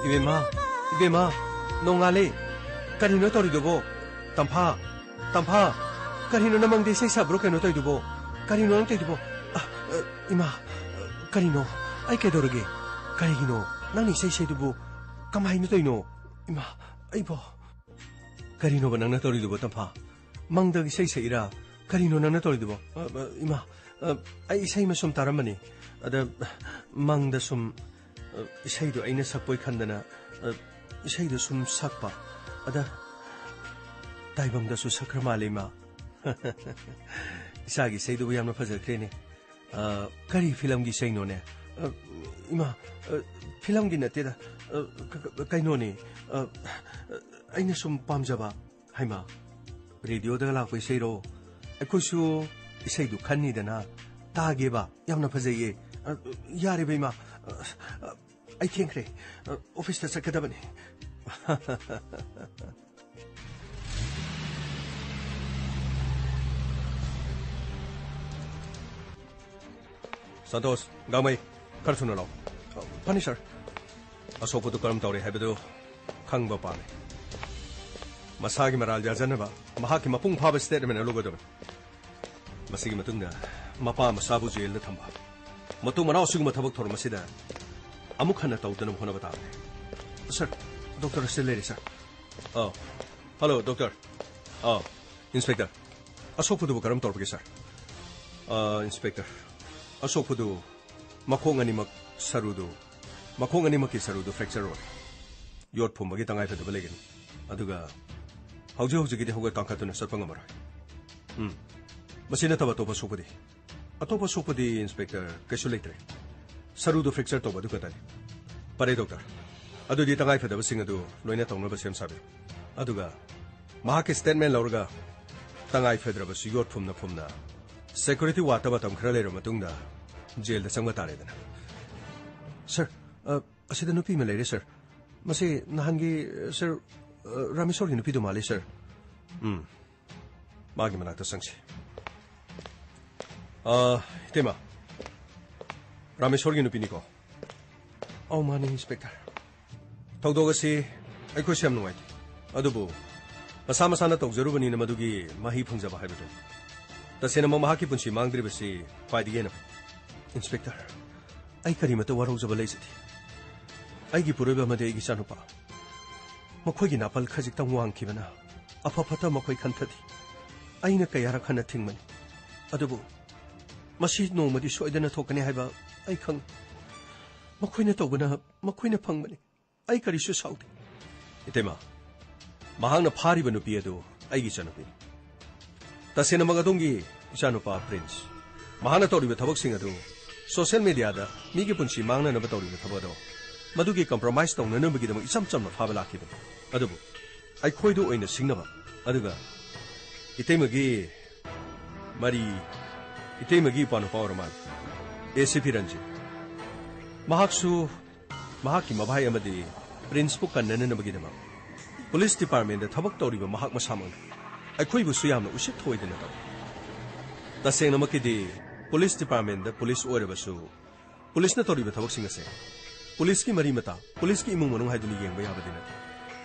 ꯏꯕꯦꯝꯃ, ꯏꯕꯦꯝꯃ, ꯅꯣꯡꯉꯥꯜꯂꯦ꯫ ꯀꯔꯤꯅꯣ ꯇꯧꯔꯤꯗꯨꯕꯣ? ꯇꯝꯐꯥ, ꯇꯝꯐꯥ, ꯀꯔꯤꯅꯣ ꯅꯃꯪꯗ ꯏꯁꯩ ꯁꯛꯄ꯭ꯔꯣ ꯀꯩꯅꯣ ꯇꯧꯔꯤꯗꯨꯕꯣ? ꯀꯔꯤꯅꯣ ꯅꯪ ꯇꯧꯔꯤꯗꯨꯕꯣ? ꯑ, ꯑ, ꯏꯃꯥ, ꯑ, ꯀꯔꯤꯅꯣ? ꯑꯩ ꯀꯩꯗꯧꯔꯒꯦ? ꯀꯔꯤꯒꯤꯅꯣ? ꯅꯪꯅ ꯏꯁꯩ ꯁꯛꯏꯗꯨꯕꯨ ꯀꯃꯥꯏꯅ ꯇꯧꯔꯤꯅꯣ? ꯏꯃꯥ, ꯑꯩꯕꯣ꯫ ꯀꯔꯤꯅꯣꯕ ꯅꯪꯅ ꯇꯧꯔꯤꯗꯨꯕꯣ, ꯇꯝꯐꯥ? ꯃꯪꯗ ꯏꯁꯩ ꯁꯛꯏꯔꯥ? ꯀꯔꯤꯅꯣ ꯅꯪꯅ ꯇꯧꯔꯤꯗꯨꯕꯣ? ꯑ, ꯑ, ꯏꯃꯥ, ꯑ, ꯑꯩ ꯏꯁꯩ ꯑꯃ ꯁꯨꯝ ꯇꯥꯔꯝꯕꯅꯤ꯫ ꯑꯗ ꯃꯪꯗ ꯁꯨꯝ, ꯑ, ꯏꯁꯩꯗꯣ ꯑꯩꯅ ꯁꯛꯄꯣꯏ ꯈꯟꯗꯅ, ꯑ, ꯏꯁꯩꯗꯣ ꯁꯨꯝ ꯁꯛꯄ꯫ ꯑꯗ ꯇꯥꯏꯕꯪꯗꯁꯨ ꯁꯛꯈ꯭ꯔ ꯃꯥꯜꯂꯦ, ꯏꯃꯥ꯫ ꯏꯁꯥꯒꯤ ꯏꯁꯩꯗꯨꯕꯨ ꯌꯥꯝꯅ ꯐꯖꯈ꯭ꯔꯦꯅꯦ꯫ ꯑ, ꯀꯔꯤ ꯐꯤꯂꯝꯒꯤ ꯏꯁꯩꯅꯣꯅꯦ? ꯑ, ꯏꯃꯥ, ꯑ, ꯐꯤꯂꯝꯒꯤ ꯅꯠꯇꯦꯗ꯫ ꯑ, ꯀ-, ꯀ-, ꯀꯩꯅꯣꯅꯦ꯫ ꯑ, ꯑꯩꯅ ꯁꯨꯝ ꯄꯥꯝꯖꯕ꯫ ꯍꯩꯃꯥ, ꯔꯦꯗꯤꯑꯣꯗꯒ ꯂꯥꯛꯄ ꯏꯁꯩꯔꯣ? ꯑꯩꯈꯣꯏꯁꯨ ꯏꯁꯩꯗꯨ ꯈꯟꯅꯤꯗꯅ꯫ ꯇꯥꯒꯦꯕ, ꯌꯥꯝꯅ ꯐꯖꯩꯌꯦ꯫ ꯑ, ꯌꯥꯔꯦꯕ, ꯏꯃꯥ꯫ ꯑ, ꯑ, ꯑꯩ ꯊꯦꯡꯈ꯭ꯔꯦ꯫ ꯑ, ꯑꯣꯐꯤꯁꯇ ꯆꯠꯀꯗꯕꯅꯤ꯫ ꯁꯟꯇꯣꯁ, ꯒꯥꯡꯃꯩ, ꯈꯔ ꯊꯨꯅ ꯂꯥꯛꯑꯣ꯫ ꯑ, ꯐꯅꯤ, ꯁꯥꯔ꯫ ꯑꯁꯣꯛꯄꯗꯨ ꯀꯔꯝ ꯇꯧꯔꯦ ꯍꯥꯏꯕꯗꯨ ꯈꯪꯕ ꯄꯥꯝꯃꯤ꯫ ꯃꯁꯥꯒꯤ ꯃꯔꯥꯜ ꯌꯥꯖꯅꯕ ꯃꯍꯥꯛꯀꯤ ꯃꯄꯨꯡ ꯐꯥꯕ ꯁ꯭ꯇꯦꯠꯃꯦꯟ ꯂꯧꯒꯗꯕꯅꯤ꯫ ꯃꯁꯤꯒꯤ ꯃꯇꯨꯡꯗ ꯃꯄꯥ ꯃꯆꯥꯕꯨ ꯖꯦꯜꯗ ꯊꯝꯕ꯫ ꯃꯇꯨꯡ ꯃꯅꯥꯎ ꯑꯁꯤꯒꯨꯝꯕ ꯊꯕꯛ ꯊꯧꯔꯝ ꯑꯁꯤꯗ ꯑꯃꯨꯛ ꯍꯟꯅ ꯇꯧꯗꯅꯕ ꯍꯣꯠꯅꯕ ꯇꯥꯕꯅꯤ꯫ ꯁꯥꯔ, ꯗꯣꯛꯇꯔ ꯑꯁꯤꯗ ꯂꯩꯔꯦ, ꯁꯥꯔ꯫ ꯑꯥ, ꯍꯜꯂꯣ, ꯗꯣꯛꯇꯔ꯫ ꯑꯥ, ꯏꯟꯁꯄꯦꯛꯇꯔ꯫ ꯑꯁꯣꯛꯄꯗꯨꯕꯨ ꯀꯔꯝ ꯇꯧꯔꯕꯒꯦ, ꯁꯥꯔ? ꯑꯥ, ꯏꯟꯁꯄꯦꯛꯇꯔ, ꯑꯁꯣꯛꯄꯗꯨ ꯃꯈꯣꯡ ꯑꯅꯤꯃꯛ ꯁꯔꯨꯗꯨ, ꯃꯈꯣꯡ ꯑꯅꯤꯃꯛꯀꯤ ꯁꯔꯨꯗꯨ ꯐ꯭ꯔꯦꯛꯆꯔ ꯑꯣꯏ꯫ ꯌꯣꯠ ꯐꯨꯝꯕꯒꯤ ꯇꯉꯥꯏ ꯐꯗꯕ ꯂꯩꯒꯅꯤ꯫ ꯑꯗꯨꯒ ꯍꯧꯖꯤꯛ ꯍꯧꯖꯤꯛꯀꯤꯗꯤ ꯍꯧꯒꯠ ꯀꯥꯡꯈꯠꯇꯨꯅ ꯆꯠꯄ ꯉꯝꯃꯔꯣꯏ꯫ ꯎꯝ꯫ ꯃꯁꯤ ꯅꯠꯇꯕ ꯑꯇꯣꯞꯄ ꯁꯣꯛꯄꯗꯤ? ꯑꯇꯣꯞꯄ ꯁꯣꯛꯄꯗꯤ, ꯏꯟꯁꯄꯦꯛꯇꯔ, ꯀꯩꯁꯨ ꯂꯩꯇ꯭ꯔꯦ꯫ ꯁꯔꯨꯗꯨ ꯐ꯭ꯔꯦꯛꯆꯔ ꯇꯧꯕ ꯑꯗꯨ ꯈꯛꯇꯅꯤ꯫ ꯐꯔꯦ, ꯗꯣꯛꯇꯔ꯫ ꯑꯗꯨꯗꯤ ꯇꯉꯥꯏ ꯐꯗꯕꯁꯤꯡ ꯑꯗꯨ ꯂꯣꯏꯅ ꯇꯧꯅꯕ ꯁꯦꯝ ꯁꯥꯕꯤꯌꯨ꯫ ꯑꯗꯨꯒ ꯃꯍꯥꯛꯀꯤ ꯁ꯭ꯇꯦꯠꯃꯦꯟ ꯂꯧꯔꯒ ꯇꯉꯥꯏ ꯐꯗ꯭ꯔꯕꯁꯨ ꯌꯣꯠ ꯐꯨꯝꯅ ꯐꯨꯝꯅ ꯁꯦꯀ꯭ꯌꯨꯔꯤꯇꯤ ꯋꯥꯔꯗꯇ ꯃꯇꯝ ꯈꯔ ꯂꯩꯔꯕ ꯃꯇꯨꯡꯗ ꯖꯦꯜꯗ ꯆꯪꯕ ꯇꯥꯔꯦꯗꯅ꯫ ꯁꯥꯔ, ꯑ, ꯑꯁꯤꯗ ꯅꯨꯄꯤ ꯑꯃ ꯂꯩꯔꯦ, ꯁꯥꯔ꯫ ꯃꯁꯤ ꯅꯍꯥꯟꯒꯤ, ꯑ, ꯁꯥꯔ, ꯑ, ꯔꯥꯃꯦꯁꯣꯔꯒꯤ ꯅꯨꯄꯤꯗꯨ ꯃꯥꯜꯂꯤ, ꯁꯥꯔ꯫ ꯎꯝ꯫ ꯃꯥꯒꯤ ꯃꯅꯥꯛꯇ ꯆꯪꯁꯤ꯫ ꯑ, ꯏꯇꯩꯃ, ꯔꯥꯃꯦꯁꯣꯔꯒꯤ ꯅꯨꯄꯤꯅꯤꯀꯣ? ꯑꯧ, ꯃꯥꯅꯤ, ꯏꯟꯁꯄꯦꯛꯇꯔ꯫ ꯊꯧꯗꯣꯛ ꯑꯁꯤ ꯑꯩꯈꯣꯏꯁꯨ ꯌꯥꯝ ꯅꯨꯡꯉꯥꯏꯇꯦ꯫ ꯑꯗꯨꯕꯨ ꯃꯁꯥ ꯃꯁꯥꯅ ꯇꯧꯖꯔꯨꯕꯅꯤꯅ ꯃꯗꯨꯒꯤ ꯃꯍꯩ ꯐꯪꯖꯕ ꯍꯥꯏꯕꯗꯨꯅꯤ꯫ ꯇꯁꯦꯡꯅꯃꯛ ꯃꯍꯥꯛꯀꯤ ꯄꯨꯟꯁꯤ ꯃꯥꯡꯗ꯭ꯔꯤꯕꯁꯤ ꯈ꯭ꯋꯥꯏꯗꯒꯤ ꯍꯦꯟꯅ ꯐꯩ꯫ ꯏꯟꯁꯄꯦꯛꯇꯔ, ꯑꯩ ꯀꯔꯤꯃꯠꯇ ꯋꯥꯔꯧꯖꯕ ꯂꯩꯖꯗꯦ꯫ ꯑꯩꯒꯤ ꯄꯨꯔꯣꯏꯕ ꯑꯃꯗꯤ ꯑꯩꯒꯤ ꯏꯆꯥꯅꯨꯄꯥ, ꯃꯈꯣꯏꯒꯤ ꯅꯥꯄꯜ ꯈꯖꯤꯛꯇꯪ ꯋꯥꯡꯈꯤꯕꯅ ꯑꯐ ꯐꯠꯇ ꯃꯈꯣꯏ ꯈꯟꯊꯗꯦ꯫ ꯑꯩꯅ ꯀꯌꯥꯔꯛ ꯍꯟꯅ ꯊꯤꯡꯕꯅꯤ, ꯑꯗꯨꯕꯨ ꯃꯁꯤ ꯅꯣꯡꯃꯗꯤ ꯁꯣꯏꯗꯅ ꯊꯣꯛꯀꯅꯤ ꯍꯥꯏꯕ ꯑꯩ ꯈꯪꯏ꯫ ꯃꯈꯣꯏꯅ ꯇꯧꯕꯅ ꯃꯈꯣꯏꯅ ꯐꯪꯕꯅꯤ꯫ ꯑꯩ ꯀꯔꯤꯁꯨ ꯁꯥꯎꯗꯦ꯫ ꯏꯇꯩꯃ, ꯃꯍꯥꯛꯅ ꯐꯥꯔꯤꯕ ꯅꯨꯄꯤ ꯑꯗꯨ ꯑꯩꯒꯤ ꯏꯆꯥꯅꯨꯄꯤꯅꯤ꯫ ꯇꯁꯦꯡꯅꯃꯛ ꯑꯗꯣꯝꯒꯤ ꯏꯆꯥꯅꯨꯄꯥ ꯄ꯭ꯔꯤꯟꯁ, ꯃꯍꯥꯛꯅ ꯇꯧꯔꯤꯕ ꯊꯕꯛꯁꯤꯡ ꯑꯗꯨ, ꯁꯣꯁꯤꯌꯦꯜ ꯃꯤꯗꯤꯌꯥꯗ ꯃꯤꯒꯤ ꯄꯨꯟꯁꯤ ꯃꯥꯡꯅꯅꯕ ꯇꯧꯔꯤꯕ ꯊꯕꯛ ꯑꯗꯣ, ꯃꯗꯨꯒꯤ ꯀꯝꯄ꯭ꯔꯣꯃꯥꯏꯁ ꯇꯧꯅꯅꯕꯒꯤꯗꯃꯛ ꯏꯆꯝ ꯆꯝꯅ ꯐꯥꯕ ꯂꯥꯛꯈꯤꯕꯅꯤ꯫ ꯑꯗꯨꯕꯨ ꯑꯩꯈꯣꯏꯗ ꯑꯣꯏꯅ ꯁꯤꯡꯅꯕ, ꯑꯗꯨꯒ ꯏꯇꯩꯃꯒꯤ ꯃꯔꯤ, ꯏꯇꯩꯃꯒꯤ ꯏꯄꯥ ꯅꯨꯄꯥ ꯑꯣꯏꯔ ꯃꯥꯜꯂꯦ, ꯑꯦ ꯁꯤ ꯄꯤ ꯔꯟꯖꯤꯠ꯫ ꯃꯍꯥꯛꯁꯨ ꯃꯍꯥꯛꯀꯤ ꯃꯚꯥꯏ ꯑꯃꯗꯤ ꯄ꯭ꯔꯤꯟꯁꯄꯨ ꯀꯟꯅꯅꯅꯕꯒꯤꯗꯃꯛ ꯄꯨꯂꯤꯁ ꯗꯤꯄꯥꯔꯠꯃꯦꯟꯗ ꯊꯕꯛ ꯇꯧꯔꯤꯕ ꯃꯍꯥꯛ ꯃꯁꯥꯃꯛꯅ ꯑꯩꯈꯣꯏꯕꯨꯁꯨ ꯌꯥꯝꯅ ꯎꯁꯤꯠ ꯊꯑꯣꯏꯗꯅ ꯇꯧꯏ꯫ ꯇꯁꯦꯡꯅꯃꯛꯀꯤꯗꯤ ꯄꯨꯂꯤꯁ ꯗꯤꯄꯥꯔꯠꯃꯦꯟꯗ ꯄꯨꯂꯤꯁ ꯑꯣꯏꯔꯕꯁꯨ, ꯄꯨꯂꯤꯁꯅ ꯇꯧꯔꯤꯕ ꯊꯕꯛꯁꯤꯡ ꯑꯁꯦ ꯄꯨꯂꯤꯁꯀꯤ ꯃꯔꯤ ꯃꯇꯥ, ꯄꯨꯂꯤꯁꯀꯤ ꯏꯃꯨꯡ ꯃꯅꯨꯡ ꯍꯥꯏꯗꯨꯅ ꯌꯦꯡꯕ ꯌꯥꯕꯗꯤ ꯅꯠꯇꯦ꯫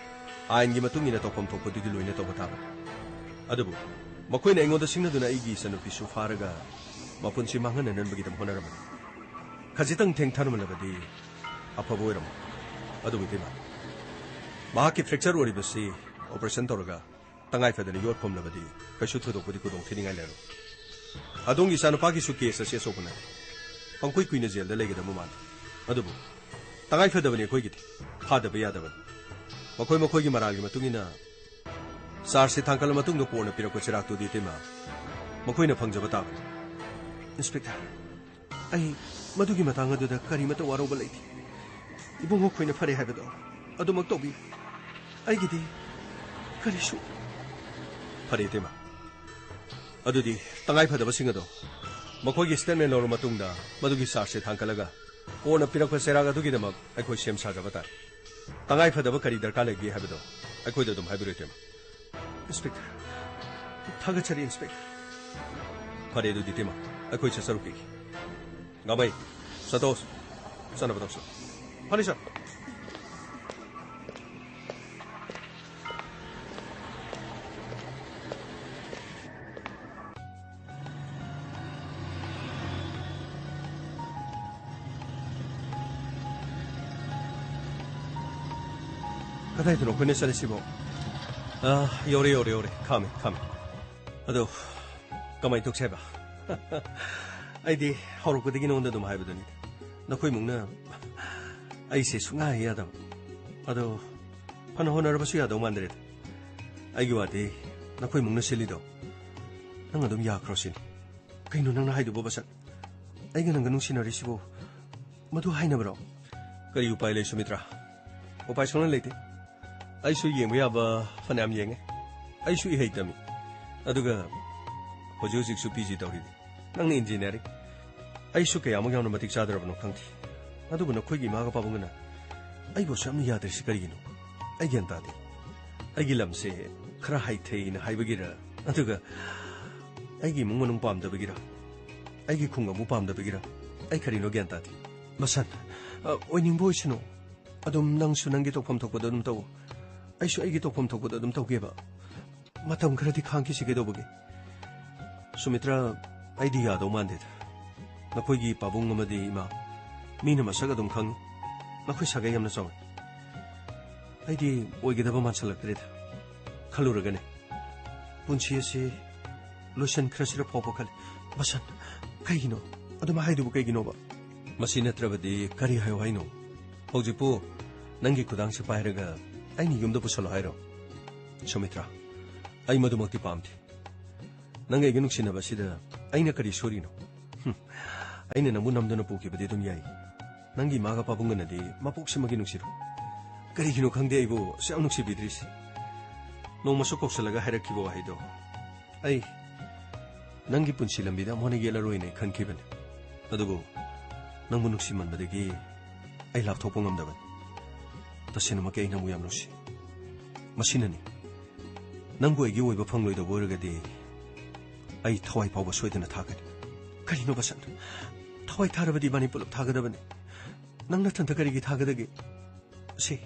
ꯑꯥꯏꯟꯒꯤ ꯃꯇꯨꯡ ꯏꯟꯅ ꯇꯧꯐꯝ ꯊꯣꯛꯄꯗꯨꯗꯤ ꯂꯣꯏꯅ ꯇꯧꯕ ꯇꯥꯕꯅꯤ꯫ ꯑꯗꯨꯕꯨ ꯃꯈꯣꯏꯅ ꯑꯩꯉꯣꯟꯗ ꯁꯤꯡꯅꯗꯨꯅ ꯑꯩꯒꯤ ꯏꯆꯟꯅꯨꯄꯤꯁꯨ ꯐꯥꯔꯒ ꯃꯄꯨꯟꯁꯤ ꯃꯥꯡꯍꯟꯅꯅꯕꯒꯤꯗꯃꯛ ꯍꯣꯠꯅꯔꯝꯕꯅꯤ꯫ ꯈꯖꯤꯛꯇꯪ ꯊꯦꯡꯊꯔꯝꯂꯕꯗꯤ ꯑꯐꯕ ꯑꯣꯏꯔꯝꯃꯣꯏ꯫ ꯑꯗꯨꯕꯨ ꯏꯇꯩꯃ, ꯃꯍꯥꯛꯀꯤ ꯐ꯭ꯔꯦꯛꯆꯔ ꯑꯣꯏꯔꯤꯕꯁꯤ ꯑꯣꯄꯔꯦꯁꯟ ꯇꯧꯔꯒ ꯇꯉꯥꯏ ꯐꯗꯅ ꯌꯣꯠ ꯐꯨꯝꯂꯕꯗꯤ ꯀꯩꯁꯨ ꯊꯣꯏꯗꯣꯛꯄꯗꯤ ꯈꯨꯗꯣꯡ ꯊꯤꯅꯤꯡꯉꯥꯏ ꯂꯩꯔꯣꯏ꯫ ꯑꯗꯣꯝꯒꯤ ꯏꯆꯥꯅꯨꯄꯥꯒꯤꯁꯨ ꯀꯦꯁ ꯑꯁꯤ ꯑꯆꯧꯕ ꯅꯠꯇꯦ, ꯄꯪꯀꯨꯏ ꯀꯨꯏꯅ ꯖꯦꯜꯗ ꯂꯩꯒꯗꯕ ꯃꯥꯜꯂꯤ꯫ ꯑꯗꯨꯕꯨ ꯇꯉꯥꯏ ꯐꯗꯕꯅꯤ ꯑꯩꯈꯣꯏꯒꯤꯗꯤ, ꯐꯥꯗꯕ ꯌꯥꯗꯕꯅꯤ꯫ ꯃꯈꯣꯏ ꯃꯈꯣꯏꯒꯤ ꯃꯔꯥꯜꯒꯤ ꯃꯇꯨꯡ ꯏꯟꯅ ꯆꯥꯔꯖꯁꯤ ꯊꯥꯡꯒꯠꯂ ꯃꯇꯨꯡꯗ ꯀꯣꯔꯠꯅ ꯄꯤꯔꯛꯄ ꯆꯩꯔꯥꯛꯇꯨꯗꯤ ꯏꯇꯩꯃ, ꯃꯈꯣꯏꯅ ꯐꯪꯖꯕ ꯇꯥꯕꯅꯤ꯫ ꯏꯟꯁꯄꯦꯛꯇꯔ, ꯑꯩ ꯃꯗꯨꯒꯤ ꯃꯇꯥꯡ ꯑꯗꯨꯗ ꯀꯔꯤꯃꯠꯇ ꯋꯥꯔꯧꯕ ꯂꯩꯇꯦ꯫ ꯏꯕꯨꯡꯉꯣ ꯈꯣꯏꯅ ꯐꯔꯦ ꯍꯥꯏꯕꯗꯣ ꯑꯗꯨꯃꯛ ꯇꯧꯕꯤꯌꯨ꯫ ꯑꯩꯒꯤꯗꯤ ꯀꯔꯤꯁꯨ꯫ ꯐꯔꯦ ꯏꯇꯩꯃ, ꯑꯗꯨꯗꯤ ꯇꯉꯥꯏ ꯐꯗꯕꯁꯤꯡ ꯑꯗꯣ ꯃꯈꯣꯏꯒꯤ ꯁ꯭ꯇꯦꯠꯃꯦꯟ ꯂꯧꯔꯕ ꯃꯇꯨꯡꯗ ꯃꯗꯨꯒꯤ ꯆꯥꯔꯖꯁꯦ ꯊꯥꯡꯒꯠꯂꯒ ꯀꯣꯔꯠꯅ ꯄꯤꯔꯛꯄ ꯆꯩꯔꯥꯛ ꯑꯗꯨꯒꯤꯗꯃꯛ ꯑꯩꯈꯣꯏ ꯁꯦꯝ ꯁꯥꯖꯕ ꯇꯥꯔꯦ꯫ ꯇꯉꯥꯏ ꯐꯗꯕ ꯀꯔꯤ ꯗꯔꯀꯥꯔ ꯂꯩꯒꯦ ꯍꯥꯏꯕꯗꯣ ꯑꯩꯈꯣꯏꯗ ꯑꯗꯨꯝ ꯍꯥꯏꯕꯤꯔꯣ ꯏꯇꯩꯃ꯫ ꯏꯟꯁꯄꯦꯛꯇꯔ, ꯊꯥꯒꯠꯆꯔꯤ ꯏꯟꯁꯄꯦꯛꯇꯔ꯫ ꯐꯔꯦ ꯑꯗꯨꯗꯤ ꯏꯇꯩꯃ, ꯑꯩꯈꯣꯏ ꯆꯠꯆꯔꯨꯈꯤꯒꯦ꯫ ꯒꯥꯃꯩ, ꯁꯟꯇꯣꯁ, ꯆꯠꯅꯕ ꯇꯧꯁꯤ꯫ ꯐꯅꯤ ꯁꯥꯔ꯫ ꯀꯗꯥꯏꯗꯅꯣ ꯑꯩꯈꯣꯏꯅ ꯆꯠꯂꯤꯁꯤꯕꯣ? ꯑ, ꯌꯧꯔꯦ, ꯌꯧꯔꯦ, ꯌꯧꯔꯦ꯫ ꯈꯥꯝꯃꯦ, ꯈꯥꯝꯃꯦ꯫ ꯑꯗꯣ, ꯀꯃꯥꯏꯅ ꯇꯧꯁꯦ ꯍꯥꯏꯕ? ꯑꯩꯗꯤ ꯍꯧꯔꯛꯄꯗꯒꯤ ꯅꯉꯣꯟꯗ ꯑꯗꯨꯝ ꯍꯥꯏꯕꯗꯨꯅꯤ꯫ ꯅꯈꯣꯏ ꯏꯃꯨꯡꯅ ꯑꯩꯁꯦ ꯁꯨꯡꯌꯥ ꯍꯦꯛ ꯌꯥꯗꯕ꯫ ꯑꯗꯣ, ꯐꯅ ꯍꯣꯠꯅꯔꯕꯁꯨ ꯌꯥꯗꯧ ꯃꯥꯟꯗ꯭ꯔꯦꯗ꯫ ꯑꯩꯒꯤ ꯋꯥꯗꯤ ꯅꯈꯣꯏ ꯏꯃꯨꯡꯅ ꯁꯤꯜꯂꯤꯗꯣ ꯅꯪ ꯑꯗꯨꯝ ꯌꯥꯈ꯭ꯔꯣ ꯁꯤꯅꯤ꯫ ꯀꯩꯅꯣ ꯅꯪꯅ ꯍꯥꯏꯗꯨꯕꯣ, ꯕꯁꯟ? ꯑꯩꯒ ꯅꯪꯒ ꯅꯨꯡꯁꯤꯅꯔꯤꯁꯤꯕꯨ ꯃꯗꯨ ꯍꯥꯏꯅꯕꯔꯣ? ꯀꯔꯤ ꯎꯄꯥꯏ ꯂꯩ, ꯁꯨꯃꯤꯇ꯭ꯔꯥ? ꯎꯄꯥꯏ ꯁꯨꯡꯂꯩ ꯂꯩꯇꯦ꯫ ꯑꯩꯁꯨ ꯌꯦꯡꯕ ꯌꯥꯕ ꯐꯅꯌꯥꯝ ꯌꯦꯡꯉꯦ꯫ ꯑꯩꯁꯨ ꯏꯍꯩ ꯇꯝꯃꯤ꯫ ꯑꯗꯨꯒ ꯍꯧꯖꯤꯛ ꯍꯧꯖꯤꯛꯁꯨ ꯄꯤ ꯖꯤ ꯇꯧꯔꯤꯅꯤ꯫ ꯅꯪꯅ ꯏꯟꯖꯤꯅꯤꯌꯥꯔꯤꯡ꯫ ꯑꯩꯁꯨ ꯀꯌꯥꯃꯨꯛ ꯌꯥꯝꯅ ꯃꯇꯤꯛ ꯆꯥꯗ꯭ꯔꯕꯅꯣ ꯈꯪꯗꯦ꯫ ꯑꯗꯨꯕꯨ ꯅꯈꯣꯏꯒꯤ ꯏꯃꯥꯒ ꯄꯥꯕꯨꯡꯒꯅ ꯑꯩꯕꯨ ꯑꯁꯨꯛ ꯌꯥꯝꯅ ꯌꯥꯗ꯭ꯔꯤꯁꯤ ꯀꯔꯤꯒꯤꯅꯣ? ꯑꯩ ꯒ꯭ꯌꯥꯟ ꯇꯥꯗꯦ꯫ ꯑꯩꯒꯤ ꯂꯝꯁꯦ ꯈꯔ ꯍꯩꯊꯩꯅ ꯍꯥꯏꯕꯒꯤꯔ, ꯑꯗꯨꯒ ꯑꯩꯒꯤ ꯏꯃꯨꯡ ꯃꯅꯨꯡ ꯄꯥꯝꯗꯕꯒꯤꯔ, ꯑꯩꯒꯤ ꯈꯨꯡꯒꯪꯕꯨ ꯄꯥꯝꯗꯕꯒꯤꯔ, ꯑꯩ ꯀꯔꯤꯅꯣ ꯒ꯭ꯌꯥꯟ ꯇꯥꯗꯦ꯫ ꯕꯁꯟ, ꯑ, ꯑꯣꯏꯅꯤꯡꯕ ꯑꯣꯏꯁꯅꯨ꯫ ꯑꯗꯨꯝ ꯅꯪꯁꯨ ꯅꯪꯒꯤ ꯇꯧꯐꯝ ꯊꯣꯛꯄꯗꯣ ꯑꯗꯨꯝ ꯇꯧ꯫ ꯑꯩꯁꯨ ꯑꯩꯒꯤ ꯇꯧꯐꯝ ꯊꯣꯛꯄꯗꯣ ꯑꯗꯨꯝ ꯇꯧꯒꯦꯕ꯫ ꯃꯇꯝ ꯈꯔꯗꯤ ꯈꯥꯡꯈꯤꯁꯤ ꯀꯩꯗꯧꯕꯒꯦ? ꯁꯨꯃꯤꯇ꯭ꯔꯥ, ꯑꯩꯗꯤ ꯌꯥꯗꯧ ꯃꯥꯟꯗꯦꯗ꯫ ꯅꯈꯣꯏꯒꯤ ꯄꯥꯕꯨꯡ ꯑꯃꯗꯤ ꯏꯃꯥ, ꯃꯤꯅ ꯃꯁꯛ ꯑꯗꯨꯝ ꯈꯪꯉꯤ꯫ ꯅꯈꯣꯏ ꯁꯥꯒꯩ ꯌꯥꯝꯅ ꯆꯥꯎꯏ꯫ ꯑꯩꯗꯤ ꯑꯣꯏꯒꯗꯕ ꯃꯥꯟꯁꯤꯜꯂꯛꯇ꯭ꯔꯦꯗ꯫ ꯈꯜꯂꯨꯔꯒꯅꯦ, ꯄꯨꯟꯁꯤ ꯑꯁꯤ ꯂꯣꯏꯁꯤꯟꯈ꯭ꯔꯁꯤꯔ ꯐꯥꯎꯕ ꯈꯜꯂꯤ꯫ ꯕꯁꯟ, ꯀꯩꯒꯤꯅꯣ? ꯑꯗꯨꯃꯥꯏ ꯍꯥꯏꯗꯨꯕꯨ ꯀꯩꯒꯤꯅꯣꯕ? ꯃꯁꯤ ꯅꯠꯇ꯭ꯔꯕꯗꯤ ꯀꯔꯤ ꯍꯥꯏꯌꯣ ꯍꯥꯏꯅꯣ? ꯍꯧꯖꯤꯛꯄꯨ ꯅꯪꯒꯤ ꯈꯨꯗꯥꯡꯁꯦ ꯄꯥꯏꯔꯒ ꯑꯩꯅ ꯌꯨꯝꯗ ꯄꯨꯁꯜꯂꯣ ꯍꯥꯏꯔꯣ? ꯁꯨꯃꯤꯇ꯭ꯔꯥ, ꯑꯩ ꯃꯗꯨꯃꯛꯇꯤ ꯄꯥꯝꯗꯦ꯫ ꯅꯪꯒ ꯑꯩꯒ ꯅꯨꯡꯁꯤꯅꯕ ꯑꯁꯤꯗ ꯑꯩꯅ ꯀꯔꯤ ꯁꯣꯏꯔꯤꯅꯣ? ꯍꯨꯝ, ꯑꯩꯅ ꯅꯪꯕꯨ ꯅꯝꯗꯨꯅ ꯄꯨꯈꯤꯕꯗꯤ ꯑꯗꯨꯝ ꯌꯥꯏ꯫ ꯅꯪꯒꯤ ꯏꯃꯥꯒ ꯄꯥꯕꯨꯡꯒꯅꯗꯤ ꯃꯄꯣꯛꯁꯤꯃꯒꯤ ꯅꯨꯡꯁꯤꯔꯣꯏ꯫ ꯀꯔꯤꯒꯤꯅꯣ ꯈꯪꯗꯦ ꯑꯩꯕꯨ ꯑꯁꯨꯛ ꯌꯥꯝ ꯅꯨꯡꯁꯤꯕꯤꯗ꯭ꯔꯤꯁꯤ꯫ ꯅꯣꯡꯃꯁꯨ ꯀꯧꯁꯜꯂꯒ ꯍꯥꯏꯔꯛꯈꯤꯕ ꯋꯥꯍꯩꯗꯣ꯫ ꯑꯩ ꯅꯪꯒꯤ ꯄꯨꯟꯁꯤ ꯂꯝꯕꯤꯗ ꯑꯃꯨꯛ ꯍꯟꯅ ꯌꯦꯠꯂꯔꯣꯏꯅ ꯑꯩ ꯈꯟꯈꯤꯕꯅꯤ꯫ ꯑꯗꯨꯕꯨ ꯅꯪꯕꯨ ꯅꯨꯡꯁꯤꯃꯟꯕꯗꯒꯤ ꯑꯩ ꯂꯥꯞꯊꯣꯛꯄ ꯉꯝꯗꯕꯅꯤ꯫ ꯇꯁꯦꯡꯅꯃꯛꯀꯤ ꯑꯩ ꯅꯪꯕꯨ ꯌꯥꯝ ꯅꯨꯡꯁꯤ꯫ ꯃꯁꯤꯅꯅꯤ꯫ ꯅꯪꯕꯨ ꯑꯩꯒꯤ ꯑꯣꯏꯕ ꯐꯪꯂꯣꯏꯗꯧꯕ ꯑꯣꯏꯔꯒꯗꯤ ꯑꯩ ꯊꯋꯥꯏ ꯐꯥꯎꯕ ꯁꯣꯏꯗꯅ ꯊꯥꯒꯅꯤ꯫ ꯀꯔꯤꯅꯣ ꯕꯁꯟ? ꯊꯋꯥꯏ ꯊꯥꯔꯕꯗꯤ ꯏꯕꯥꯅꯤ ꯄꯨꯂꯞ ꯊꯥꯒꯗꯕꯅꯤ꯫ ꯅꯪ ꯅꯊꯟꯇ ꯀꯔꯤꯒꯤ ꯊꯥꯒꯗꯒꯦ? ꯁꯤ,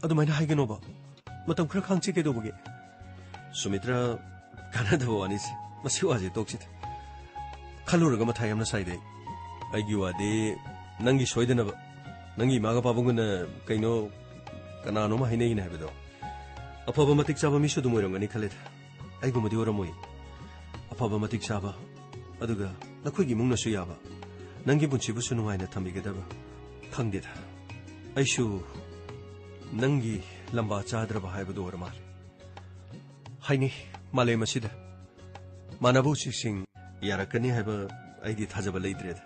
ꯑꯗꯨꯃꯥꯏꯅ ꯍꯥꯏꯒꯅꯣꯕ꯫ ꯃꯇꯝ ꯈꯔ ꯈꯥꯡꯁꯤ ꯀꯩꯗꯧꯕꯒꯦ? ꯁꯨꯃꯤꯇ꯭ꯔꯥ, ꯀꯥꯟꯅꯗꯕ ꯋꯥꯅꯤꯁꯦ꯫ ꯃꯁꯤ ꯋꯥꯁꯦ ꯇꯣꯛꯁꯤꯗ꯫ ꯈꯜꯂꯨꯔꯒ ꯃꯊꯥ ꯌꯥꯝꯅ ꯁꯥꯏꯗ ꯑꯩ꯫ ꯑꯩꯒꯤ ꯋꯥꯗꯤ ꯅꯪꯒꯤ ꯁꯣꯏꯗꯅꯕ, ꯅꯪꯒꯤ ꯏꯃꯥꯒ ꯄꯥꯕꯨꯡꯒꯅ ꯀꯩꯅꯣ ꯀꯅꯥꯅꯣꯝ ꯍꯥꯏꯅꯩꯅꯦ ꯍꯥꯏꯕꯗꯣ꯫ ꯑꯐꯕ ꯃꯇꯤꯛ ꯆꯥꯕ ꯃꯤꯁꯨ ꯑꯗꯨꯝ ꯑꯣꯏꯔꯝꯒꯅꯤ ꯈꯜꯂꯦꯗ꯫ ꯑꯩꯒꯨꯝꯕꯗꯤ ꯑꯣꯏꯔꯝꯃꯣꯏ꯫ ꯑꯐꯕ ꯃꯇꯤꯛ ꯆꯥꯕ, ꯑꯗꯨꯒ ꯅꯈꯣꯏꯒꯤ ꯏꯃꯨꯡꯅꯁꯨ ꯌꯥꯕ, ꯅꯪꯒꯤ ꯄꯨꯟꯁꯤꯕꯨꯁꯨ ꯅꯨꯡꯉꯥꯏꯅ ꯊꯝꯕꯤꯒꯗꯕ꯫ ꯈꯪꯗꯦꯗ, ꯑꯩꯁꯨ ꯅꯪꯒꯤ ꯂꯝꯕꯥ ꯆꯥꯗ꯭ꯔꯕ ꯍꯥꯏꯕꯗꯨ ꯑꯣꯏꯔ ꯃꯥꯜꯂꯦ꯫ ꯍꯥꯏꯅꯩ ꯃꯥꯂꯦꯝ ꯑꯁꯤꯗ ꯃꯥꯟꯅꯕ ꯎꯆꯦꯛꯁꯤꯡ ꯌꯥꯔꯛꯀꯅꯤ ꯍꯥꯏꯕ ꯑꯩꯗꯤ ꯊꯥꯖꯕ ꯂꯩꯇ꯭ꯔꯦꯗ꯫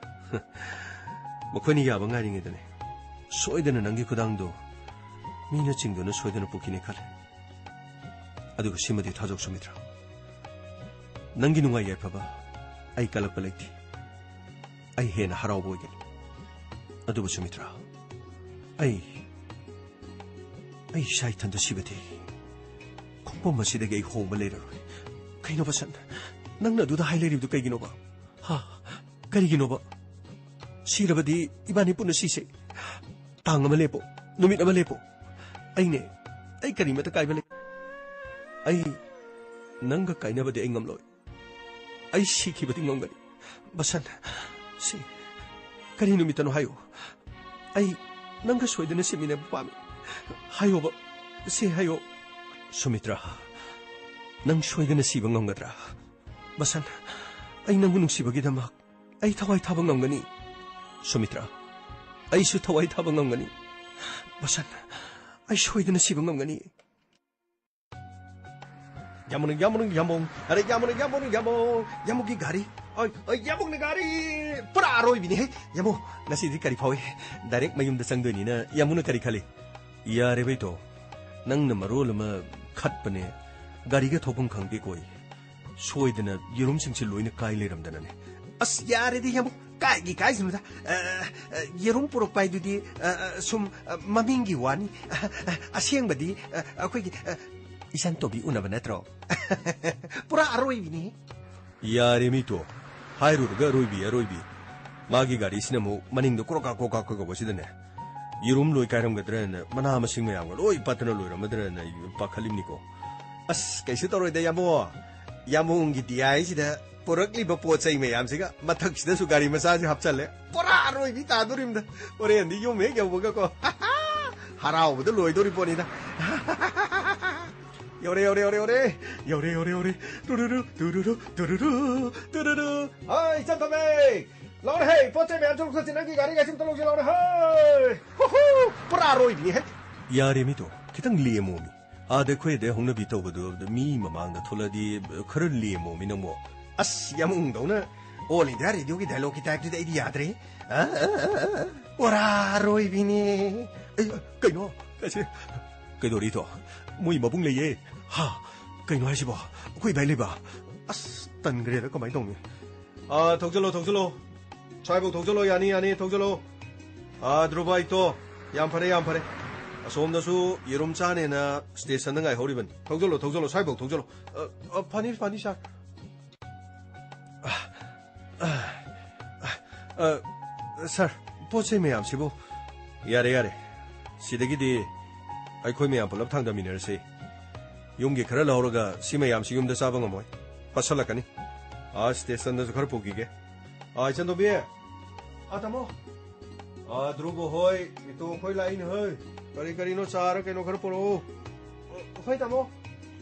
ꯃꯈꯣꯏꯅ ꯌꯥꯕ ꯉꯥꯏꯔꯤꯉꯩꯗꯅꯦ, ꯁꯣꯏꯗꯅ ꯅꯪꯒꯤ ꯈꯨꯗꯥꯡꯗꯣ ꯃꯤꯅ ꯆꯤꯡꯗꯨꯅ ꯁꯣꯏꯗꯅ ꯄꯨꯈꯤꯅꯤ ꯈꯜꯂꯦ꯫ ꯑꯗꯨꯒ ꯁꯤꯃꯗꯤ ꯊꯥꯖꯧ ꯁꯨꯃꯤꯇ꯭ꯔꯥ, ꯅꯪꯒꯤ ꯅꯨꯡꯉꯥꯏ ꯌꯥꯏꯐꯕ ꯑꯩ ꯀꯜꯂꯛꯄ ꯂꯩꯇꯦ꯫ ꯑꯩ ꯍꯦꯟꯅ ꯍꯔꯥꯎꯕ ꯑꯣꯏꯒꯅꯤ꯫ ꯑꯗꯨꯕꯨ ꯁꯨꯃꯤꯇ꯭ꯔꯥ, ꯑꯩ ꯑꯩ ꯏꯁꯥ ꯏꯊꯟꯇ ꯁꯤꯕꯗꯤ ꯈꯣꯡꯐꯝ ꯑꯁꯤꯗꯒꯤ ꯑꯩ ꯍꯣꯡꯕ ꯂꯩꯔꯔꯣꯏ꯫ ꯀꯩꯅꯣ ꯕꯁꯟ, ꯅꯪꯅ ꯑꯗꯨꯗ ꯍꯥꯏ ꯂꯩꯔꯤꯕꯗꯨ ꯀꯩꯒꯤꯅꯣꯕ? ꯍꯥ? ꯀꯔꯤꯒꯤꯅꯣꯕ? ꯁꯤꯔꯕꯗꯤ ꯏꯕꯥꯅꯤ ꯄꯨꯟꯅ ꯁꯤꯁꯦ꯫ ꯇꯥꯡ ꯑꯃ ꯂꯦꯞꯄꯣ, ꯅꯨꯃꯤꯠ ꯑꯃ ꯂꯦꯞꯄꯣ꯫ ꯑꯩꯅꯦ, ꯑꯩ ꯀꯔꯤꯃꯇ ꯀꯥꯏꯕ ꯂꯩ꯫ ꯑꯩ ꯅꯪꯒ ꯀꯥꯏꯅꯕꯗꯤ ꯑꯩ ꯉꯝꯂꯣꯏ꯫ ꯑꯩ ꯁꯤꯈꯤꯕꯗꯤ ꯉꯝꯒꯅꯤ꯫ ꯕꯁꯟ, ꯁꯤ ꯀꯔꯤ ꯅꯨꯃꯤꯠꯇꯅꯣ ꯍꯥꯏꯌꯨ꯫ ꯑꯩ ꯅꯪꯒ ꯁꯣꯏꯗꯅ ꯁꯤꯃꯤꯟꯅꯕ ꯄꯥꯝꯃꯤ꯫ ꯍꯥꯏꯌꯣꯕ, ꯁꯤ ꯍꯥꯏꯌꯣ꯫ ꯁꯨꯃꯤꯇ꯭ꯔꯥ, ꯅꯪ ꯁꯣꯏꯗꯅ ꯁꯤꯕ ꯉꯝꯒꯗ꯭ꯔꯥ? ꯕꯁꯟ, ꯑꯩ ꯅꯪꯕꯨ ꯅꯨꯡꯁꯤꯕꯒꯤꯗꯃꯛ ꯑꯩ ꯊꯋꯥꯏ ꯊꯥꯕ ꯉꯝꯒꯅꯤ꯫ ꯁꯨꯃꯤꯇ꯭ꯔꯥ, ꯑꯩꯁꯨ ꯊꯋꯥꯏ ꯊꯥꯕ ꯉꯝꯒꯅꯤ꯫ ꯕꯁꯟ, ꯑꯩ ꯁꯣꯏꯗꯅ ꯁꯤꯕ ꯉꯝꯒꯅꯤ꯫ ꯌꯥꯃꯨꯅ, ꯌꯥꯃꯨꯅ, ꯌꯥꯃꯨ꯫ ꯑꯔꯦ, ꯌꯥꯃꯨꯅ, ꯌꯥꯃꯨꯅ, ꯌꯥꯃꯨ꯫ ꯌꯥꯃꯨꯒꯤ ꯒꯥꯔꯤ꯫ ꯑꯣꯏ, ꯑꯣꯏ, ꯌꯥꯃꯨꯅ ꯒꯥꯔꯤ꯫ ꯄꯨꯔꯥ ꯑꯔꯣꯏꯕꯤꯅꯤꯍꯦ꯫ ꯌꯥꯃꯨ, ꯉꯁꯤꯗꯤ ꯀꯔꯤ ꯐꯥꯎꯏ? ꯗꯥꯏꯔꯦꯛ ꯃꯌꯨꯝꯗ ꯆꯪꯗꯣꯏꯅꯤꯅ ꯌꯥꯃꯨꯅ ꯀꯔꯤ ꯈꯜꯂꯤ? ꯌꯥꯔꯦ ꯕꯩꯇꯣ, ꯅꯪꯅ ꯃꯔꯣꯜ ꯑꯃ ꯈꯠꯄꯅꯦ, ꯒꯥꯔꯤꯒ ꯊꯧꯐꯝ ꯈꯪꯗꯦ ꯀꯣꯏ꯫ ꯁꯣꯏꯗꯅ ꯌꯦꯔꯨꯝꯁꯤꯡꯁꯦ ꯂꯣꯏꯅ ꯀꯥꯏ ꯂꯩꯔꯝꯗꯅꯅꯦ꯫ ꯑꯁ, ꯌꯥꯔꯦꯗꯤ ꯌꯥꯃꯨ, ꯀꯥꯏꯒꯤ ꯀꯥꯏꯁꯤꯅꯣꯗ꯫ ꯑ, ꯑ, ꯌꯦꯔꯨꯝ ꯄꯨꯔꯛꯄ ꯍꯥꯏꯗꯨꯗꯤ, ꯑ, ꯑ, ꯁꯨꯝ, ꯑ, ꯃꯃꯤꯡꯒꯤ ꯋꯥꯅꯤ꯫ ꯑ, ꯑ, ꯑꯁꯦꯡꯕꯗꯤ, ꯑ, ꯑꯩꯈꯣꯏꯒꯤ, ꯑ, ꯏꯆꯟ ꯇꯣꯝꯕꯤ ꯎꯅꯕ ꯅꯠꯇ꯭ꯔꯣ? ꯄꯨꯔꯥ ꯑꯔꯣꯏꯕꯤꯅꯤ꯫ ꯌꯥꯔꯦ ꯃꯤꯇꯣ, ꯍꯥꯏꯔꯨꯔꯒ ꯑꯔꯣꯏꯕꯤ, ꯑꯔꯣꯏꯕꯤ꯫ ꯃꯥꯒꯤ ꯒꯥꯔꯤꯁꯤꯅ ꯑꯃꯨꯛ ꯃꯅꯤꯡꯗ ꯀ꯭ꯔꯣꯀꯥ, ꯀ꯭ꯔꯣꯀꯥ ꯀꯧꯕꯁꯤꯗꯅꯦ, ꯌꯦꯔꯨꯝ ꯂꯣꯏ ꯀꯥꯏꯔꯝꯒꯗ꯭ꯔꯅ, ꯃꯅꯥ ꯃꯁꯤꯡ ꯃꯌꯥꯝꯒ ꯂꯣꯏ ꯄꯠꯇꯅ ꯂꯣꯏꯔꯝꯃꯗ꯭ꯔꯅ ꯑꯩ ꯄꯥꯈꯠꯂꯤꯕꯅꯤꯀꯣ꯫ ꯑꯁ, ꯀꯩꯁꯨ ꯇꯧꯔꯣꯏꯗ, ꯌꯥꯃꯣ꯫ ꯌꯥꯃꯣꯡꯒꯤ ꯗꯤ ꯑꯥꯏꯁꯤꯗ ꯄꯨꯔꯛꯂꯤꯕ ꯄꯣꯠ ꯆꯩ ꯃꯌꯥꯝꯁꯤꯒ ꯃꯊꯛꯁꯤꯗꯁꯨ ꯒꯥꯔꯤ ꯃꯆꯥꯁꯤ ꯍꯥꯞꯆꯜꯂꯦ꯫ ꯄꯨꯔꯥ ꯑꯔꯣꯏꯕꯤ ꯇꯥꯗꯣꯔꯤꯕꯅꯤꯗ꯫ ꯍꯣꯔꯦꯟꯗꯤ ꯌꯨꯝ ꯍꯦꯛ ꯌꯧꯕꯒꯀꯣ꯫ ꯍꯔꯥꯎꯕꯗ ꯂꯣꯏꯗꯣꯔꯤ ꯄꯣꯠꯅꯤꯗ꯫ ꯌꯧꯔꯦ, ꯌꯧꯔꯦ, ꯌꯧꯔꯦ, ꯌꯧꯔꯦ꯫ ꯌꯧꯔꯦ, ꯌꯧꯔꯦ, ꯌꯧꯔꯦ꯫ ꯇꯨꯔꯨꯔꯨ, ꯇꯨꯔꯨꯔꯨ, ꯇꯨꯔꯨꯔꯨ, ꯇꯨꯔꯨꯔꯨ꯫ ꯍꯥꯏ, ꯏꯆꯟꯊꯣꯝꯕꯤ! ꯂꯥꯎꯅꯦ ꯍꯦ, ꯄꯣꯠ ꯆꯩ ꯃꯌꯥꯝꯁꯦ ꯂꯧꯊꯣꯛꯁꯤ, ꯅꯪꯒꯤ ꯒꯥꯔꯤꯒꯩꯁꯦ ꯑꯝꯇ ꯂꯧꯁꯤ ꯂꯥꯎꯅꯦ ꯍꯦ! ꯍꯨ ꯍꯨ! ꯄꯨꯔꯥ ꯑꯔꯣꯏꯕꯤꯅꯤ ꯍꯦ! ꯌꯥꯔꯦ ꯃꯤꯗꯣ, ꯈꯤꯇꯪ ꯂꯦꯝꯃꯣꯃꯤ꯫ ꯑꯥꯗ ꯑꯩꯈꯣꯏ ꯑꯗꯩ ꯍꯧꯅꯕꯤ ꯇꯧꯕꯗꯣ ꯃꯤ ꯃꯃꯥꯡꯗ ꯊꯣꯛꯂꯛꯑꯗꯤ ꯈꯔ ꯂꯦꯝꯃꯣꯃꯤ ꯅꯪꯕꯣ꯫ ꯑꯁ, ꯌꯥꯝ ꯎꯪꯗꯧꯅ ꯑꯣꯜ ꯏꯟꯗꯤꯌꯥ ꯔꯦꯗꯤꯑꯣꯒꯤ ꯗꯥꯏꯂꯣꯛꯀꯤ ꯇꯥꯏꯞꯇꯨꯗꯤ ꯑꯩꯗꯤ ꯌꯥꯗ꯭ꯔꯦ꯫ ꯑ, ꯑ, ꯑ, ꯑ, ꯄꯨꯔꯥ ꯑꯔꯣꯏꯕꯤꯅꯦ꯫ ꯑꯩ, ꯀꯩꯅꯣ? ꯀꯩꯁꯦ? ꯀꯩꯗꯧꯔꯤꯗꯣ? ꯃꯣꯏ ꯃꯕꯨꯡ ꯂꯩꯌꯦ꯫ ꯍꯥ? ꯀꯩꯅꯣ ꯍꯥꯏꯁꯤꯕꯣ? ꯑꯩꯈꯣꯏ ꯏꯕꯥꯏ ꯂꯩꯕ? ꯑꯁ, ꯇꯟꯈ꯭ꯔꯦꯗ, ꯀꯃꯥꯏꯅ ꯇꯧꯅꯤ? ꯑꯥ, ꯊꯧꯖꯜꯂꯣ, ꯊꯧꯖꯜꯂꯣ꯫ ꯁ꯭ꯋꯥꯏꯐꯥꯎ ꯊꯧꯖꯜꯂꯣ, ꯌꯥꯅꯤ, ꯌꯥꯅꯤ, ꯊꯧꯖꯜꯂꯣ꯫ ꯑꯥ, ꯙ꯭ꯔꯨꯕ, ꯏꯇꯣ, ꯌꯥꯝ ꯐꯔꯦ, ꯌꯥꯝ ꯐꯔꯦ꯫ ꯑꯁꯣꯝꯗꯁꯨ ꯌꯦꯔꯨꯝ ꯆꯥꯅꯦꯅ ꯁ꯭ꯇꯦꯁꯟꯗ ꯉꯥꯏꯍꯧꯔꯤꯕꯅꯤ꯫ ꯊꯧꯖꯜꯂꯣ, ꯊꯧꯖꯜꯂꯣ, ꯁ꯭ꯋꯥꯏꯐꯥꯎ ꯊꯧꯖꯜꯂꯣ꯫ ꯑ, ꯑ, ꯐꯅꯤ, ꯐꯅꯤ, ꯁꯥꯔ꯫ ꯑ, ꯑ, ꯑ, ꯁꯥꯔ, ꯄꯣꯠ ꯆꯩ ꯃꯌꯥꯝꯁꯤꯕꯨ? ꯌꯥꯔꯦ, ꯌꯥꯔꯦ꯫ ꯁꯤꯗꯒꯤꯗꯤ ꯑꯩꯈꯣꯏ ꯃꯌꯥꯝ ꯄꯨꯂꯞ ꯊꯥꯡꯗꯃꯤꯟꯅꯔꯁꯤ꯫ ꯌꯨꯝꯒꯤ ꯈꯔ ꯂꯧꯔꯒ ꯁꯤ ꯃꯌꯥꯝꯁꯤ ꯌꯨꯝꯗ ꯆꯥꯕ ꯉꯝꯃꯣꯏ꯫ ꯄꯠꯁꯜꯂꯛꯀꯅꯤ꯫ ꯑꯥ, ꯁ꯭ꯇꯦꯁꯟꯗꯁꯨ ꯈꯔ ꯄꯨꯈꯤꯒꯦ꯫ ꯑꯥ, ꯏꯆꯟꯇꯣꯝꯕꯤ꯫ ꯑꯥ, ꯇꯥꯃꯣ꯫ ꯑꯥ, ꯙ꯭ꯔꯨꯕ ꯍꯣꯏ, ꯏꯇꯣ ꯈꯣꯏ ꯂꯥꯛꯏꯅꯦ ꯍꯣꯏ꯫ ꯀꯔꯤ ꯀꯔꯤꯅꯣ ꯆꯥꯔ ꯀꯩꯅꯣ ꯈꯔ ꯄꯨꯔꯛꯑꯣ꯫ ꯑ, ꯍꯣꯏ, ꯇꯥꯃꯣ꯫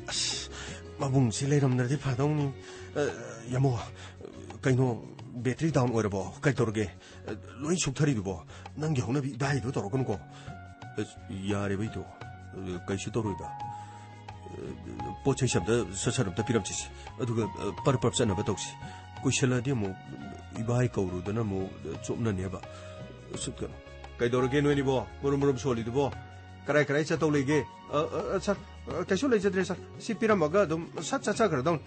ꯑꯁ, ꯃꯕꯨꯡꯁꯤ ꯂꯩꯔꯝꯗ꯭ꯔꯗꯤ ꯐꯗꯧꯅꯤ꯫ ꯑ, ꯌꯥꯃꯣ, ꯀꯩꯅꯣ, ꯕꯦꯇ꯭ꯔꯤ ꯗꯥꯎꯟ ꯑꯣꯏꯔꯕꯣ? ꯀꯩꯗꯧꯔꯒꯦ? ꯑ, ꯂꯣꯏ ꯁꯨꯛꯊꯔꯤꯗꯨꯕꯣ? ꯅꯪꯒꯤ ꯍꯧꯅꯕꯤ ꯏꯕꯥꯏꯗꯣ ꯇꯧꯔꯛꯀꯅꯨꯀꯣ꯫ ꯑꯁ, ꯌꯥꯔꯦꯕ ꯏꯇꯣ꯫ ꯑ, ꯀꯩꯁꯨ ꯇꯧꯔꯣꯏꯕ꯫ ꯄꯣꯠ ꯆꯩꯁꯦ ꯑꯝꯇ ꯁꯠ ꯁꯠ ꯑꯝꯇ ꯄꯤꯔꯝꯁꯤꯁꯦ꯫ ꯑꯗꯨꯒ, ꯑ, ꯄꯔꯞ ꯄꯔꯞ ꯆꯠꯅꯕ ꯇꯧꯁꯤ꯫ ꯀꯨꯏꯁꯜꯂꯗꯤ ꯑꯃꯨꯛ ꯏꯕꯥꯏ ꯀꯧꯔꯨꯗꯅ ꯑꯃꯨꯛ ꯆꯣꯞꯅꯅꯦꯕ꯫ ꯁꯨꯠ ꯀꯩꯅꯣ꯫ ꯀꯩꯗꯧꯔꯒꯦ ꯅꯣꯏꯅꯤꯕꯣ? ꯃꯔꯨꯝ ꯃꯔꯨꯝ ꯁꯣꯜꯂꯤꯗꯨꯕꯣ? ꯀꯔꯥꯏ ꯀꯔꯥꯏ ꯆꯠꯇꯧ ꯂꯩꯒꯦ? ꯑ, ꯑ, ꯑ, ꯁꯥꯔ, ꯑ, ꯀꯩꯁꯨ ꯂꯩꯖꯗ꯭ꯔꯦ, ꯁꯥꯔ꯫ ꯁꯤ ꯄꯤꯔꯝꯃꯒ ꯑꯗꯨꯝ ꯁꯠ ꯆꯠꯆꯈ꯭ꯔꯗꯧꯅꯤ꯫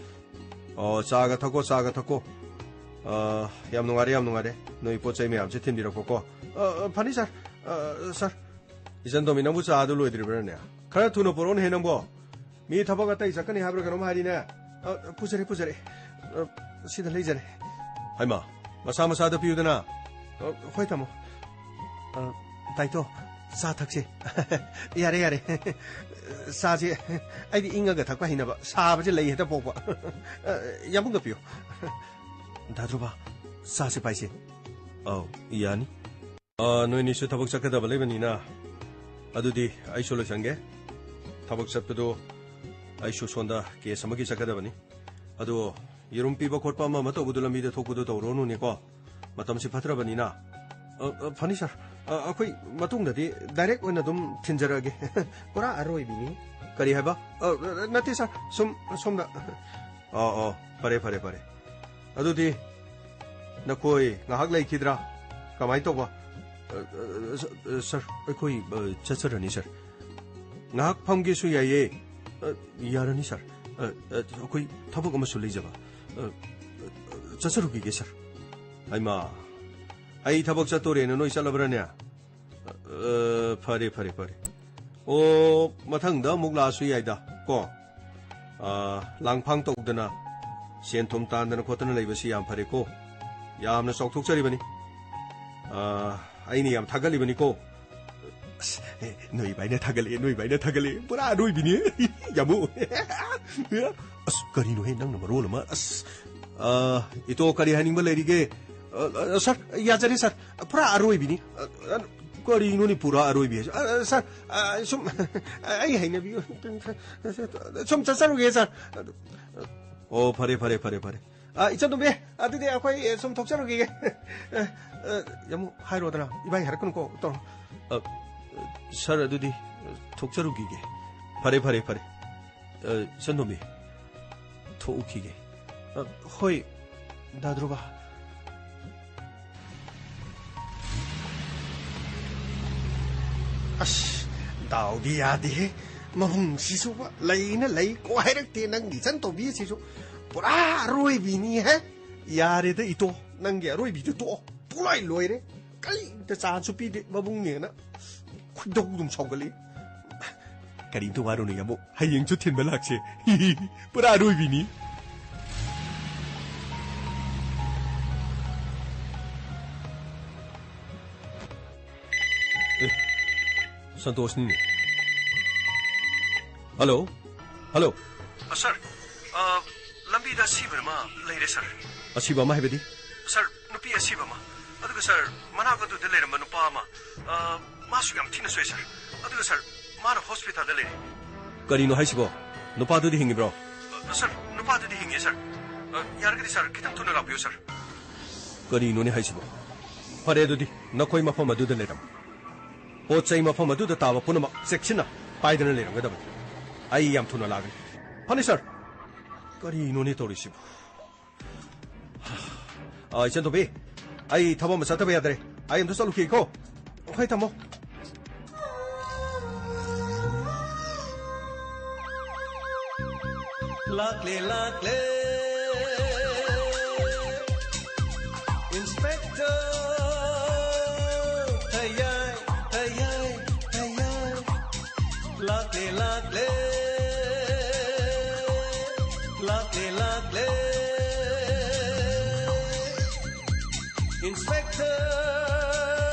ꯑꯣ, ꯆꯥꯒ ꯊꯛꯀꯣ, ꯆꯥꯒ ꯊꯛꯀꯣ꯫ ꯑ, ꯌꯥꯝ ꯅꯨꯡꯉꯥꯏꯔꯦ, ꯌꯥꯝ ꯅꯨꯡꯉꯥꯏꯔꯦ꯫ ꯅꯣꯏ ꯄꯣꯠ ꯆꯩ ꯃꯌꯥꯝꯁꯦ ꯊꯤꯟꯕꯤꯔꯛꯄꯀꯣ꯫ ꯑ, ꯑ, ꯐꯅꯤ, ꯁꯥꯔ꯫ ꯑ, ꯑ, ꯁꯥꯔ꯫ ꯏꯆꯟ ꯇꯣꯝꯕꯤ, ꯅꯪꯕꯨ ꯆꯥꯗꯨ ꯂꯣꯏꯗ꯭ꯔꯤꯕ꯭ꯔꯥꯅꯦ? ꯈꯔ ꯊꯨꯅ ꯄꯨꯔꯛꯎꯅꯦꯍꯦ ꯅꯪꯕꯣ꯫ ꯃꯤ ꯊꯕꯛ ꯑꯇꯩ ꯆꯠꯀꯅꯤ ꯍꯥꯏꯕ꯭ꯔꯥ ꯀꯩꯅꯣꯝ ꯍꯥꯏꯔꯤꯅꯦ꯫ ꯑ, ꯄꯨꯖꯔꯦ, ꯄꯨꯖꯔꯦ꯫ ꯑ, ꯁꯤꯗ ꯂꯩꯖꯔꯦ꯫ ꯍꯩꯃꯥ, ꯃꯁꯥ ꯃꯁꯥꯗ ꯄꯤꯌꯨꯗꯅ꯫ ꯑ, ꯍꯣꯏ, ꯇꯥꯃꯣ꯫ ꯑ, ꯇꯥꯏꯇꯣ, ꯆꯥ ꯊꯛꯁꯤ꯫ ꯌꯥꯔꯦ, ꯌꯥꯔꯦ꯫ ꯆꯥꯁꯤ ꯑꯩꯗꯤ ꯏꯪꯉꯒ ꯊꯛꯄ ꯍꯩꯅꯕ, ꯁꯥꯕꯁꯦ ꯂꯩ ꯍꯦꯛꯇ ꯄꯣꯛꯄ꯫ ꯑ, ꯌꯥꯝꯕꯨꯡꯗ ꯄꯤꯌꯨ꯫ ꯗꯥ ꯙ꯭ꯔꯨꯕ, ꯆꯥꯁꯤ ꯄꯥꯏꯁꯤ꯫ ꯑꯧ, ꯌꯥꯅꯤ꯫ ꯑ, ꯅꯣꯏꯅꯤꯁꯨ ꯊꯕꯛ ꯆꯠꯀꯗꯕ ꯂꯩꯕꯅꯤꯅ ꯑꯗꯨꯗꯤ ꯑꯩꯁꯨ ꯂꯣꯏꯁꯟꯒꯦ꯫ ꯊꯕꯛ ꯆꯠꯄꯗꯣ ꯑꯩꯁꯨ ꯁꯣꯝꯗ ꯀꯦꯁ ꯑꯃꯒꯤ ꯆꯠꯀꯗꯕꯅꯤ꯫ ꯑꯗꯣ ꯌꯦꯔꯨꯝ ꯄꯤꯕ ꯈꯣꯠꯄ ꯑꯃ ꯑꯃ ꯇꯧꯕꯗꯣ ꯂꯝꯕꯤꯗ ꯊꯣꯛꯄꯗꯣ ꯇꯧꯔꯨꯔꯅꯨꯅꯦꯀꯣ꯫ ꯃꯇꯝꯁꯤ ꯐꯠꯇ꯭ꯔꯕꯅꯤꯅ꯫ ꯑ, ꯑ, ꯐꯅꯤ ꯁꯥꯔ꯫ ꯑ, ꯑꯩꯈꯣꯏ ꯃꯇꯨꯡꯗꯗꯤ ꯗꯥꯏꯔꯦꯛ ꯑꯣꯏꯅ ꯑꯗꯨꯝ ꯊꯤꯟꯖꯔꯛꯑꯒꯦ꯫ ꯄꯨꯔꯥ ꯑꯔꯣꯏꯕꯤꯅꯤ꯫ ꯀꯔꯤ ꯍꯥꯏꯕ? ꯑ, ꯑ, ꯅꯠꯇꯦ ꯁꯥꯔ, ꯁꯨꯝ ꯁꯣꯝꯗ꯫ ꯑꯣ, ꯑꯣ, ꯐꯔꯦ, ꯐꯔꯦ, ꯐꯔꯦ꯫ ꯑꯗꯨꯗꯤ ꯅꯈꯣꯏ ꯉꯥꯏꯍꯥꯛ ꯂꯩꯈꯤꯗ꯭ꯔꯥ? ꯀꯃꯥꯏꯅ ꯇꯧꯕ? ꯑ, ꯑ, ꯁ-, ꯑ, ꯁꯥꯔ, ꯑꯩꯈꯣꯏ, ꯑ, ꯆꯠꯆꯔꯅꯤ ꯁꯥꯔ꯫ ꯉꯥꯏꯍꯥꯛ ꯐꯝꯒꯦꯁꯨ ꯌꯥꯏꯌꯦ꯫ ꯑ, ꯌꯥꯔꯅꯤ ꯁꯥꯔ꯫ ꯑ, ꯑ, ꯑꯩꯈꯣꯏ ꯊꯕꯛ ꯑꯃꯁꯨ ꯂꯩꯖꯕ꯫ ꯑ, ꯑ, ꯆꯠꯆꯔꯨꯈꯤꯒꯦ ꯁꯥꯔ꯫ ꯍꯩꯃꯥ, ꯑꯩ ꯊꯕꯛ ꯆꯠꯇꯣꯔꯦꯅ ꯅꯣꯏ ꯆꯠꯂꯕ꯭ꯔꯥꯅꯦ? ꯑ, ꯐꯔꯦ, ꯐꯔꯦ, ꯐꯔꯦ꯫ ꯑꯣ, ꯃꯊꯪꯗ ꯑꯃꯨꯛ ꯂꯥꯛꯑꯁꯨ ꯌꯥꯏꯗ, ꯀꯣ? ꯑ, ꯂꯥꯡꯐꯥꯡ ꯇꯧꯗꯅ, ꯁꯦꯟ ꯊꯨꯝ ꯇꯥꯟꯗꯅ ꯈꯣꯠꯇꯅ ꯂꯩꯕꯁꯤ ꯌꯥꯝ ꯐꯔꯦꯀꯣ꯫ ꯌꯥꯝꯅ ꯆꯥꯎꯊꯣꯛꯆꯔꯤꯕꯅꯤ꯫ ꯑ, ꯑꯩꯅ ꯌꯥꯝ ꯊꯥꯒꯠꯂꯤꯕꯅꯤꯀꯣ꯫ ꯑꯁ, ꯑꯦ, ꯅꯣꯏ ꯏꯕꯥꯏꯅ ꯊꯥꯒꯠꯂꯛꯑꯦ, ꯅꯣꯏ ꯏꯕꯥꯏꯅ ꯊꯥꯒꯠꯂꯛꯑꯦ꯫ ꯄꯨꯔꯥ ꯑꯔꯣꯏꯕꯤꯅꯤ꯫ ꯌꯥꯝꯕꯨ꯫ ꯑꯁ, ꯀꯔꯤꯅꯣꯍꯦ, ꯅꯪꯅ ꯃꯔꯣꯜ ꯑꯃ꯫ ꯑꯁ, ꯑ, ꯏꯇꯣ, ꯀꯔꯤ ꯍꯥꯏꯅꯤꯡꯕ ꯂꯩꯔꯤꯒꯦ? ꯑ, ꯑ, ꯁꯥꯔ, ꯌꯥꯖꯔꯦ, ꯁꯥꯔ꯫ ꯄꯨꯔꯥ ꯑꯔꯣꯏꯕꯤꯅꯤ꯫ ꯑ, ꯑ, ꯀꯔꯤꯅꯣꯅꯦ ꯄꯨꯔꯥ ꯑꯔꯣꯏꯕꯤ ꯍꯥꯏꯁꯦ? ꯑ, ꯑ, ꯁꯥꯔ, ꯑ, ꯁꯨꯝ, ꯑ, ꯑꯩ ꯍꯩꯅꯕꯤ, ꯁꯨꯝ ꯆꯠꯆꯔꯨꯒꯦ, ꯁꯥꯔ꯫ ꯑꯣ, ꯐꯔꯦ, ꯐꯔꯦ, ꯐꯔꯦ, ꯐꯔꯦ꯫ ꯑ, ꯏꯆꯟꯇꯣꯝꯕꯤ, ꯑꯗꯨꯗꯤ ꯑꯩꯈꯣꯏ, ꯑ, ꯁꯨꯝ ꯊꯣꯛꯆꯔꯨꯈꯤꯒꯦ꯫ ꯑ, ꯑ, ꯌꯥꯝ ꯍꯥꯏꯔꯣꯗꯅ, ꯏꯕꯥꯏ ꯍꯥꯏꯔꯛꯀꯅꯨꯀꯣ, ꯇꯧꯔꯣ꯫ ꯑ, ꯁꯥꯔ, ꯑꯗꯨꯗꯤ, ꯑ, ꯊꯣꯛꯆꯔꯨꯈꯤꯒꯦ꯫ ꯐꯔꯦ, ꯐꯔꯦ, ꯐꯔꯦ꯫ ꯑ, ꯏꯆꯟꯇꯣꯝꯕꯤ, ꯊꯣꯛꯎꯈꯤꯒꯦ꯫ ꯑ, ꯍꯣꯏ, ꯗꯥ ꯙ꯭ꯔꯨꯕ꯫ ꯑꯁ, ꯗꯥꯎꯗꯤ ꯌꯥꯗꯦꯍꯦ꯫ ꯃꯐꯝꯁꯤꯁꯨꯕ ꯂꯩꯅ ꯂꯩ, ꯀꯣ ꯍꯥꯏꯔꯛꯇꯦ ꯅꯪꯒꯤ ꯏꯆꯟ ꯇꯧꯕꯤꯁꯤꯁꯨ꯫ ꯄꯨꯔꯥ ꯑꯔꯣꯏꯕꯤꯅꯤꯍꯦ꯫ ꯌꯥꯔꯦꯗ ꯏꯇꯣ, ꯅꯪꯒꯤ ꯑꯔꯣꯏꯕꯤꯗꯨ ꯇꯣꯛꯑꯣ꯫ ꯄꯨꯡꯂꯣꯏ ꯂꯣꯏꯔꯦ꯫ ꯀꯔꯤꯝꯇ ꯆꯥꯟꯁꯁꯨ ꯄꯤꯗꯦ ꯃꯕꯨꯡꯅꯦꯅ꯫ ꯈꯣꯏꯗꯧ ꯑꯗꯨꯝ ꯁꯥꯎꯒꯠꯂꯤ꯫ ꯀꯔꯤꯝꯇ ꯋꯥꯔꯨꯅꯨ ꯌꯥꯝꯕꯨ, ꯍꯌꯦꯡꯁꯨ ꯊꯤꯟꯕ ꯂꯥꯛꯁꯦ꯫ ꯄꯨꯔꯥ ꯑꯔꯣꯏꯕꯤꯅꯤ꯫ ꯑꯦ, ꯁꯟꯇꯣꯁꯅꯤꯅꯦ꯫ Hello, hello. ꯑ, ꯁꯥꯔ, ꯑ, ꯂꯝꯕꯤꯗ ꯑꯁꯤꯕ ꯑꯃ ꯂꯩꯔꯦ, ꯁꯥꯔ꯫ ꯑꯁꯤꯕ ꯑꯃ ꯍꯥꯏꯕꯗꯤ? ꯁꯥꯔ, ꯅꯨꯄꯤ ꯑꯁꯤꯕ ꯑꯃ꯫ ꯑꯗꯨꯒ, ꯁꯥꯔ, ꯃꯅꯥꯛ ꯑꯗꯨꯗ ꯂꯩꯔꯝꯕ ꯅꯨꯄꯥ ꯑꯃ, ꯑ, ꯑꯁꯨꯛ ꯌꯥꯝ ꯊꯤꯅ ꯁꯣꯛꯑꯦ, ꯁꯥꯔ꯫ ꯑꯗꯨꯒ, ꯁꯥꯔ, ꯃꯥꯅ ꯍꯣꯁꯄꯤꯇꯥꯜꯗ ꯂꯩꯔꯦ꯫ ꯀꯔꯤꯅꯣ ꯍꯥꯏꯁꯤꯕꯣ? ꯅꯨꯄꯥꯗꯨꯗꯤ ꯍꯤꯡꯉꯤꯕ꯭ꯔꯣ? ꯑ, ꯁꯥꯔ, ꯅꯨꯄꯥꯗꯨꯗꯤ ꯍꯤꯡꯉꯦ, ꯁꯥꯔ꯫ ꯑ, ꯌꯥꯔꯒꯗꯤ, ꯁꯥꯔ, ꯈꯤꯇꯪ ꯊꯨꯅ ꯂꯥꯛꯄꯤꯌꯨ, ꯁꯥꯔ꯫ ꯀꯔꯤꯅꯣꯅꯦ ꯍꯥꯏꯁꯤꯕꯣ? ꯐꯔꯦ, ꯑꯗꯨꯗꯤ ꯅꯈꯣꯏ ꯃꯐꯝ ꯑꯗꯨꯗ ꯂꯩꯔꯝꯃꯨ꯫ ꯄꯣꯠ ꯆꯩ ꯃꯐꯝ ꯑꯗꯨꯗ ꯇꯥꯕ ꯄꯨꯝꯅꯃꯛ ꯆꯦꯛꯁꯤꯟꯅ ꯄꯥꯏꯗꯅ ꯂꯩꯔꯝꯒꯗꯕꯅꯤ꯫ ꯑꯩ ꯌꯥꯝ ꯊꯨꯅ ꯂꯥꯛꯑꯒꯅꯤ꯫ ꯐꯅꯤ, ꯁꯥꯔ꯫ ꯀꯔꯤꯅꯣꯅꯦ ꯇꯧꯔꯤꯁꯤꯕꯣ? ꯑ, ꯏꯆꯟ ꯇꯣꯝꯕꯤ, ꯑꯩ ꯊꯕꯛ ꯑꯃ ꯆꯠꯇꯕ ꯌꯥꯗ꯭ꯔꯦ꯫ ꯑꯩ ꯑꯝꯇ ꯆꯠꯂꯨꯈꯤꯒꯦꯀꯣ꯫ ꯍꯣꯏ, ꯊꯝꯃꯣ꯫ ꯂꯥꯛꯂꯦ, ꯂꯥꯛꯂꯦ꯫ Inspector ꯇꯌꯥꯏ, ꯇꯌꯥꯏ, ꯇꯌꯥꯏ꯫ ꯂꯥꯛꯂꯦ, ꯂꯥꯛꯂꯦ꯫ ꯂꯥꯛꯂꯦ, ꯂꯥꯛꯂꯦ꯫ Inspector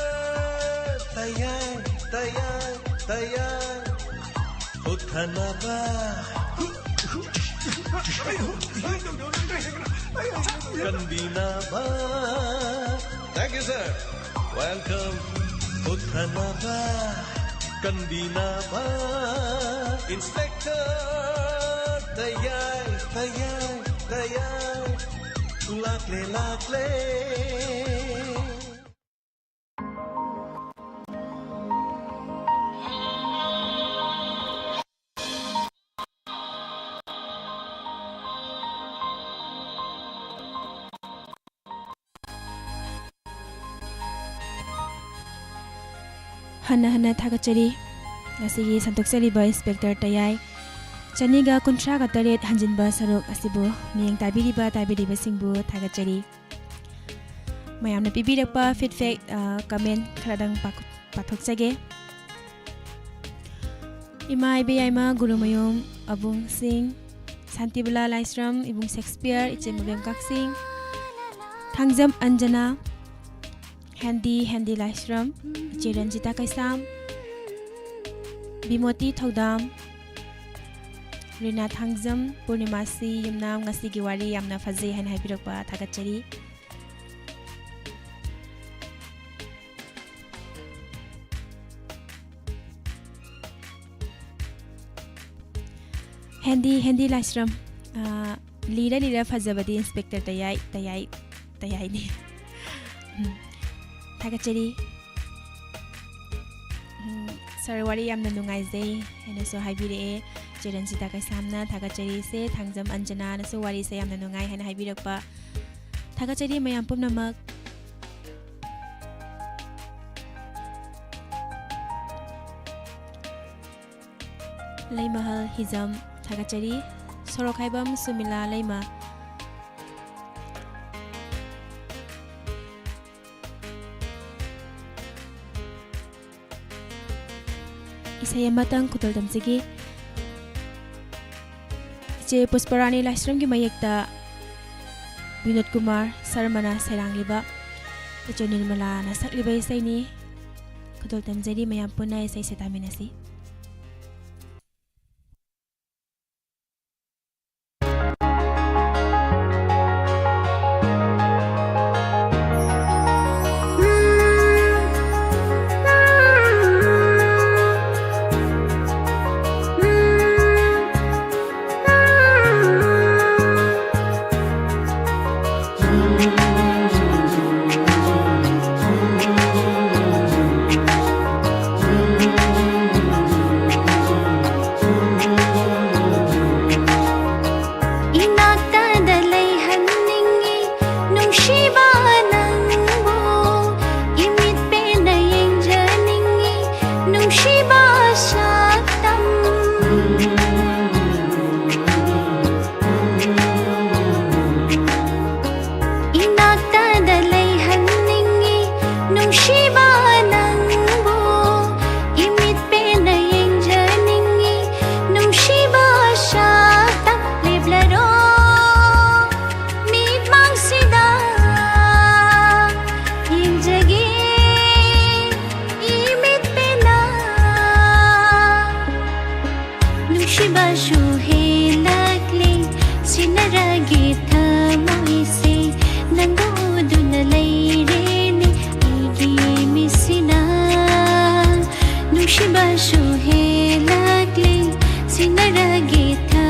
ꯇꯌꯥꯏ, ꯇꯌꯥꯏ, ꯇꯌꯥꯏ꯫ ꯍꯨꯠꯊꯅꯕ, ꯀꯟꯕꯤꯅꯕ꯫ Thank you, sir. Welcome. ꯍꯨꯠꯊꯅꯕ, ꯀꯟꯕꯤꯅꯕ꯫ Inspector ꯇꯌꯥꯏ, ꯇꯌꯥꯏ, ꯇꯌꯥꯏ꯫ ꯂꯥꯛꯂꯦ, ꯂꯥꯛꯂꯦ꯫ ꯍꯟꯅ ꯍꯟꯅ ꯊꯥꯒꯠꯆꯔꯤ꯫ ꯉꯁꯤꯒꯤ ꯁꯟꯗꯣꯛꯆꯔꯤꯕ ꯏꯟꯁꯄꯦꯛꯇꯔ ꯇꯌꯥꯏ ꯆꯅꯤꯒ ꯀꯨꯟꯊ꯭ꯔꯥꯒ ꯇꯔꯦꯠ ꯍꯟꯖꯤꯟꯕ ꯁꯔꯨꯛ ꯑꯁꯤꯕꯨ ꯃꯤꯠꯌꯦꯡ ꯇꯥꯕꯤꯔꯤꯕ, ꯇꯥꯕꯤꯔꯤꯕꯁꯤꯡꯕꯨ ꯊꯥꯒꯠꯆꯔꯤ꯫ ꯃꯌꯥꯝꯅ ꯄꯤꯕꯤꯔꯛꯄ ꯐꯤꯗꯕꯦꯛ, ꯑ, ꯀꯃꯦꯟ ꯈꯔꯗꯪ ꯄꯥꯛ-, ꯄꯥꯊꯣꯛꯆꯒꯦ꯫ ꯏꯃꯥ ꯏꯕꯦꯌꯥꯏꯃ ꯒꯨꯔꯨꯃꯌꯨꯝ ꯑꯕꯨꯡꯁꯤꯡ, ꯁꯥꯟꯇꯤꯕꯂꯥ ꯂꯥꯏꯁ꯭ꯔꯝ, ꯏꯕꯨꯡ ꯁꯦꯛꯁꯄꯤꯌꯔ, ꯏꯆꯦ ꯃꯕꯦꯝ ꯀꯛꯆꯤꯡ, ꯊꯥꯡꯖꯝ ꯑꯟꯖꯅꯥ, ꯍꯦꯟꯗꯤ, ꯍꯦꯟꯗꯤ ꯂꯥꯏꯁ꯭ꯔꯝ, ꯏꯆꯦ ꯔꯟꯖꯤꯇꯥ ꯀꯩꯁꯥꯝ, ꯕꯤꯃꯣꯇꯤ ꯊꯧꯗꯥꯝ, ꯔꯤꯅꯥ ꯊꯥꯡꯖꯝ, ꯄꯨꯔꯅꯤꯃꯥꯁꯤ ꯌꯨꯝꯅꯥꯝ, ꯉꯁꯤꯒꯤ ꯋꯥꯔꯤ ꯌꯥꯝꯅ ꯐꯖꯩ ꯍꯥꯏꯅ ꯍꯥꯏꯕꯤꯔꯛꯄ ꯊꯥꯒꯠꯆꯔꯤ꯫ ꯍꯦꯟꯗꯤ, ꯍꯦꯟꯗꯤ ꯂꯥꯏꯁ꯭ꯔꯝ, ꯑ, ꯂꯤꯔ ꯂꯤꯔ ꯐꯖꯕꯗꯤ ꯏꯟꯁꯄꯦꯛꯇꯔ ꯇꯌꯥꯏ, ꯇꯌꯥꯏ, ꯇꯌꯥꯏꯅꯤ꯫ ꯎꯝ, ꯊꯥꯒꯠꯆꯔꯤ꯫ ꯎꯝ, ꯁꯥꯔ, ꯋꯥꯔꯤ ꯌꯥꯝꯅ ꯅꯨꯡꯉꯥꯏꯖꯩ ꯍꯥꯏꯅꯁꯨ ꯍꯥꯏꯕꯤꯔꯛꯑꯦ꯫ ꯆꯦ ꯔꯟꯖꯤꯇꯥ ꯀꯩꯁꯥꯝꯅ ꯊꯥꯒꯠꯆꯔꯤ꯫ ꯏꯆꯦ ꯊꯥꯡꯖꯝ ꯑꯟꯖꯅꯥꯅꯁꯨ ꯋꯥꯔꯤꯁꯦ ꯌꯥꯝꯅ ꯅꯨꯡꯉꯥꯏ ꯍꯥꯏꯅ ꯍꯥꯏꯕꯤꯔꯛꯄ꯫ ꯊꯥꯒꯠꯆꯔꯤ ꯃꯌꯥꯝ ꯄꯨꯝꯅꯃꯛ꯫ ꯂꯩꯃꯍꯜ ꯍꯤꯖꯝ ꯊꯥꯒꯠꯆꯔꯤ꯫ ꯁꯣꯔꯣꯛꯈꯥꯏꯕꯝ ꯁꯨꯃꯤꯂꯥ ꯂꯩꯃ꯫ ꯏꯁꯩ ꯑꯃꯇꯪ ꯈꯨꯗꯣꯜ ꯇꯝꯖꯒꯦ꯫ ꯏꯆꯦ ꯄꯨꯁꯄꯔꯥꯅꯤ ꯂꯥꯏꯁ꯭ꯔꯝꯒꯤ ꯃꯌꯦꯛꯇ ꯕꯤꯅꯣꯗ ꯀꯨꯃꯥꯔ ꯁꯔꯃꯅ ꯁꯩꯔꯥꯡꯂꯤꯕ, ꯏꯆꯦ ꯅꯤꯔꯃꯂꯥꯅ ꯁꯛꯂꯤꯕ ꯏꯁꯩꯅꯤ꯫ ꯈꯨꯗꯣꯜ ꯇꯝꯖꯔꯤ, ꯃꯌꯥꯝ ꯄꯨꯟꯅ ꯏꯁꯩꯁꯦ ꯇꯥꯃꯤꯟꯅꯁꯤ꯫ ꯏꯅꯥꯛꯇꯗ ꯂꯩꯍꯟꯅꯤꯡꯉꯤ ꯅꯨꯡꯁꯤꯕ ꯅꯪꯕꯨ, ꯏꯃꯤꯠ ꯄꯦꯟꯅ ꯌꯦꯡꯖꯅꯤꯡꯉꯤ ꯅꯨꯡꯁꯤꯕ ꯁꯛꯇꯝ꯫ ꯏꯅꯥꯛꯇꯗ ꯂꯩꯍꯟꯅꯤꯡꯉꯤ ꯅꯨꯡꯁꯤꯕ ꯅꯪꯕꯨ, ꯏꯃꯤꯠ ꯄꯦꯟꯅ ꯌꯦꯡꯖꯅꯤꯡꯉꯤ ꯅꯨꯡꯁꯤꯕ ꯁꯛꯇꯝ꯫ ꯂꯦꯞꯂꯔꯣ ꯃꯤꯠꯃꯥꯡꯁꯤꯗ ꯌꯦꯡꯖꯒꯦ ꯏꯃꯤꯠ ꯄꯦꯟꯅ꯫ ꯅꯨꯡꯁꯤꯕꯁꯨ ꯍꯦꯜꯂꯛꯂꯦ, ꯁꯤꯟꯅꯔꯒꯦ ꯊꯃꯣꯏꯁꯦ, ꯅꯪꯕꯨ ꯎꯗꯨꯅ ꯂꯩꯔꯦꯅꯦ ꯑꯩꯒꯤ ꯃꯤꯠꯁꯤꯅ꯫ ꯅꯨꯡꯁꯤꯕꯁꯨ ꯍꯦꯜꯂꯛꯂꯦ, ꯁꯤꯟꯅꯔꯒꯦ ꯊꯃꯣꯏꯁꯦ,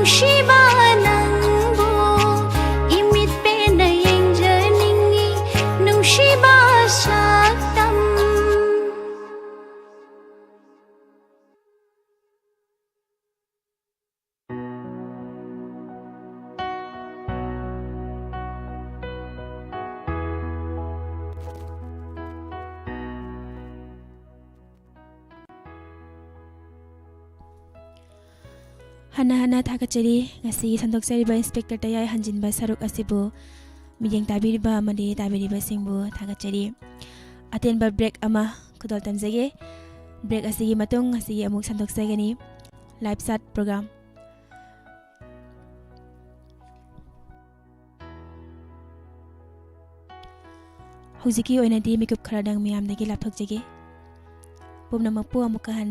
ꯅꯨꯡꯁꯤꯕ ꯅꯪꯕꯨ ꯏꯃꯤꯠ ꯄꯦꯟꯅ ꯌꯦꯡꯖꯅꯤꯡꯉꯤ, ꯅꯨꯡꯁꯤꯕ ꯁꯛꯇꯝ꯫ ꯍꯟꯅ ꯍꯟꯅ ꯊꯥꯒꯠꯆꯔꯤ꯫ ꯉꯁꯤꯒꯤ ꯁꯟꯗꯣꯛꯆꯔꯤꯕ ꯏꯟꯁꯄꯦꯛꯇꯔ ꯇꯌꯥꯏ ꯍꯟꯖꯤꯟꯕ ꯁꯔꯨꯛ ꯑꯁꯤꯕꯨ ꯃꯤꯠꯌꯦꯡ ꯇꯥꯕꯤꯔꯤꯕ ꯑꯃꯗꯤ ꯇꯥꯕꯤꯔꯤꯕꯁꯤꯡꯕꯨ ꯊꯥꯒꯠꯆꯔꯤ꯫ ꯑꯇꯦꯟꯕ ꯕ꯭ꯔꯦꯛ ꯑꯃ ꯈꯨꯗꯣꯜ ꯇꯝꯖꯒꯦ꯫ ꯕ꯭ꯔꯦꯛ ꯑꯁꯤꯒꯤ ꯃꯇꯨꯡ ꯉꯁꯤꯒꯤ ꯑꯃꯨꯛ ꯁꯟꯗꯣꯛꯆꯒꯅꯤ꯫ ꯂꯥꯏꯐ ꯁꯥꯠ ꯄ꯭ꯔꯣꯒ꯭ꯔꯥꯝ꯫ ꯍꯧꯖꯤꯛꯀꯤ ꯑꯣꯏꯅꯗꯤ ꯃꯤꯀꯨꯞ ꯈꯔꯗꯪ ꯃꯤꯌꯥꯝꯗꯒꯤ ꯂꯥꯞꯊꯣꯛꯆꯒꯦ꯫ ꯄꯨꯝꯅꯃꯛꯄꯨ ꯑꯃꯨꯛꯀ ꯍꯟꯅ